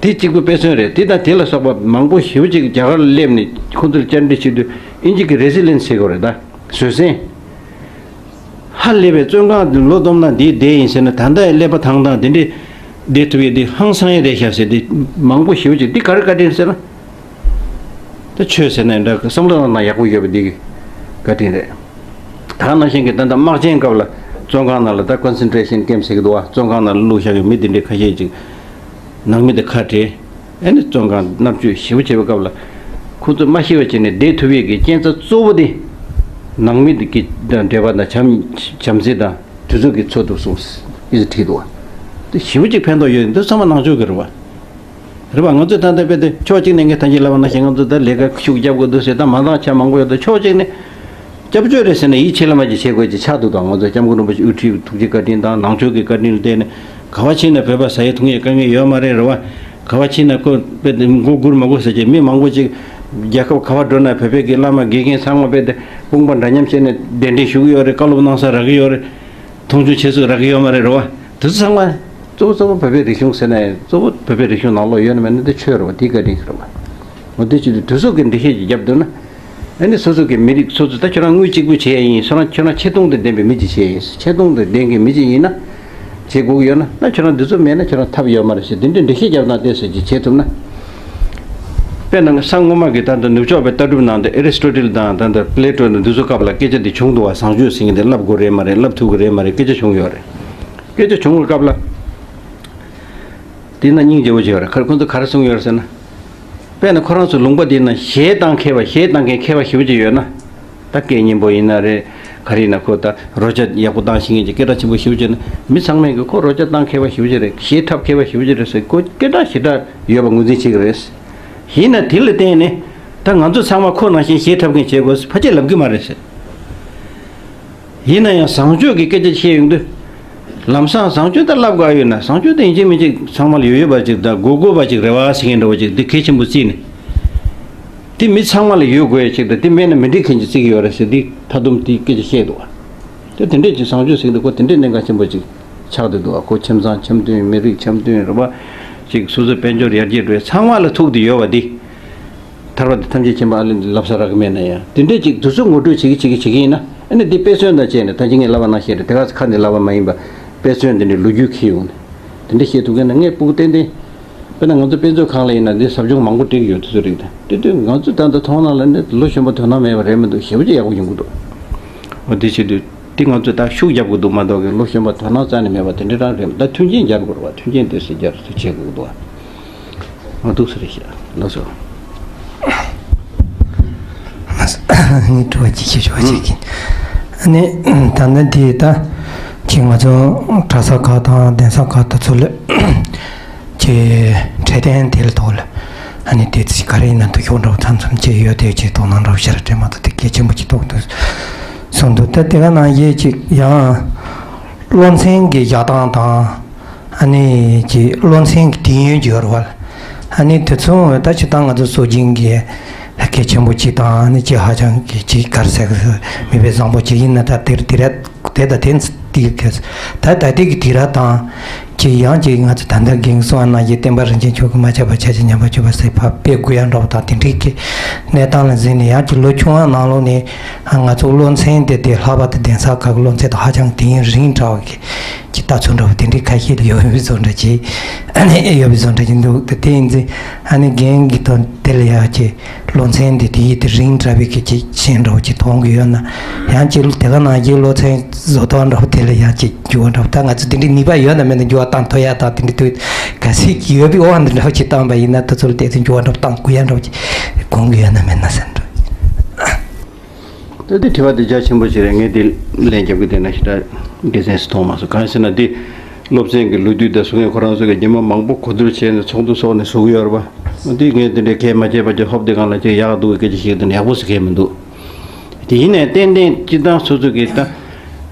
དེ་གཅིག་པུ་དཔེ་མཚོན་རེད། དེ་དང་དེ་ལ་སོགས་པ་མང་པོ་ཞེ་པོ་ཅིག་རྒྱ་གར་ལ་སླེབས་ནས་ཁོང་ཚོར་བཅར་འདྲི་བྱེད་དུས་ཨིན་ཇི་གི་རེ་སི་ལེན་སི་ཟེར་དགོས་རེད་ད། བཟོད་བསྲན། ཧ་ལས་པའི་བཙོན་ཁང་དུ་ལོ་བསྡོམས་ན་འདིའི་བསྡད་ཡིན་ཟེར་ན་ད་ལྟ་ཀླད་པ་ཐང་ཐང་དེ་འདྲས་བསྡད་ཐུབ་ཡས་འདི་ཧང་སང་ཡས་རེད་ཤག་ཟེར་ཏེ་མང་པོ་ཞེ་པོ་ཅིག་འདི་ག་རེ་བཀའ་དྲིན་ཟེར་ན། ད་ཆོས་ཟེར་ན་འདྲ་བསམ་བློ་ནང་ཡག་པོ་ཡོད་པ་འདི་གི་བཀའ་དྲིན་རེད། ད་ནང་བཞིན་གྱི་ད་ལྟ་དམག་ཆེན་སྐབས་ལ་བཙོན་ཁང་ནང་ལ་ད་ཀོན་སེན་ཊྲེ་ཤན་ཀེམ་ཟེར་གི་འདུག་བ། བཙོན་ཁང་ནང་ལ་བླུགས་བཞག་གི་མི་འདི་འདྲས་ཁ་ཤས་ཅིག་ནང་མི་འདི་ཁ་བྲལ། ཨ་ནི་བཙོན་ཁང་མནར་གཅོད་ཞེ་པོ་བྱེད་པའི་སྐབས་ལ་ཁོ་ཚོ་མ་ཤི་བ་བྱས་ནས་བསྡད་ཐུབ་ཡས་ཀྱི་རྐྱེན་རྩ་གཙོ་བོ་དེ་ནང་མི་དེ་གི་དང་འབྲེལ་བ་དང་བྱམས་བྱམས་བརྩེ་དང་དུས་ཚོད་ཀྱི་འཚོ་ཐུབ་སོང་ཟེར་བྲིས་འདུག་བ། དེ་ཞེ་པོ་ཅིག་ཕན་ཐོགས་ཡོད་འདི་ཚང་མ་ནང་ཆོས་ཀྱི་རེད་བ། རེད་བ། ང་ཚོས་ད་ལྟ་དཔེ་དེ་ཕྱོགས་གཅིག་ནས་ངས་ད་གིན་ལབ་པ་ནང་བཞིན་ང་ཚོ་ད་ལས་ཀ་ཤུགས་རྒྱབ་དགོས་འདུག་ཟེར་ད་མ་འདང་ཆ་མང་པོ་ཡོད་དོ་ཕྱོགས་གཅིག་ནས། སྐྱབས་བཅོལ་རེད་ཟེར་ནས་ཡིད་ཆེས་ལ་མ་ཅིག་བྱེད་དགོས་ཅིག་ཆགས་འདུག་དང་། ང་ཚོ་སྐྱབས་མགོན་རིན་པོ་ཆེ་དབུ་ཁྲིད་ཐུགས་རྗེ་བཀའ་དྲིན་དང་ནང་ཆོས་ཀྱི་བཀའ་དྲིན་ལ་བརྟེན་ནས་ག་བ་ཕྱིན་ན་བོད་པ་ཟ་ཡས་འཐུང་ཡས་དཀའ་ངལ་ཡོད་མ་རེད་རེད་བ། ག་བ་ཕྱིན་ན་ཁོ་དཔེ་དེ་མགོ་སྒུར་མ་དགོས་ཟེར་གྱི་མི་མང་པོ་ཅིག་རྒྱལ་ཁབ་ག་བ་འགྲོ་ན་བོད་པའི་གི་བླ་མ་དགེ་རྒན་ཚང་མ་དཔེ་དེ་དཔུང་པ་འདྲ་མཉམ་བྱས་ནས་གདན་འདྲེན་ཞུ་གི་ཡོད་རེད། བཀའ་སློབ་གནང་ས་རག་གི་ཡོད་རེད། མཐོང་ཆུང་བྱེད་ས་རག་གི་ཡོད་མ་རེད་རེད་བ། དེ་ཚོ་ཚང་མ་གཙོ་བོ་གཙོ་བོ་བོད་པའི་རིག་གཞུང་ཟེར་ན་ཡང་གཙོ་བོ་བོད་པའི་རིག་གཞུང་ནང་ལོགས་ཡོད་ན་མེད་ན་དེ་ཆོས་རེད་བ། དེའི་བཀའ་དྲིན་ཞིག་རེད་བ། འོ་དེ་བྱེད་དུས་དེ་ཚོ་གི་འགྲེལ་བཤད་ཅིག་བརྒྱབ་འདུག་ན། ཨ་ནི་སོ་སོ་གི་མི་རིགས་སོ་སོ་ད་ཁྱོད་རང་དངུལ་གཅིག་པུ་བྱེད་ཡ་ཡིན། སོ་རང་ཁྱོད་རང་ཆེ་མཐོང་དང་ལྡན་པའི་མི་ཅིག་བྱེད་ཡ་ཡིན། ཆེ་མཐོང་དང་ལྡན་གྱི་མི་ཅིག་ཡིན་ན་བྱེད་དགོས་ཀྱི་ཡོད་ན་ད་ཁྱོད་རང་འདི་ཚོ་མེད་ན་ཁྱོད་རང་ཐབས་ཡོད་མ་རེད་ཟེར་དེ་འདྲའི་འགྲེལ་བཤད་བརྒྱབ་ན་བལྟས་ཟེར་གྱི་བྱེད་ཐུབ་ན། དཔེར་ན་ས་སྔོན་མ་གི་ད་ལྟ་ནུབ་ཕྱོགས་པའི་ལྟ་གྲུབ་ནང་དུ་ཨེ་རི་སི་ཊོ་ཊལ་དང་ད་ལྟ་པི་ལེ་ཊོ་དང་འདི་ཚོ་སྐབས་ལ་སྐད་ཆ་འདི་བྱུང་འདུག་བ། བཟང་སྤྱོད་ཟེར་མཁན་དེ་བསླབ་དགོས་རེད་མ་རེད། བསླབ་ཐུབ་ཀྱི་རེད་མ་རེད། སྐད་ཆ་བྱུང་ཡོད་རེད། སྐད་ཆ་བྱུང་བའི་སྐབས་ལ། དེ་ན་སྙིང་རྗེ་བོ་བྱས་ཡོད་རེད། ཁ་ཁོང་ཚོ་ག་རེ་གསུངས་ཡོད་རེད་ཟེར་ན། དཔེར་ན་ཁོ་རང་ཚོ་ལུང་པ་དེ་ན་གཞས་བཏང་མཁས་པ་གཞས་བཏང་མཁན་མཁས་པ་ཞེ་པོ་ཅིག་ཡོད་ན། ད་སྐད་སྙན་པོ་ཡིན་ན་རེད། ག་རེ་ཡིན་ན་ཁོ་ད་རོལ་ཆ་ཡག་པོ་བཏང་ཤེས་མཁན་གྱི་སྐད་གྲགས་ཆེན་པོ་ཞེ་པོ་ཅིག་ཡོད་ན་མི་ཚང་མས་གི་ཁོ་རོལ་ཆ་བཏང་མཁས་པ་ཞེ་པོ་ཅིག་རེད། གཞས་འཁྲབ་མཁས་པ་ཞེ་པོ་ཅིག་རེད་ཟེར་ཁོ་སྐད་གྲགས་ཞེ་དྲག་ཡོད་པ་ངོས་འཛིན་བྱེད་ཀྱི་རེད། ཡིན་ན་དེ་ལ་བརྟེན་ནས་ད་ང་ཚོ་ཚང་མ་ཁོ་ནང་བཞིན་གཞས་འཁྲབ་མཁན་བྱེད་དགོས་ཕལ་ཆེར་ལབ་གི་མ་རེད་ཟེར། ཡིན་ན་ཡང་བཟང་སྤྱོད་ཀྱི་སྐད་ཆ་བཤད་ཡོང་དུས། ལམ་སང་བཟང་སྤྱོད་ད་ལབ་དགོས་ཡོད་ན་བཟང་སྤྱོད་ད་ཡིན་གཅིག་མིན་གཅིག་ཚང་མ་ལ་ཡོད་ཡོད་པ་ཅིག་དང་དགོས་དགོས་པ་ཅིག་རེད་བ་ཟེར་མཁན་འདྲ་བོ་ཅིག་འདི་གལ་ཆེན་པོ་བརྩིས་ནས། འདི་མི་ཚང་མ་ལ་ཡོད་དགོས་ཡ་ཅིག་དང་འདི་མེད་ན་མི་འགྲིག་མཁན་ཅིག་བརྩི་གི་ཡོད་རེད་ཟེར་འདི་ད་དུང་འདི་སྐད་ཆ་བཤད་འདུག་བ། དེ་དེ་འདྲས་ཀྱི་བཟང་སྤྱོད་ཟེར་འདུག་ཁོ་དེ་འདྲས་གནད་འགག་ཆེན་པོ་ཅིག་ཆགས་བསྡད་འདུག་བ། ཁོ་ཁྱིམ་ཚང་འཆམ་མཐུན་མི་རིགས་འཆམ་མཐུན་རེད་བ། ཅིག་སོ་སོའི་དཔལ་འབྱོར་ཡར་རྒྱས་འགྲོ་ཡ་ཚང་མ་ལ་ཐུག་བསྡད་ཡོད་བ་འདི། ཐར་པ་དང་ཐམས་ཅད་མཁྱེན་པ་ཨ་ལས་ལབ་ས་རག་གི་མེད་ན་ཡང་དེ་འདྲས་ཅིག་དུས་ཚོད་ངོ་སྤྲོད་བྱེད་ཀྱི་བྱེད་ཀྱི་བྱེད་ཀྱི་ཡིན་ན་ཨ་ནི་འདི་དཔེ་མཚོན་དང་བཅས་ནས་ད་ཅི་ངས་ལབ་པ་ནང་བཞིན་རེད། དེ་ག་ཚོད་ཁ་ནས་ལབ་པ་མ་ཡིན་པ་དཔེ་མཚོན་འདི་འདྲའི་ལོ་རྒྱུས་འཁྱེར་ཡོང་ནས་དེ་འདྲས་བཤད་ཐུབ་མཁན་ན་ངས་སྤུ་གུ་ཏན་ཏན་དཔེར་ན་ང་ཚོ་དཔེ་མཛོད་ཁང་ལ་ཡིན་ན་འདི་ཟབ་སྦྱོང་མང་པོ་སྤྲད་ཀྱི་ཡོད། དེ་ཚོ་རིགས་དང་དེ་དུས་ང་ཚོ་ད་ལྟ་མཐོང་སྣང་ལ་ནི་ལོ་གཞོན་པ་དོ་སྣང་མེད་པ་རེད་མི་འདུག་ཞེ་པོ་ཅིག་ཡག་པོ་ཡོང་གི་འདུག་འོ་དེ་བྱེད་དུས་འདི་ང་ཚོས་ད་ཤུགས་རྒྱབ་དགོས་འདུག་མ་གཏོགས་ཀྱི་ལོ་གཞོན་པ་དོ་སྣང་རྩ་ནས་མེད་པ་དེ་འདྲ་རང་རེད། ད་མཐུན་རྐྱེན་སྦྱར་དགོས་རེད་བ། མཐུན་རྐྱེན་དེ་ཚོ་སྦྱར་ཚུལ་བྱེད་དགོས་འདུག་བ། ང་འདུག་ས་རེད་ཤག་ལགས་སོ། ངས་དྲི་བ་གཅིག་ཞིབ་ཞིབ་བྱེད་ཀྱིན། ཨ་ནི་ད་ལྟ་འདི་ད་ཅིག་ང་ཚོ་གྲྭ་ས་ཁག་དང་གདན་ས་ཁག་དང་ཚོ་ལ་ཅིག་འཕྲོད་བསྟེན་དེ་ལ་ཐོག་ལ་ཨ་ནི་དེ་ཚིག་ག་རེ་ཡིན་ན་དུ་ཤོག་འདྲ་བོ་མཚམས་མཚམས་ཅིག་ཡོད་དེ་ཅིག་དོ་སྣང་འདྲ་བོ་ཞེ་དྲག་སྤྲད་མ་ཐུབ་དེ་གལ་ཆེན་པོ་ཅིག་མཐོང་འདུག་གསུངས་འདུག་ད་དེ་ག་ནང་བཞིན་ཅིག་ཡང་སློབ་ཚན་གྱི་བཞག་སྟངས་དང་ཨ་ནི་ཅིག་སློབ་ཚན་གྱི་དུས་ཡུན་ཅིག་ཡོད་རེད་བ། ཨ་ནི་དེ་ཚོ་ད་ཅིག་ད་ང་ཚོ་སྲོལ་རྒྱུན་གྱི་གལ་ཆེན་པོ་ཅིག་དང་ཨ་ནི་ཅིག་ཧ་ཅང་གི་ཅིག་ག་རེ་ཟེར་གི་མི་དཔེ་བཟང་པོ་ཅིག་ཡིན་ན་ད་དེར་དེ་ར་དེ་ད་དེ་དེ་གི་ད་ད་དེ་གི་དེ་ར་དང་ཅིག་ཡང་ཅིག་ང་ཚོ་ད་ལྟ་རྒན་གསུང་བ་ནང་བཞིན་བསྟན་པ་རིན་ཆེན་མཆོག་གིས་མ་ཆག་པ་ཆག་ཅིང་ཉམས་པ་སྐྱོབ་པ་ཟེར་ཕར་སྤེལ་དགོས་ཡ་འདྲ་བོ་དང་དེ་འདྲའི་གི་གནས་སྟངས་ལ་གཟིགས་ནས་ཡང་ཅིག་ལོ་ཆུང་བ་ནང་ལོགས་ནས་ང་ཚོ་སློབ་ཚན་དེ་དེ་ལྷག་པར་དུ་གདན་ས་ཁག་གི་སློབ་ཚན་དང་ཧ་ཅང་དུས་ཡུན་རིང་དྲགས་པ་གི་ཅིག་ལྟ་ཚུལ་འདྲ་བོ་དེ་འདྲའི་ཁ་ཤས་ཡོད་པའི་བཟོ་འདྲ་ཅིག་ཨ་ནི་ཡོད་པའི་བཟོ་འདྲ་ཅིག་འདུག་དེ་དེ་ཡིན་ཚེ་ཨ་ནི་རྒན་གྱི་དོན་དེ་ལ་ཡག་ཅིག་སློབ་ཚན་དེ་དེ་ཡིད་དེ་རིང་དྲགས་པའི་གི་ཅིག་ཤེས་འདྲ་བོ་ཅིག་མཐོང་གི་ཡོད་ན་ཡང་ཅིག་དེ་ག་ནང་བཞིན་སློབ་ཚན་བཟོ་སྟངས་འདྲ་བོ་དེ་ལ་ཡང་ཅིག་འགྱུར་བ་འདྲ་བོ་ད་ང་ཚོ་དེ་འདྲའི་ནུས་པ་ཡོད་ན་མེད་ན་འགྱུར་བ་བཏང་ཐུབ་ཡ་དང་དེ་འདྲའི་དུས་ག་ཚོད་ཀྱི་ཡོད་པའི་དབང་དུ་འདྲ་བོ་ཅིག་བཏང་པ་ཡིན་ན་དེ་ཚོ་ལ་དེ་ཚོ་འགྱུར་བ་འདྲ་བོ་བཏང་དགོས་ཡ་འདྲ་བོ་ཅིག་དགོངས་ཀྱི་ཡོད་ན་མེད་ན་ཟེར་འདྲ་བོ། ད་འདི་དྲི་བ་འདི་རྒྱ་ཆེན་པོ་ཞིག་རེད། ངས་འདི་ལན་རྒྱབ་ཀྱི་བསྡད་ན་ཞེ་དྲག་དགེ་མཚན་ཞིག་མཐོང་མ་སོང་། གང་ཡིན་ཟེར་ན་འདི་སློབ་ཚན་གྱི་ལོ་དུས་དང་སུ་ངས་ཁོ་རང་ཚོ་གི་རྗེས་མ་མང་པོ་གོ་བསྡུར་བྱས་ནས་ཚོགས་འདུ་སོགས་ནས་བཟོ་གི་ཡོད་རེད་པ། འདི་ངས་འདི་འདྲའི་གལ་མ་བྱས་པ་ཅིག་ཧོབ་འདི་སྒང་ལ་ཅིག་ཡག་འདུག་གི་སྐད་ཆ་ཞིག་འདི་ནས་ཡག་པོ་ཞིག་གལ་མི་འདུག་དེ་ཡིན་ནའི་ཏན་ཏན་སྤྱིར་བཏང་སོ་སོ་གི་ད་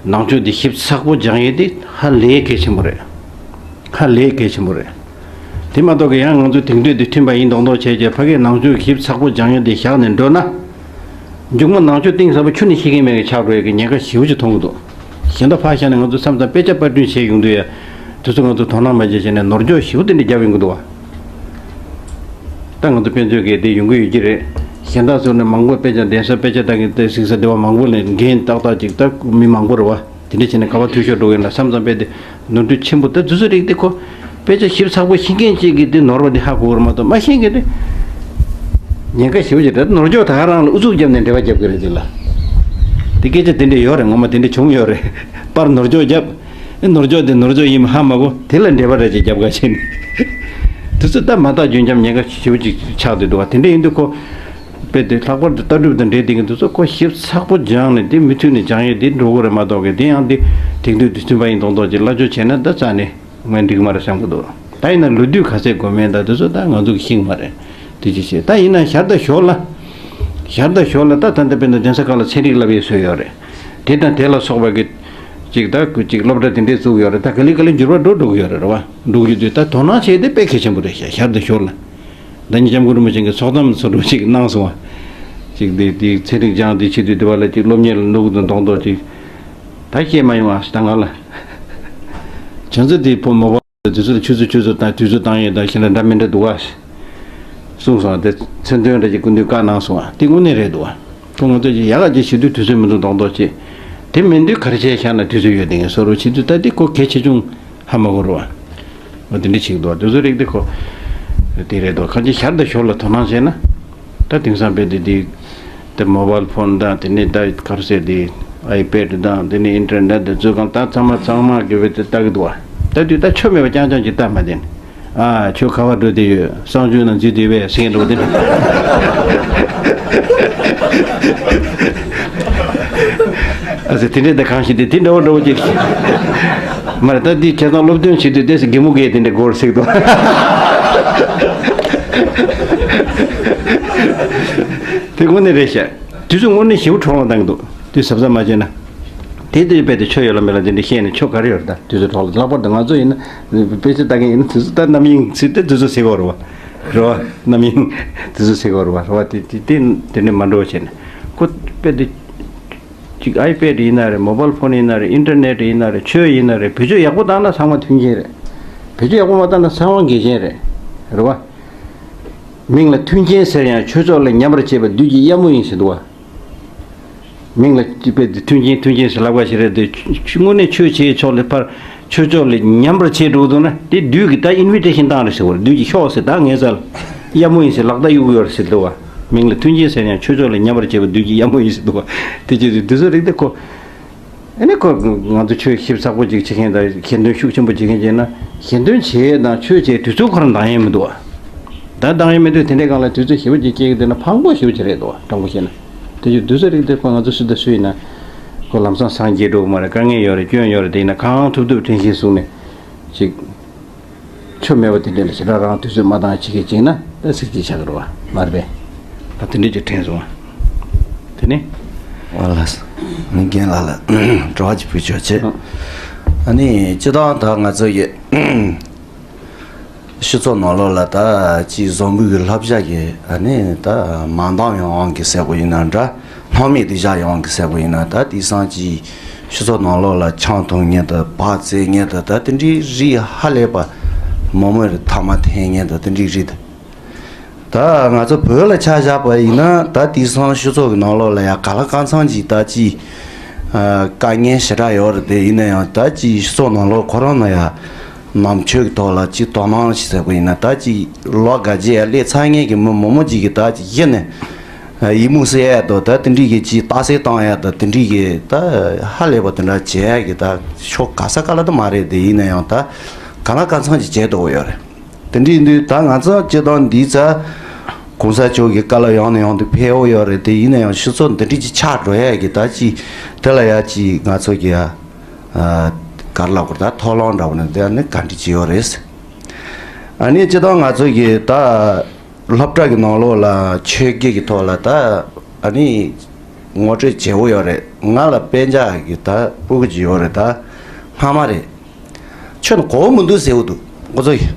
ནང་ཆོས་འདི་ཞིབ་ཚགས་པོ་སྦྱང་ཡས་འདི་ཧ་ལས་གལ་ཆེན་པོ་རེད། ཧ་ལས་གལ་ཆེན་པོ་རེད། དེ་མ་གཏོགས་ཀྱི་ཡང་ང་ཚོ་དེང་དུས་འདི་མཐུན་པ་ཡིན་མདོག་མདོག་བྱས་རྗེས་ཕ་གིའི་ནང་ཆོས་ཞིབ་ཚགས་པོ་སྦྱང་ཡས་འདི་བཞག་ནས་འགྲོ་ན། མཇུག་མ་ནང་ཆོས་གཏིང་ཟབ་པོ་ཆུ་ནས་ཤེས་ཀྱི་མེད་པའི་ཆགས་འགྲོ་ཡས་ཀྱི་ཉེན་ཁ་ཞེ་པོ་ཅིག་མཐོང་གི་འདུག་གཞན་དག་ཕར་བཞག་ནས་ང་ཚོ་མཚམས་མཚམས་དཔེ་ཆ་པར་སྐྲུན་བྱས་ཡོང་དུས་ཡ། དེ་ཚོ་ང་ཚོ་དོ་སྣང་མ་བྱས་བྱས་ནས་ནོར་འཁྱོག་ཞེ་པོ་དེ་འདྲ་རྒྱབ་ཡོང་གི་འདུག་བ། ད་ང་ཚོ་དཔེ་མཛོད་ཀྱི་དེ་ཡོང་གི་ཡོད་ཀྱི་རེད། གཞན་དག་ཚོ་ནས་མང་པོ་དཔེ་ཆ་གདན་ས་དཔེ་ཆ་ལྟ་གི་དེ་གཟིགས་ས་དེ་བ་མང་པོ་ནས་འགན་ཏག་ཏག་ཅིག་ད་མི་མང་པོ་རེད་བ། དེ་འདྲ་བྱས་ནས་ག་བ་འཐུས་ཤོར་འགྲོ་གི་ཡིན་ལ་བསམ་བསམ་པས་དེ་ནོར་འཁྲུལ་ཆེན་པོ་ད་དུས་ཚོད་རིག་དེ་ཁོ། དཔེ་ཆ་ཞིབ་ཚགས་པོ་ཤེས་མཁན་གཅིག་གིས་དེ་ནོར་བ་དེ་ཧ་གོ་བར་མ་གཏོགས་མ་ཤེས་མཁན་དེ། ཉེན་ཁ་ཞེ་པོ་ཅིག་རེད། ནོར་འཁྱོག་ད་ག་རང་ལ་ཨུ་ཚུགས་བརྒྱབ་ནས་འབྲེལ་བ་རྒྱབ་ཀྱི་རེད་དེ་ལ། དེ་སྐད་ཆ་དེ་འདྲ་ཡོད་རེད། ངོ་མ་དེ་འདྲ་བྱུང་ཡོད་རེད། པར་ནོར་འཁྱོག་བརྒྱབ། ཨེ་ནོར་འཁྱོག་དེ་ནོར་འཁྱོག་ཡིན་མིན་ཧ་མ་གོ་དེ་ལ་འབྲེལ་བ་རེ་ཅིག་རྒྱབ་ག་བྱས་ནས། དུས་ཚོད་ད་མ་བརྟག་རྒྱུན་འབྱམས་ཉེན་ཁ་ཞེ་པོ་ཅིག་ཆགས་བསྡད་འདུག་བ། དེ་འདྲ་ཡིན་དུས་ཁོ། དཔེ་དེ་ལྷག་པར་དུ་ལྟ་གྲུབ་དང་འབྲེལ་བསྡད་མཁན་དེ་ཚོ་ཁོ་ཞིབ་ཚགས་པོ་སྦྱངས་ནས་དེ་མུ་མཐུད་ནས་སྦྱང་ཡས་དེ་འགྲོ་གི་རེད་མ་གཏོགས་གི་དེ་ཡང་དེ་དེང་དུས་དུས་ཚོད་པ་ཡིན་མདོག་མདོག་ཅིག་སླ་བཅོས་བྱས་ན་ད་རྩ་ནས་ངས་འགྲིག་གི་མ་རེད་བསམ་གི་འདུག་ད་ཡིན་ན་ལོ་དུས་ག་ཚད་དགོས་མིན་ད་དེ་ཚོ་ད་ང་ཚོ་གི་ཤེས་ཀྱི་མ་རེད། དེ་ཅི་བྱེད་ད་ཡིན་ན་ཞར་དང་ཞོར་ལ། ཞར་དང་ཞོར་ལ་ད་ད་ལྟ་དཔེར་ན་གདན་ས་ཁག་ལ་ཚན་རིག་བསླབ་ཡས་བཟོས་ཡོད་རེད། དེ་དང་དེ་ལ་སོགས་པ་གི་ཅིག་ད་ཅིག་སློབ་གྲྭ་དེ་འདྲས་བཙུགས་ཡོད་རེད། ད་ག་ལེ་ག་ལེ་འགྱུར་བ་འགྲོ་འགྲོ་གི་ཡོད་རེད་རེད་བ། འགྲོ་གི་ཡོད་དུས་ད་དོ་སྣང་བྱས་ཏེ་དཔེ་གལ་ཆེན་པོ་རེད་ཤག་ཞར་དང་ཞོར་ལ། ཟླ་ཉི་སྐྱབས་མགོན་རིན་པོ་ཆེ་གིས་ཚོགས་གཏམ་ཚོགས་འདུ་ཅིག་གནང་སོང་བ། ཅིག་འདི་འདི་ཚན་རིག་སྦྱངས་འདི་བྱེད་དུས་འདི་བ་ལ་ཅིག་སློབ་གཉེར་ལ་ནུ་གུ་དང་གདོང་གདོང་ཅིག་ད་བཤད་མ་ཡོང་ཨ་ད་ང་ལ། བྱང་ཚེ་འདི་བུ་མོ་བ་དུས་ཚོད་ཆུ་ཚོད་ཆུ་ཚོད་དང་དུས་ཚོད་བཏང་ཡས་དང་ཤིན་ཏུ་འདྲ་མི་འདྲ་འདུག་ཨ། གསུངས་སོང་དེ་མཚན་དོན་འདྲ་ཅིག་སྐུ་མདུན་བཀའ་གནང་སོང་ཨ། དེ་དངོས་གནས་རེད་འདུག་ཨ། ཁོ་ང་ཚོ་ཅིག་ཡག་ག་ཅིག་བྱེད་དུས་དུས་ཚོད་མི་འདུག་གདོང་གདོང་ཅིག་དེ་མིན་དུས་ག་རེ་བྱས་བཞག་ན་དུས་ཚོད་ཡོད་དེ་ངས་བཟོ་རོགས་བྱེད་དུས་ད་འདི་ཁོ་གལ་ཆེ་ཆུང་། ཧ་མ་གོ་རུ་བ། འོ་དེ་འདྲ་ཞིག་འདུག་དེ་ཚོ་རིགས་དེ་ཁོ། དེ་རེད་འདུག་གང་ཅི་ཞར་དང་ཞོར་ལ་དོ་སྣང་བྱས་ན། ད་དེང་སང་དཔེ་དེ་དེ། དེ་མོ་བལ་ཕོན་དང་དེ་ནས་ད་ག་རེ་ཟེར་དེ། ཨའི་པེ་ཌི་དང་དེ་ནས་ཨིན་ཊར་ནེཊ་དང་ཚོ་གང་ད་ཚང་མ་ཚང་མ་གི་བེ་དེ་ལྟ་གི་འདུག་བ། ད་དུས་ད་ཆོ་མེད་པ་རྐྱང་རྐྱང་ཅིག་ལྟ་མ་དེ་ནི། ཨ་ཆོ་ག་བ་འགྲོ་དེ་ཡོད་གསང་སྤྱོད་ནང་འཛུལ་དེ་བས་སེང་འགྲོ་དེ་ནི། ཨ་ཙི་དེ་འདྲས་ད་གང་ཞིག་དེ་དེ་འདྲ་བོ་འདྲ་བོ་ཅིག་མ་རེད་ད་འདི་ཁྱེད་ཚང་སློབ་སྟོན་བྱེད་དུས་ཏེས་སྒེ་མོ་གས་དེ་འདྲ་སྒོར་ཟིག་འདུག་དེ་དངོས་གནས་རེད་ཤག་དུས་ཚོད་དངོས་གནས་ཞེ་པོ་འཕྲོ་བརླག་བཏང་གི་འདུག་དུས་གཟབ་གཟབ་མ་བྱས་ན། དེ་དུས་རྦད་དེ་ཆོས་ཡོད་ལ་མེད་ལ་དེ་འདྲ་བཤད་ནས་ཆོ་ག་རེ་ཡོད་རེད་ད་དུས་ཚོད་འཕྲོ་བརླག་ལྷག་པར་དུ་ང་ཚོ་ཡིན་ན་དཔེ་ཆ་ལྟ་མཁན་ཡིན་ན་དུས་ཚོད་ད་རྣམ་གཡེང་ཚིག་དེ་དུས་ཚོད་ཟེར་གི་ཡོད་རེད་བ། རེད་བ། རྣམ་གཡེང་དུས་ཚོད་ཟེར་གི་ཡོད་རེད་བ། རེད་བ་དེ་དེ་དེ་དེ་འདྲ་མ་འགྲོ་བྱས་ནས་ཁོ་དཔེ་དེ། ཅིག་ཨའི་པེ་ཌི་ཡིན་ན་རེད། མོ་བལ་ཕོན་ཡིན་ན་རེད། ཨིན་ཊར་ནེཊ་ཡིན་ན་རེད། ཆོས་ཡིན་ན་རེད། བེད་སྤྱོད་ཡག་པོ་བཏང་ན་ཚང་མ་མཐུན་རྐྱེན་རེད། བེད་སྤྱོད་ཡག་པོ་མ་བཏང་ན་ཚང་མ་འགལ་རྐྱེན་རེད། རེད་བ། མིང་ལ་མཐུན་རྐྱེན་ཟེར་ཡང་ཆོས་ཕྱོགས་ལ་ཉམས་པར་བྱེད་པ་བདུད་ཀྱི་གཡབ་མོ་ཡིན་ཟེར་འདུག་བ། མིང་ལ་ཅི་དཔེ་དེ་མཐུན་རྐྱེན་མཐུན་རྐྱེན་ཟེར་ལབ་པ་ཞིག་རེད་དེ་དངོས་གནས་ཆོས་བྱེད་ཕྱོགས་ལ་ཕར། ཆོས་ཕྱོགས་ལ་ཉམས་པར་བྱེད་འགྲོ་འདུག་ན་དེ་བདུད་ཀྱིས་ད་ཨིན་བི་ཊེ་ཤན་བཏང་རེད་ཟེར་བ་རེད། བདུད་ཀྱིས་ཤོག་ཟེར་ད་ངའི་རྩ་ལ་གཡབ་མོ་ཡིན་ཟེར་ལག་བརྡ་གཡུག་གི་ཡོད་རེད་ཟེར་འདུག་བ། མིང་ལ་མཐུན་རྐྱེན་ཟེར་ཡང་ཆོས་ཕྱོགས་ལ་ཉམས་པར་བྱེད་པ་བདུད་ཀྱི་གཡབ་མོ་ཡིན་ཟེར་འདུག་བ། དེ་ཅི་རེད་འདི་ཚོ་རིགས་དེ་ཁོ། ཨ་ནི་ཁོ་ང་ཚོ་ཆོས་ཞིབ་ཚགས་པོ་ཅིག་བྱེད་མཁན་དང་ཞལ་འདོན་ཤུགས་ཆེན་པོ་བྱེད་མཁན་བྱས་ན་ཞལ་འདོན་བྱེད་ཡས་དང་ཆོས་བྱེད་དུས་ཚོད་ཁོ་རང་འདང་ཡས་མི་འདུག་བ། ད་འདང་ཡས་མི་འདུག་དེ་འདྲའི་སྒང་ལ་དུས་ཚོད་ཞེ་པོ་ཅིག་སྐྱེལ་གི་བསྡད་ན་ཕངས་པོ་ཞེ་པོ་ཅིག་རེད་འདུག་བ་དྲང་པོ་བཤད་ན། དེ་ཅིག་དུས་ཚོད་རིགས་དེ་ཁོ་ང་ཚོ་སུ་དང་སུ་ཡིན་ན། ཁོ་ལམ་སང་སངས་རྒྱས་འགྲོ་གི་མ་རེད། དཀའ་ངལ་ཡོད་རེད། སྐྱོན་ཡོད་རེད། དེ་ཡིན་ན་གང་ཐུབ་ཐུབ་དྲན་ཤེས་བཟུང་ནས་ཅིག་ཆོ་མེད་པ་དེ་འདྲ་ལ་ཞེ་དྲག་རང་དུས་ཚོད་མ་བཏང་བྱེད་མཁན་བྱས་ན་ད་སྲིད་ཇུས་ཆགས་ཀྱི་རེད་བ། མ་རེད་པས། ད་དེ་འདྲ་ཅིག་དྲན་སོང་བ། དེ་ནི། ཨ་ལ། མི་རྒན་ལགས་ལ་དྲི་བ་ཅིག་ཕུལ་ཆོག་བྱེད། ཨ་ནི་སྤྱིར་བཏང་ད་ང་ཚོ་ཡི་སྤྱི་ཚོགས་ནང་ལོགས་ལ་ད་ཅིག་བཟང་པོའི་གི་བསླབ་བྱ་གི་ཨ་ནི་ད་མ་འདང་ཡོང་དབང་གིས་ཟེར་དགོས་ཡིན་ན་འདྲ། སྣང་མེད་དུ་བཞག་ཡོང་གི་ཟེར་དགོས་ཡིན་ན། ད་དེང་སང་གི་སྤྱི་ཚོགས་ནང་ལོགས་ལ་ཆང་འཐུང་མཁན་དང་བག་བཙོང་མཁན་དང་ད་དེ་འདྲའི་རིགས་ཧ་ལས་པ་མང་མོས་རེད། ཐ་མག་འཐེན་མཁན་དང་དེ་འདྲའི་རིགས་དང་། ད་ང་ཚོ་བོད་ལ་ཆ་བཞག་པ་ཡིན་ན་ད་དེང་སང་སྤྱི་ཚོགས་ཀྱི་ནང་ལོགས་ལ་ཡང་གང་ལ་གང་འཚམ་གྱི་ད་ཅིག་ཨ་དཀའ་ངལ་ཞེ་དྲག་ཡོད་རེད། དེ་ཡིན་ན་ཡང་ད་ཅིག་སྤྱི་ཚོགས་ནང་ལོགས་ཁོ་རང་ན་ཡང་ནང་ཆོས་ཀྱི་ཐོག་ལ་ཅིག་དོ་སྣང་ཞིག་ཟེར་དགོས་ཡིན་ན། ད་ཅིག་ལོ་དགའ་རྗེས་ཡར་སླེབས་ཚར་མཁན་གྱི་མི་མང་མོ་ཅིག་གིས་ད་ཅིག་གཞི་ནས་ཡིད་མུག་སེལ་ཡ་དང་ད་དེ་འདྲའི་གི་ཅིག་རྟགས་གསལ་བཏང་ཡ་དང་དེ་འདྲའི་གི་ད་ཧ་ལས་པ་དེ་འདྲ་བྱེད་ཡ་གི་ད་ཕྱོགས་ག་ས་ག་ལ་ད་མ་རེད། དེ་ཡིན་ན་ཡང་ད་གང་ལ་གང་འཚམ་ཅིག་བྱེད་དོ་ཡོད་རེད། དེ་འདྲ་ཡིན་དུས་ད་ང་ཚོ་སྤྱིར་བཏང་འདི་ཚ་གོང་ས་མཆོག་གི་བཀའ་སློབ་ཡང་ནས་ཡང་དུ་ཕེབས་འོ་ཡོད་རེད། དེ་ཡིན་ན་ཡང་སྤྱི་ཚོགས་འདི་འདྲ་ཅིག་ཆགས་འགྲོ་ཡ་གི་ད་ཅིག་དེ་ལ་ཡ་ཅིག་ང་ཚོ་གི་ཡ། ཨ། ག་རེ་ལབ་དགོས་རེད། ད་ཐོག་ལོང་འདྲ་བོ་ནི་དེ་ནི་ག་འདྲ་ཅིག་ཡོད་རེད། ཨ་ནི་སྤྱིར་བཏང་ང་ཚོ་གི་ད་སློབ་གྲྭ་གི་ནང་ལོགས་ལ་ཆོས་བརྒྱུད་ཀྱི་ཐོག་ལ་ད་ཨ་ནི་ངོ་སྤྲོད་བྱེད་འོ་ཡོད་རེད། ང་ལ་དཔེ་ཆ་གི་ད་སྤུ་གུ་ཅིག་ཡོད་རེད། ད་སྔ་མ་རེད། ཁྱོད་ནི་གོ་བོ་མི་འདུག་ཟེར་འོ་འདུག་ཁོ་ཚོ་ཡིས།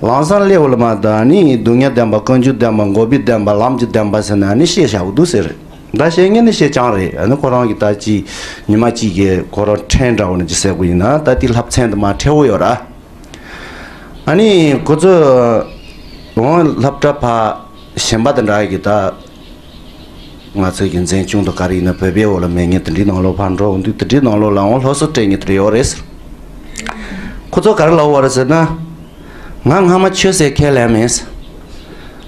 ལམ་སང་སླེབས་འོ་ལ་མ་ད་ནི་སྡུག་བསྔལ་ལྡན་པ་ཀུན་འབྱུང་ལྡན་པ་འགོག་པའི་བདེན་པ་ལམ་གྱི་བདེན་པ་ཟེར་ནས་ཨ་ནི་བཤད་བཞག་འོ་འདུག་ཟེར། ད་བཤད་མཁན་ནི་བཤད་རྐྱང་རེད། ཨ་ནི་ཁོ་རང་གི་ད་ཅི་ཉི་མ་གཅིག་གི་ཁོ་རང་ཕྲན་འདྲ་བོ་ནི་ཅི་ཟེར་དགོས་ཡིན་ན་ད་དེ་བསླབ་ཚན་དུ་མ་ཁྲེལ་བོ་ཡོད་ར། ཨ་ནི་ཁོ་ཚོ་འོང་སློབ་གྲྭ་ཕ་གཞན་པ་དེ་འདྲ་གི་ད། ང་ཚོ་གི་འཛིན་སྐྱོང་དང་ག་རེ་ཡིན་ན་བོད་པའི་འོག་ལ་མེད་མཁན་དེ་འདྲའི་ནང་ལོགས་ཕར་འགྲོ་འོང་དུས་དེ་འདྲའི་ནང་ལོགས་ལའང་སློབ་གསོ་སྤྲད་མཁན་དེ་འདྲ་ཡོད་རེད། ཁོ་ཚོ་ག་རེ་ལབ་པ་རེད་ཟེར་ན། ང་སྔ་མ་ཆོས་ཟེར་ཁས་ལེན་མེད།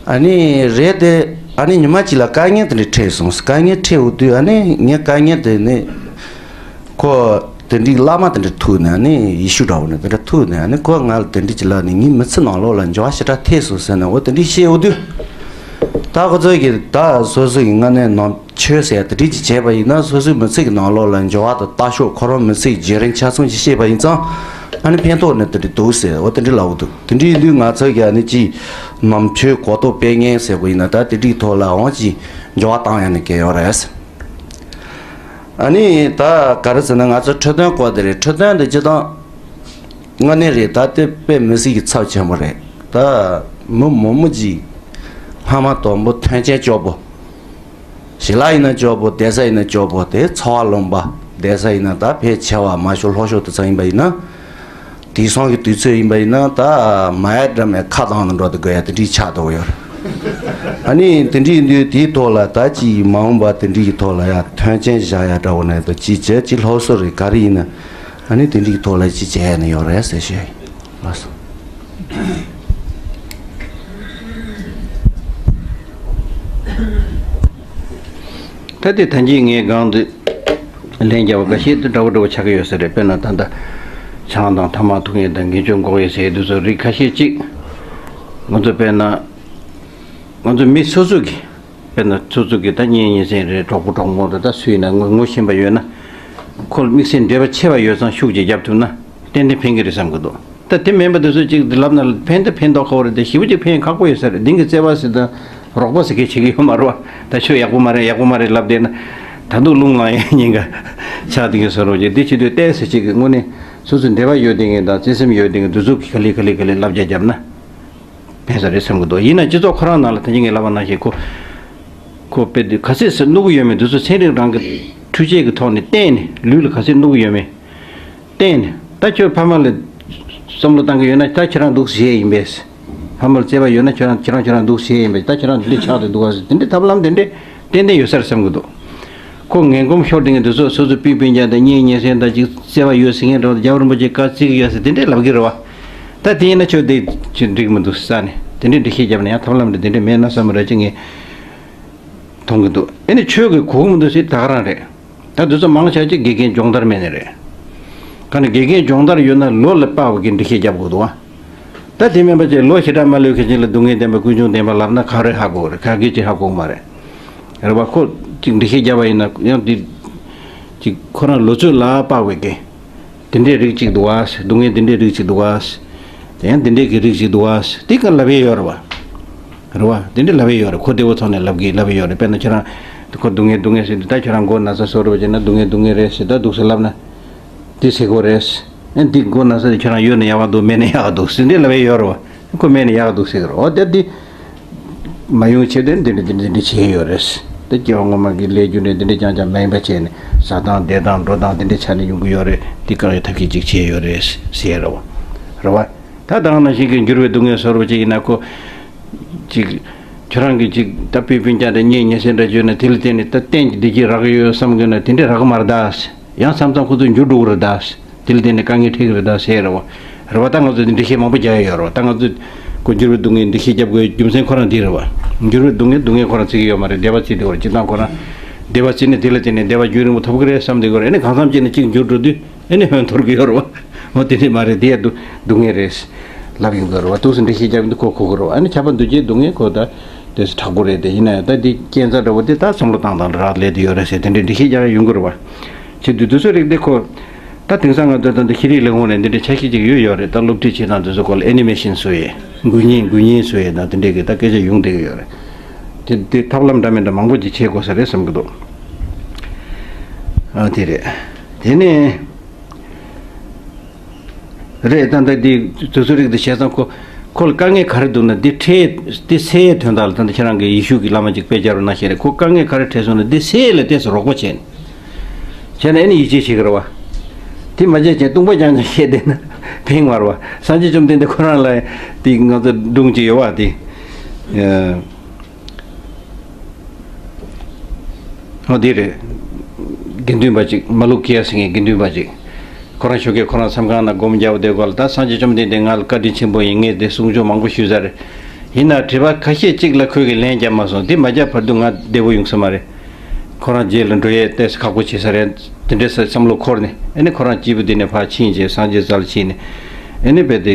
ཨ་ནི་རེད་དེ། ཨ་ནི་ཉི་མ་གཅིག་ལ་དཀའ་ངལ་དེ་འདྲ་འཕྲད་སོང་། དཀའ་ངལ་འཕྲད་འོང་དུས་ཨ་ནི་ངའི་དཀའ་ངལ་དེ་ནི། ཁོ་དེ་འདྲའི་བླ་མ་དེ་འདྲ་ཐུག་ནས་ཨ་ནི་ཡེ་ཤུ་འདྲ་བོ་ནས་དེ་འདྲ་ཐུག་ནས་ཨ་ནི་ཁོ་ང་ལ་དེ་འདྲ་ཅིག་ལབ་ནས་ངའི་མི་ཚེ་ནང་ལོགས་ལ་འགྱུར་བ་ཞེ་དྲག་ཐེབས་སོང་ཟེར་ནས་འོ་དེ་འདྲ་བཤད་འོང་དུས། ད་ཁོ་ཚོ་གིས་ད་སོ་སོ་གི་སྔ་ནས་ནང་ཆོས་ཟེར་དེ་འདྲ་ཅིག་བྱས་པ་ཡིན་ན་སོ་སོའི་མི་ཚེ་གི་ནང་ལོགས་ལ་འགྱུར་བ་དང་ལྟ་ཕྱོགས་ཁོ་རང་མི་ཚེ་གི་བརྗེ་རིམ་ཆ་ཚང་ཅིག་བཤད་པ་ཡིན་ཙང་ཨ་ནི་ཕན་ཐོགས་ནི་དེ་འདྲ་འདུག་ཟེར་འོ་དེ་འདྲ་ལབ་འོང་དུས་དེ་འདྲ་ཡིན་དུས་ང་ཚོ་གིས་ཨ་ནི་ཅིག་ནང་ཆོས་གོ་རྟོགས་སྤེལ་མཁན་ཟེར་དགོས་ཡིན་ན་ད་དེ་འདྲའི་ཐོག་ལའང་ཅིག་འགྱུར་བ་བཏང་ཡ་ནི་གལ་ཡོད་རེད། ཨ་ནི་ད་ག་རེ་ཟེར་ན་ང་ཚོ་འཕྲོད་བསྟེན་སྐོར་དེ་རེད། འཕྲོད་བསྟེན་དེ་སྤྱིར་བཏང་དངོས་གནས་རེད། ད་དེ་དཔེ་མི་སྲིད་ཀྱི་ཚབས་ཆེན་པོ་རེད། ད་མི་མང་མོ་ཅིག་སྔ་མ་དང་པོ་མཐུན་རྐྱེན་སྐྱོ་པོ། ཞལ་ལག་ཡིན་ན་སྐྱོ་པོ། བསྡད་ས་ཡིན་ན་སྐྱོ་པོ། དེ་འཚོ་བ་རློན་པ། བསྡད་ས་ཡིན་ན་ད་ཕལ་ཆེ་བ་མ་ཤོར་ལྷོ་ཕྱོགས་དེ་ཚོ་ཡིན་པ་ཡིན་ན། དེང་སང་གི་དུས་ཚོད་ཡིན་པ་ཡིན་ན་ད་མ་ཡ་འདྲ་མའི་ཁ་གདངས་ནས་འགྲོ་དུ་དགོས་ཡ་དེ་འདྲའི་ཆགས་འདུག་ཡོད། ཨ་ནི་དེ་འདྲའི་ཡིན་དུས་དེའི་ཐོག་ལ་ད་ཅིག་མ་འོངས་པ་དེ་འདྲའི་གི་ཐོག་ལ་ཡ་མཐུན་རྐྱེན་བཞག་ཡ་འདྲ་བོ་ནས་ད་ཅིག་བྱས་ཅིག་སློབ་གསོ་རེད་ག་རེ་ཡིན་ན་ཨ་ནི་དེ་འདྲའི་གི་ཐོག་ལ་ཅིག་བྱས་ཡ་ནི་ཡོད་རེད་ཟེར་ཞུ་ཡ་ཡིན། ལགས་སོ། ད་ལྟའི་ད་གིན་ངས་སྒང་དེ་ལན་རྒྱབ་པ་འགའ་ཤས་དེ་འདྲ་བོ་འདྲ་བོ་ཆགས་ཀྱི་ཡོད་ས་རེད། དཔེར་ན་ད་ལྟ་ཆང་དང་ཐ་མག་འཐུང་ཡས་དང་རྒན་གཅུང་འགོག་ཡས་ཟེར་ཡས་དེ་ཚོ་རིགས་ཁ་ཤས་ཅིག་ང་ཚོ་དཔེར་ན་ང་ཚོ་མི་སོ་སོ་གི་དཔེར་ན་སོ་སོ་གི་ད་གཉེན་ཉེ་ཚན་རེད། གྲོགས་པོ་གྲོགས་མོ་རེད། ད་སུ་ཡིན་ན་ངོ་ངོ་ཤེས་པ་ཡོད་ན་ཁོ་དམིགས་བསལ་འབྲེལ་བ་ཆེ་བ་ཡོད་ཙང་ཤུགས་ཀྱིས་རྒྱབ་ཐུབ་ན་ཏན་ཏན་ཕན་གྱི་རེད་བསམ་གྱི་འདུག་ད་དེ་མིན་པ་དེ་ཚོ་ཅིག་ལབ་ན་ཕན་ད་ཕན་ཐོགས་ཁག་པོ་རེད་དེ་ཞེ་པོ་ཅིག་ཕན་ཁག་པོ་ཡོད་ས་རེད། དེང་གི་བརྩེ་བ་ཟེར་དང་རོགས་པ་ཟེར་མཁན་བྱེད་ཀྱི་ཡོད་མ་རེད་བ། ད་ཁྱོད་ཡག་པོ་མ་རེད་ཡག་པོ་མ་རེད་ལབ་བསྡད་ན་ད་དུང་རླུང་ལངས་ཡ་ཉེན་ཁ་ཆགས་བསྡད་མཁན་བཟོ་འདྲ་ཅིག་འདི་བྱེད་དུས་ཏོག་ཙམ་ཅིག་གི་དངོས་གནས་སོ་སོ་འབྲེལ་བ་ཡོད་བསྡད་མཁན་དང་བརྩེ་སེམས་ཡོད་བསྡད་མཁན་དེ་ཚོ་གི་ག་ལེ་ག་ལེ་ག་ལེ་བསླབ་བྱ་བརྒྱབ་ན་ཕན་ས་རེད་བསམ་གྱི་འདུག་ཡིན་ན་སྤྱི་ཚོགས་ཁོ་རང་ནང་ལ་ད་གིན་ངས་ལབ་པ་ནང་བཞིན་ཁོ་ཁོ་དཔེ་དེ་ག་ཚད་ཟེར་གནོད་གི་ཡོད་མེད་དེ་ཚོ་ཚན་རིག་རང་གི་འཕྲུལ་ཆས་ཀྱི་ཐོག་ནས་བསྟན་ནས་ལུས་ལ་ག་ཚད་གནོད་གི་ཡོད་མེད། བསྟན་ནས་ད་ཁྱོད་ཕ་མ་ལ་བསམ་བློ་བཏང་གི་ཡོད་ན་ད་ཁྱེད་རང་འདུག་བྱས་ཡིན་པས། ཕ་མ་ལ་བརྩེ་བ་ཡོད་ན་ཁྱེད་རང་ཁྱེད་རང་ཁྱེད་རང་འདུག་བྱས་ཡིན་པས། ད་ཁྱེད་རང་འདི་འདྲས་ཆགས་ཏེ་འདུག་ཨ་ཟེར་དེ་འདྲས་ཐབས་ལམ་དེ་འདྲས་ཏན་ཏན་ཡོད་ས་རེད་བསམ་གི་འདུག་ཁོ་ངན་གོམས་ཤོར་དེ་ངས་འདི་ཚོ་སོ་སོ་སྤུན་སྤུན་ཀྱག་དང་གཉེན་ཉེ་ཚན་དང་ཅིག་བརྩེ་བ་ཡོད་ཟེར་མཁན་འདྲ་བོ་རྒྱལ་བ་རིན་པོ་ཆེ་བཀའ་བརྩི་གི་ཡོད་ཟེར་དེ་འདྲས་ལབ་གི་རེད་བ། ད་དེ་ཡིན་ན་ཁྱོད་དེ་ཅིག་འགྲིག་མི་འདུག་ས་ནས་དེ་འདྲས་འགྲེལ་བཤད་བརྒྱབ་ན་ཡང་ཐབས་ལམ་འདྲ་དེ་འདྲས་མེད་ན་བསམ་པ་རེད་ཅེས་ངས་མཐོང་གི་འདུག་ཨེ་ནི་ཆོས་ཀྱི་གོ་གི་མི་འདུག་ཟེར་ད་ག་རང་རེད། ད་དུས་ཚོད་མང་ཆ་ཅིག་དགེ་རྒན་སྦྱོང་བརྡར་མེད་ནི་རེད། ག་ནས་དགེ་རྒན་སྦྱོང་བརྡར་ཡོད་ན་ལོ་ལ་དཔའ་བོ་གི་འགྲེལ་བཤད་རྒྱབ་དགོས་འདུག་ཨ། ད་དེ་མིན་པ་ཅིག་ལོ་ཞེ་དྲག་མ་ལོན་མཁན་ཅིག་ལ་སྡུག་བསྔལ་བདེན་པ་ཀུན་འབྱུང་བདེན་པ་ལབ་ན་ག་རེ་ཧ་གོ་རེད། ག་གེ་ཅིག་ཧ་གོ་མ་རེད། རེད་བ། ཁོ་ཅིག་འགྲེལ་བཤད་རྒྱབ་པ་ཡིན་ན་ཡང་དེ་ ཅིག་ཁོ་རང་ལོ་ཚོད་ལ་དཔག་པའི་གི་དེ་འདྲའི་རིགས་ཅིག་འདུག་བ། སྡུག་བསྔལ་དེ་འདྲའི་རིགས་ཅིག་འདུག་བ། དེ་ཡང་དེ་འདྲའི་གི་རིགས་ཅིག་འདུག་བ། དེ་ག་ལབ་ཡས་ཡོད་རེད་བ། རེད་བ། དེ་འདྲའི་ལབ་ཡས་ཡོད་རེད། ཁོ་བདེ་བོ་ཐོག་ནས་ལབ་གི་ལབ་ཡས་ཡོད་རེད། དཔེར་ན་ཁྱོད་རང་ཁོ་སྡུག་བསྔལ་སྡུག་བསྔལ་ཟེར་དུས། ད་ཁྱོད་རང་མགོ་ན་ཚ་བཟོ་འདྲ་བྱས་ན་སྡུག་བསྔལ་སྡུག་བསྔལ་རེད་ཟེར། ད་འདུག་སེ་ལབ་ན་དེ་ཟེར་གོ་རེད། ཨེ་འདི་མགོ་ན་ཚ་དེ་ཁྱོད་རང་ཡོད་ན་ཡག་ག་འདུག་མེད་ན་ཡག་ག་འདུག་ཟེར་འདི་ལབ་ཡས་ཡོད་རེད་བ། ཁོ་མེད་ན་ཡག་འདུག་ཟེར་གི་རེད། འོ་དེ་འདི་མ་ཡོང་ཆེད་དུ་འདི་འདྲ་འདི་འདྲ་འདི་འདྲ་བྱས་ཡོད་རེད། དེ་སྐྱེ་བ་སྔོན་མ་གི་ལས་རྒྱུ་འབྲས་འདི་འདྲ་རྐྱང་རྐྱང་མ་ཡིན་པ་བྱས་ནས། ཟ་སྟངས་བསྡད་སྟངས་འགྲོ་སྟངས་འདི་འདྲ་ཆ་ནས་ཡོང་གི་ཡོད་རེད། འདི་བཀག་ཡའི་ཐབས་ཤེས་ཅིག་བྱས་ཡོད་རེད་ཟེར་རེད་བ། རེད་བ། ད་ད་ག་ནང་བཞིན་གྱི་འགྱུར་བའི་སྡུག་བསྔལ་བཟོ་འདྲ་ཅིག་ཡིན་ན། ཁོ་ཅིག་ཁྱོད་རང་གིས་ཅིག་ད་པི་པིན་ཅང་འདྲ་ཉལ་ཉལ་ཟེར་འདྲ་བརྗོད་ན། དེ་ལ་བརྟེན་ནས་ད་གཏན་གྱི་བདེ་སྐྱིད་རག་གི་ཡོད་བསམ་གི་ན། དེ་འདྲ་རག་གི་མ་རེད་ད། ཡང་མཚམས་མཚམས་ཁོ་ཚོ་འགྱུར་འགྲོ་གི་རེད་ད། དེ་ལ་བརྟེན་ནས་དཀའ་ངལ་འཕྲད་ཀྱི་རེད་ད་ཟེར་རེད་བ། རེད་བ། ད་ང་ཚོ་འདི་འགྲེལ་བཤད་མང་པོ་རྒྱག་ཡ་ཡོད་རེད་བ། ད་ང་ཚོ་ཁོ་འགྱུར་བའི་སྡུག་བསྔལ་འགྲེལ་བཤད་རྒྱབ་དགོས་རྒྱུ་མཚན་ཁོ་རང་འདི་རེད་བ། འགྱུར་བའི་སྡུག་བསྔལ་སྡུག་བསྔལ་ཁོ་རང་བརྩི་གི་ཡོད་མ་རེད། བདེ་བ་བརྩིས་བསྡད་ཡོད་རེད། སྤྱིར་བཏང་ཁོ་རང་བདེ་བ་བརྩིས་ནས་དེ་ལ་བརྟེན་ནས་བདེ་བ་རྒྱུན་རིང་པོ་ཐོབ་ཀྱི་རེད་བསམ་བསྡད་ཡོད་རེད། ཨ་ནི་གང་འཚམ་བྱས་ནས་གཅིག་འགྱུར་འགྲོ་དུས་ཨ་ནི་ཧོན་འཐོར་གི་ཡོད་རེད་བ། འོ་དེ་འདྲ་མ་རེད། དེ་ཡ་སྡུག་སྡུག་བསྔལ་རེད་ལབ་ཡོང་གི་རེད་བ། འདུག་སེ་འགྲེལ་བཤད་རྒྱབ་ཡོང་དུས་ཁོ་གོ་གི་རེད་བ། ཨ་ནི་ཁྱབ་པ་འདུ་བྱེད་སྡུག་བསྔལ་ཁོ་ད་དེ་ཚོ་དྲག་པོ་རེད། དེ་ཡིན་ན་ཡང་ད་འདི་རྐྱེན་རྩ་འདྲ་བོ་དེ་ད་བསམ་བློ་བཏང་སྟངས་ལ་རག་ལས་དེ་ཡོད་རེད་ཟེར། དེ་འདྲའི་འགྲེལ་བཤད་རྒྱག་ཡ་ཡོང་གི་རེད་བ། བྱེད་དུས་དེ་ཚོ་རིགས་དེ་ཁོ། ད་དེང་སང་ང་ཚོ་ད་ལྟ་ཤེས་རིག་ལས་ཁུངས་ནས་འདི་འདྲའི་ཆ་ཤས་ཅིག་ཡོད་ཡོད་རེད། ད་སློབ་ཁྲིད་བྱེད་སྟངས་དེ་ཚོ་སྐོར་ལ་ཨེ་ནི་མེ་ཤན་བཟོ་ཡས། འགུལ་བརྙན་འགུལ་བརྙན་བཟོ་ཡས་དང་དེ་འདྲའི་གི་ད་སྐད་ཆ་ཡོང་བསྡད་ཀྱི་ཡོད་རེད། དེ་དེ་ཐབས་ལམ་འདྲ་མིན་འདྲ་མང་པོ་ཅིག་བྱེད་དགོས་ས་རེད་བསམ་གྱི་འདུག་ཨ་དེ་རེད། དེ་ནས། རེད། ད་ལྟ་འདི་དུས་ཚོད་རིགས་འདི་བྱས་ཙང་ཁོ། ཁོ་ལ་དཀའ་ངལ་ག་རེ་འདུག་ན། འདི་འཕྲལ་འདི་སེལ་ཡའི་དོན་དག་ལ། ད་ལྟ་ཁྱེད་རང་གིས་ཡེ་ཤུ་གི་བླ་མ་ཅིག་དཔེ་སྦྱར་བ་ནང་བཞིན་རེད། ཁོ་དཀའ་ངལ་ག་རེ་འཕྲད་སོང་ན་འདི་སེལ་ཡས་ལ་ཏོག་ཙམ་རོགས་པ་བྱས་ནས། བྱས་ན་ཨ་ནི་ཡིད་ཆེས་བྱེད་ཀྱི་རེད་བ། དེ་མ་བྱས་ཀྱང་ལྟུང་བ་རྐྱང་རྐྱང་བྱས་བསྡད་ན་ཕན་མ་རེད་བ། སངས་རྒྱས་བཅོམ་ལྡན་འདས་ཁོ་རང་ལ་དེ་ང་ཚོ་སྒྲུང་ཅིག་ཡོད་བ་དེ། ཨོ་དེ་རེད། དགེ་འདུན་པ་ཅིག་མ་ལུ་ཀི་ཡ་ཟེར་མཁན་དགེ་འདུན་པ་ཅིག་ཁོ་རང་ཞོགས་ཀས་ཁོ་རང་མཚམས་ཁང་ནང་སྒོམ་རྒྱག་པ་དེ་སྐོར་ལ། ད་སངས་རྒྱས་བཅོམ་ལྡན་འདས་ང་ལ་བཀའ་དྲིན་ཆེན་པོ་ཡིན། ངས་དེ་གསུང་ཆོས་མང་པོ་ཞུས་ཚར་རེད། ཡིན་ན་དྲི་བ་ཁ་ཤས་གཅིག་ལ་ཁོས་ཀྱི་ལན་རྒྱབ་མ་སོང་། དེ་མ་རྒྱབ་བར་དུ་ང་བདེ་པོ་ཡོང་ས་མ་རེད། ཁོ་རང་རྗེས་ལ་འགྲོ་ཡས་ཏོག་ཙམ་ཁག་པོ་བྱེད་ས་རེད། དེ་འདྲའི་བསམ་བློ་འཁོར་ནས། ཨ་ནི་ཁོ་རང་སྐྱིད་པོ་དེ་ནས་ཕར་ཕྱིན་བྱས་སངས་རྒྱས་རྩ་ལ་ཕྱིན་ནས། ཨ་ནི་རྦད་དེ་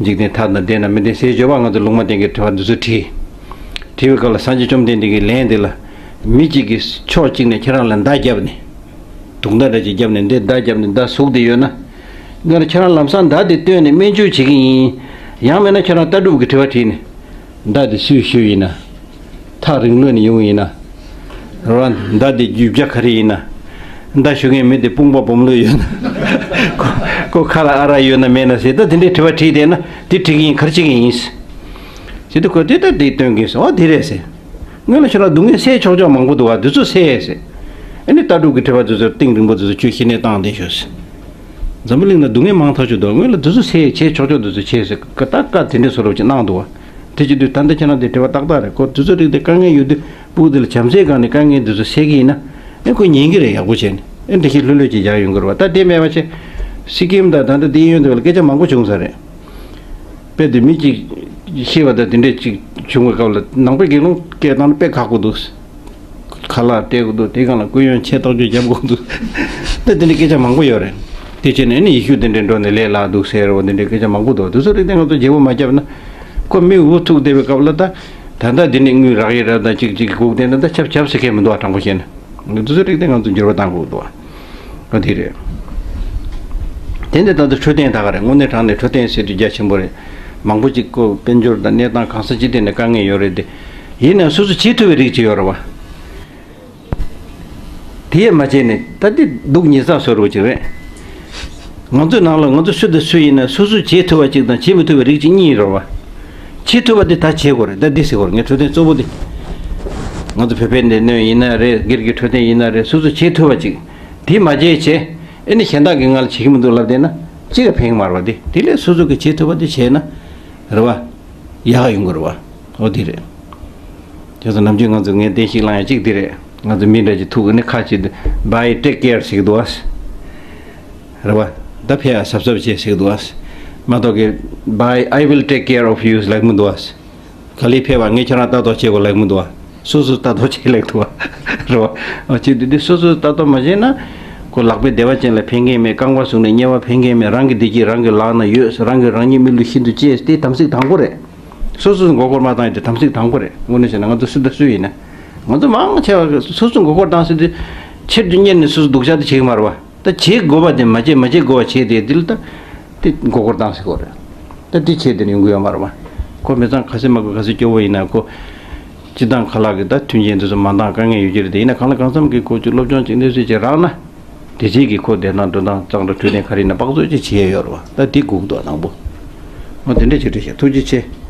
འཇིག་རྟེན་མཐའ་དང་ལྡན་ན་མི་ལྡན་ཟེར་བརྗོད་པ། ང་ཚོ་ལུང་མ་བསྟན་གྱི་དྲི་བ་འདི་ཚོ་དྲིས། དྲིས་པའི་སྐབས་ལ་སངས་རྒྱས་བཅོམ་ལྡན་འདས་ཀྱི་ལན་འདི་ལ། མི་གཅིག་གིས་ཕྱོགས་གཅིག་ནས་ཁྱེད་རང་ལ་མདའ་བརྒྱབ་ནས། དུག་མདའ་འདྲ་ཅིག་བརྒྱབ་ནས། འདི་མདའ་བརྒྱབ་ནས་མདའ་ཟུག་བསྡད་ཡོད་ན། ང་ཁྱེད་རང་ལམ་སང་མདའ་དེ་བཏོན་ནས་སྨན་བཅོས་བྱེད་ཀྱི་ཡིན། ཡང་མིན་ན་ཁྱེད་རང་ལྟ་གྲུབ་ཀྱི་དྲི་བ་དྲིས་ནས། མདའ་དེ་སུས་གཞུས་ཡིན་ན། ཐག་རིང་ལོས་ནས་ཡོང་ཡིན་ན། རོ། མདའ་དེ་རྒྱུས་བྱ་ག་རེ་ཡིན་ན། མདའ་གཞུ་མཁན་མི་དེ་དཔུང་པ་སྦོམ་ལོས་ཡོད་ན། ཁོ་ཁོ་ཁ་ལ་ཨ་རག་ཡོད་ན་མེད་ན་ཟེར། ད་དེ་འདྲའི་དྲི་བ་དྲིས་བསྡད་ན་དེ་དྲི་གི་ཡིན། ག་རེ་བྱེད་ཀྱི་ཡིན། ཟེར་དུས་ཁོས་དེ་ལྟར་དེ་སྟོན་གྱིན་སོང་། ཨོ་དེ་རེད་ཟེར། སྔོན་ལ་ཁྱོད་རང་སྡུག་བསྔལ་སེལ་ཆོག་ཆོག་མང་པོ་འདུག་བ། དེ་ཚོ་སེལ་ཟེར། ཨ་ནི་ལྟ་གྲུབ་ཀྱི་དྲི་བ་དེ་ཚོ་གཏིང་རིང་པོ་དེ་ཚོ་ཁྱོད་ཤི་ནས་བཏང་བསྡད་ཤོག་ཟེར། འཛམ་བུ་གླིང་ན་སྡུག་བསྔལ་མང་ཐག་ཆོད་འདུག་སྔོན་ལ་དེ་ཚོ་སེལ་བྱེད་ཆོག་ཆོག་དེ་ཚོ་བྱེད་ཟེར། ཀ་ད་ཀ་དེ་འདྲའི་བཟོ་འདྲ་ཅིག་གནང་འདུག་བ། དེ་བྱེད་དུས་ད་ལྟ་ཁྱེད་རང་དེ་དྲི་བ་ཏག་ཏག་རེད། ཁོ་དེ་ཚོ་རིགས་དེ་དཀའ་ངལ་ཡོད་དུས་སྤུ་གུ་དེ་ལ་བྱམས་བརྩེའི་སྒང་ནས་དཀའ་ངལ་དེ་ཚོ་སེལ་གྱི་ཡིན་ན། ཨེ་ཁོ་ཉན་གྱི་རེད། ཡག་པོ་བྱས་ནས་ཨེ་འདི་ཤི་ལྷོད་ལྷོད་ཅིག་རྒྱག་ཡོང་གི་རེད་བ། ད་དེ་མེད་པ་བྱས། སི་ཀིམ་དང་ད་ལྟ་དེ་ཡོན་དེ་བ་ལ་སྐད་ཆ་མང་པོ་བྱུང་ས་རེད། དཔེ་དེ་མི་གཅིག་ཤི་བ་དང་དེ་འདྲས་ཅིག་བྱུང་བའི་སྐབས་ལ་ནང་པའི་དགེ་སློང་སྐད་བཏང་ན་དཔེ་ཁག་པོ་འདུག་ཁ་ལག་སྟེར་དགོས་འདུག་དེ་སྒང་ལ་སྐུ་ཡོན་ཆེ་ཐག་ཆོད་རྒྱབ་དགོས་འདུག་ད་དེ་འདྲའི་སྐད་ཆ་མང་པོ་ཡོད་རེད། དེ་བྱས་ནས་ནི་ཡེ་ཤུ་དེ་འདྲའི་འགྲོ་ནས་ལས་སླ་འདུག་ཟེར་བ། དེ་འདྲའི་སྐད་ཆ་མང་པོ་འདུག་དེ་ཚོ་རིགས་དེ་ང་ཚོ་བརྗེ་པོ་མ་བརྒྱབ་ན། ཁོ་མི་འུ་ཐུག་བསྡད་པའི་སྐབས་ལ་ད། ད་ལྟ་འདི་ནས་དངུལ་རག་ཡས་རེད། ད་ཅིག་ཅིག་སྒུག་བསྡད་ན་ད་ཆབ་ཆབ་ཟེར་མཁན་མི་འདུག་ཨ། དྲང་པོ་བཤད་ན། དེ་ཚོ་རིགས་དེ་ང་ཚོ་འགྱུར་བ་གཏང་དགོས་འདུག་ཨ། དེ་རེད། དེ་འདི་ད་ལྟ་འཕྲོད་བསྟེན་ད་ག་རེད། དངོས་གནས་དྲང་གནས་འཕྲོད་བསྟེན་ཟེར་དུས་རྒྱ་ཆེན་པོ་རེད། མང་པོ་ཅིག་ཁོ་དཔལ་འབྱོར་དང་གནས་སྟངས་གང་ས་ཅི་ཐད་ནས་དཀའ་ངལ་ཡོད་རེད་དེ། ཡིན་ནའང་སོ་སོ་བྱེད་ཐུབ་པའི་རིགས་ཅིག་ཡོད་རེད་བ། དེ་ཡས་མ་བྱས་ནས་ད་དེ་སྡུག་ཉེས་བསགས་བཟོ་འདྲ་ཅིག་རེད། ང་ཚོའི་ནང་ལ་ང་ཚོ་སུ་དང་སུ་ཡིན་ན་སོ་སོས་བྱེད་ཐུབ་པ་གཅིག་དང་བྱེད་མི་ཐུབ་པའི་རིགས་གཅིག་གཉིས་རེད་བ། བྱེད་ཐུབ་པ་དེ་ད་བྱེད་དགོས་རེད། ད་འདི་ཟེར་དགོས་རེད། ངས་འཕྲོད་བསྟེན་གཙོ་བོ་དེ། ང་ཚོ་བོད་པའི་སྡེ་སྣོད་ཡིན་ན་རེད། སྒེར་གྱི་འཕྲོད་བསྟེན་ཡིན་ན་རེད། སོ་སོས་བྱེད་ཐུབ་པ་གཅིག་དེ་མ་བྱས་བྱས། ཨེ་ནི་གཞན་དག་གིས་ང་ལ་བྱེད་ཀྱི་མི་འདུག་ལབ་བསྡད་ན་གཅིག་ལ་ཕན་གྱི་མ་རེད་བ། དེ་དེ་ལས་སོ་སོ་གིས་བྱེད་ཐུབ་པ་དེ་བྱས་ན་རེད་བ། ཡག་ག་ཡོང་གི་རེད་བ། འོ་དེ་རེད། ཁྱེད་ཚོ་ནམ་རྒྱུན་ང་ཚོ་ངས་བསྟན་བཤིག་བསླང་ཡ་གཅིག་དེ་རེད། ང་ཚོ་མི་འདྲ་ཅིག་ཐུག་ནས་ཁ་ཅིག་bye take care ཟེར་གི་འདུག་ཨ། རེད་བ། ད་ཕེབས་ཨ་གཟབ་གཟབ་བྱེད་ཟེར་གི་འདུག་ཨ། མ་གཏོགས་གི་bye I will take care of you ལབ་མི་འདུག་ཨ། ག་ལེར་ཕེབས་ཨ། ངས་ཁྱེད་རང་ལྟ་རྟོག་བྱེད་དགོས་ལབ་མི་འདུག་ཨ། སོ་སོ་ལྟ་རྟོག་བྱེད་ལབ་འདུག་ཨ། རེད་བ། ཨ་ཅིག་དེ་དུས་སོ་སོ་ལྟ་རྟོག་མ་བྱས་ན། ཁོ་ལག་པས་བདེ་བ་ཅན་ལ་ཕན་མཁན་མེད། རྐང་པ་བཟུང་ནས་དམྱལ་བ་ཕན་མཁན་མེད། རང་གི་བདེ་སྐྱིད་རང་གི་ལག་ན་ཡོད། རང་གིས་རང་ཉིད་མི་ལུས་ཤིན་ཏུ་གཅེས། དེ་དམ་ཚིག་དང་པོ་རེད། སོ་སོས་མགོ་སྐོར་མ་བཏང་ཡ་དེ་དམ་ཚིག་དང་པོ་རེད། དངོས་གནས་བྱས་ན་ང་ཚོ་སུ་དང་སུ་ཡིན་ན། ང་ཚོ་མང་ཆེ་བ་སོ་སོས་མགོ་སྐོར་བཏང་ཟེར་དུས། ཕྱིར་དུ་གཉེར་ནས་སོ་སོ་སྡུག་ཅག་དེ་བྱེད་ཀྱི་མ་རེད་བ། ད་བྱེད་དགོས་པ་དེ་མ་བྱེད་མ་བྱེད་དགོས་པ་བྱེད་དེ་དེ་ལ་ད་དེ་མགོ་སྐོར་བཏང་ཟེར་གོ་རེད། ད་དེ་བྱེད་དེ་ནི་ཡོང་གི་ཡོད་མ་རེད་བ། ཁོ་མི་ཚང་ག་ཚོད་མ་དགོས་ག་ཚོད་སྐྱོ་བོ་ཡིན་ན་ཁོ། སྤྱི་བཏང་ཁ་ལག་གི་ད་མཐུན་རྐྱེན་དེ་ཚོ་མ་འདང་དཀའ་ངལ་ཡོད་ཀྱི་རེད་དེ་ཡིན་ན་གང་ལ་གང་འཚམ་གྱི་ཁོ་ཚོས་སློབ་སྦྱོང་ཅིག་འདེབས་གསོས་ཅིག་རག་ན། དེ་རྗེས་ཀྱི་ཁོ་བསྡད་ན་འགྲོ་སྟངས་གཙང་སྦྲ་འཕྲོད་བསྟེན་ག་རེ་ཡིན་ན་དཔག་ཚོད་ཅིག་བྱེད་ཡ་ཡོད་རེད་བ། ད་དེ་སྒུག་འདུག་དང་པོ། འོ་དེ་འདྲ་ཅིག་རེད་ཤག་ཐུགས་རྗེ་ཆེ།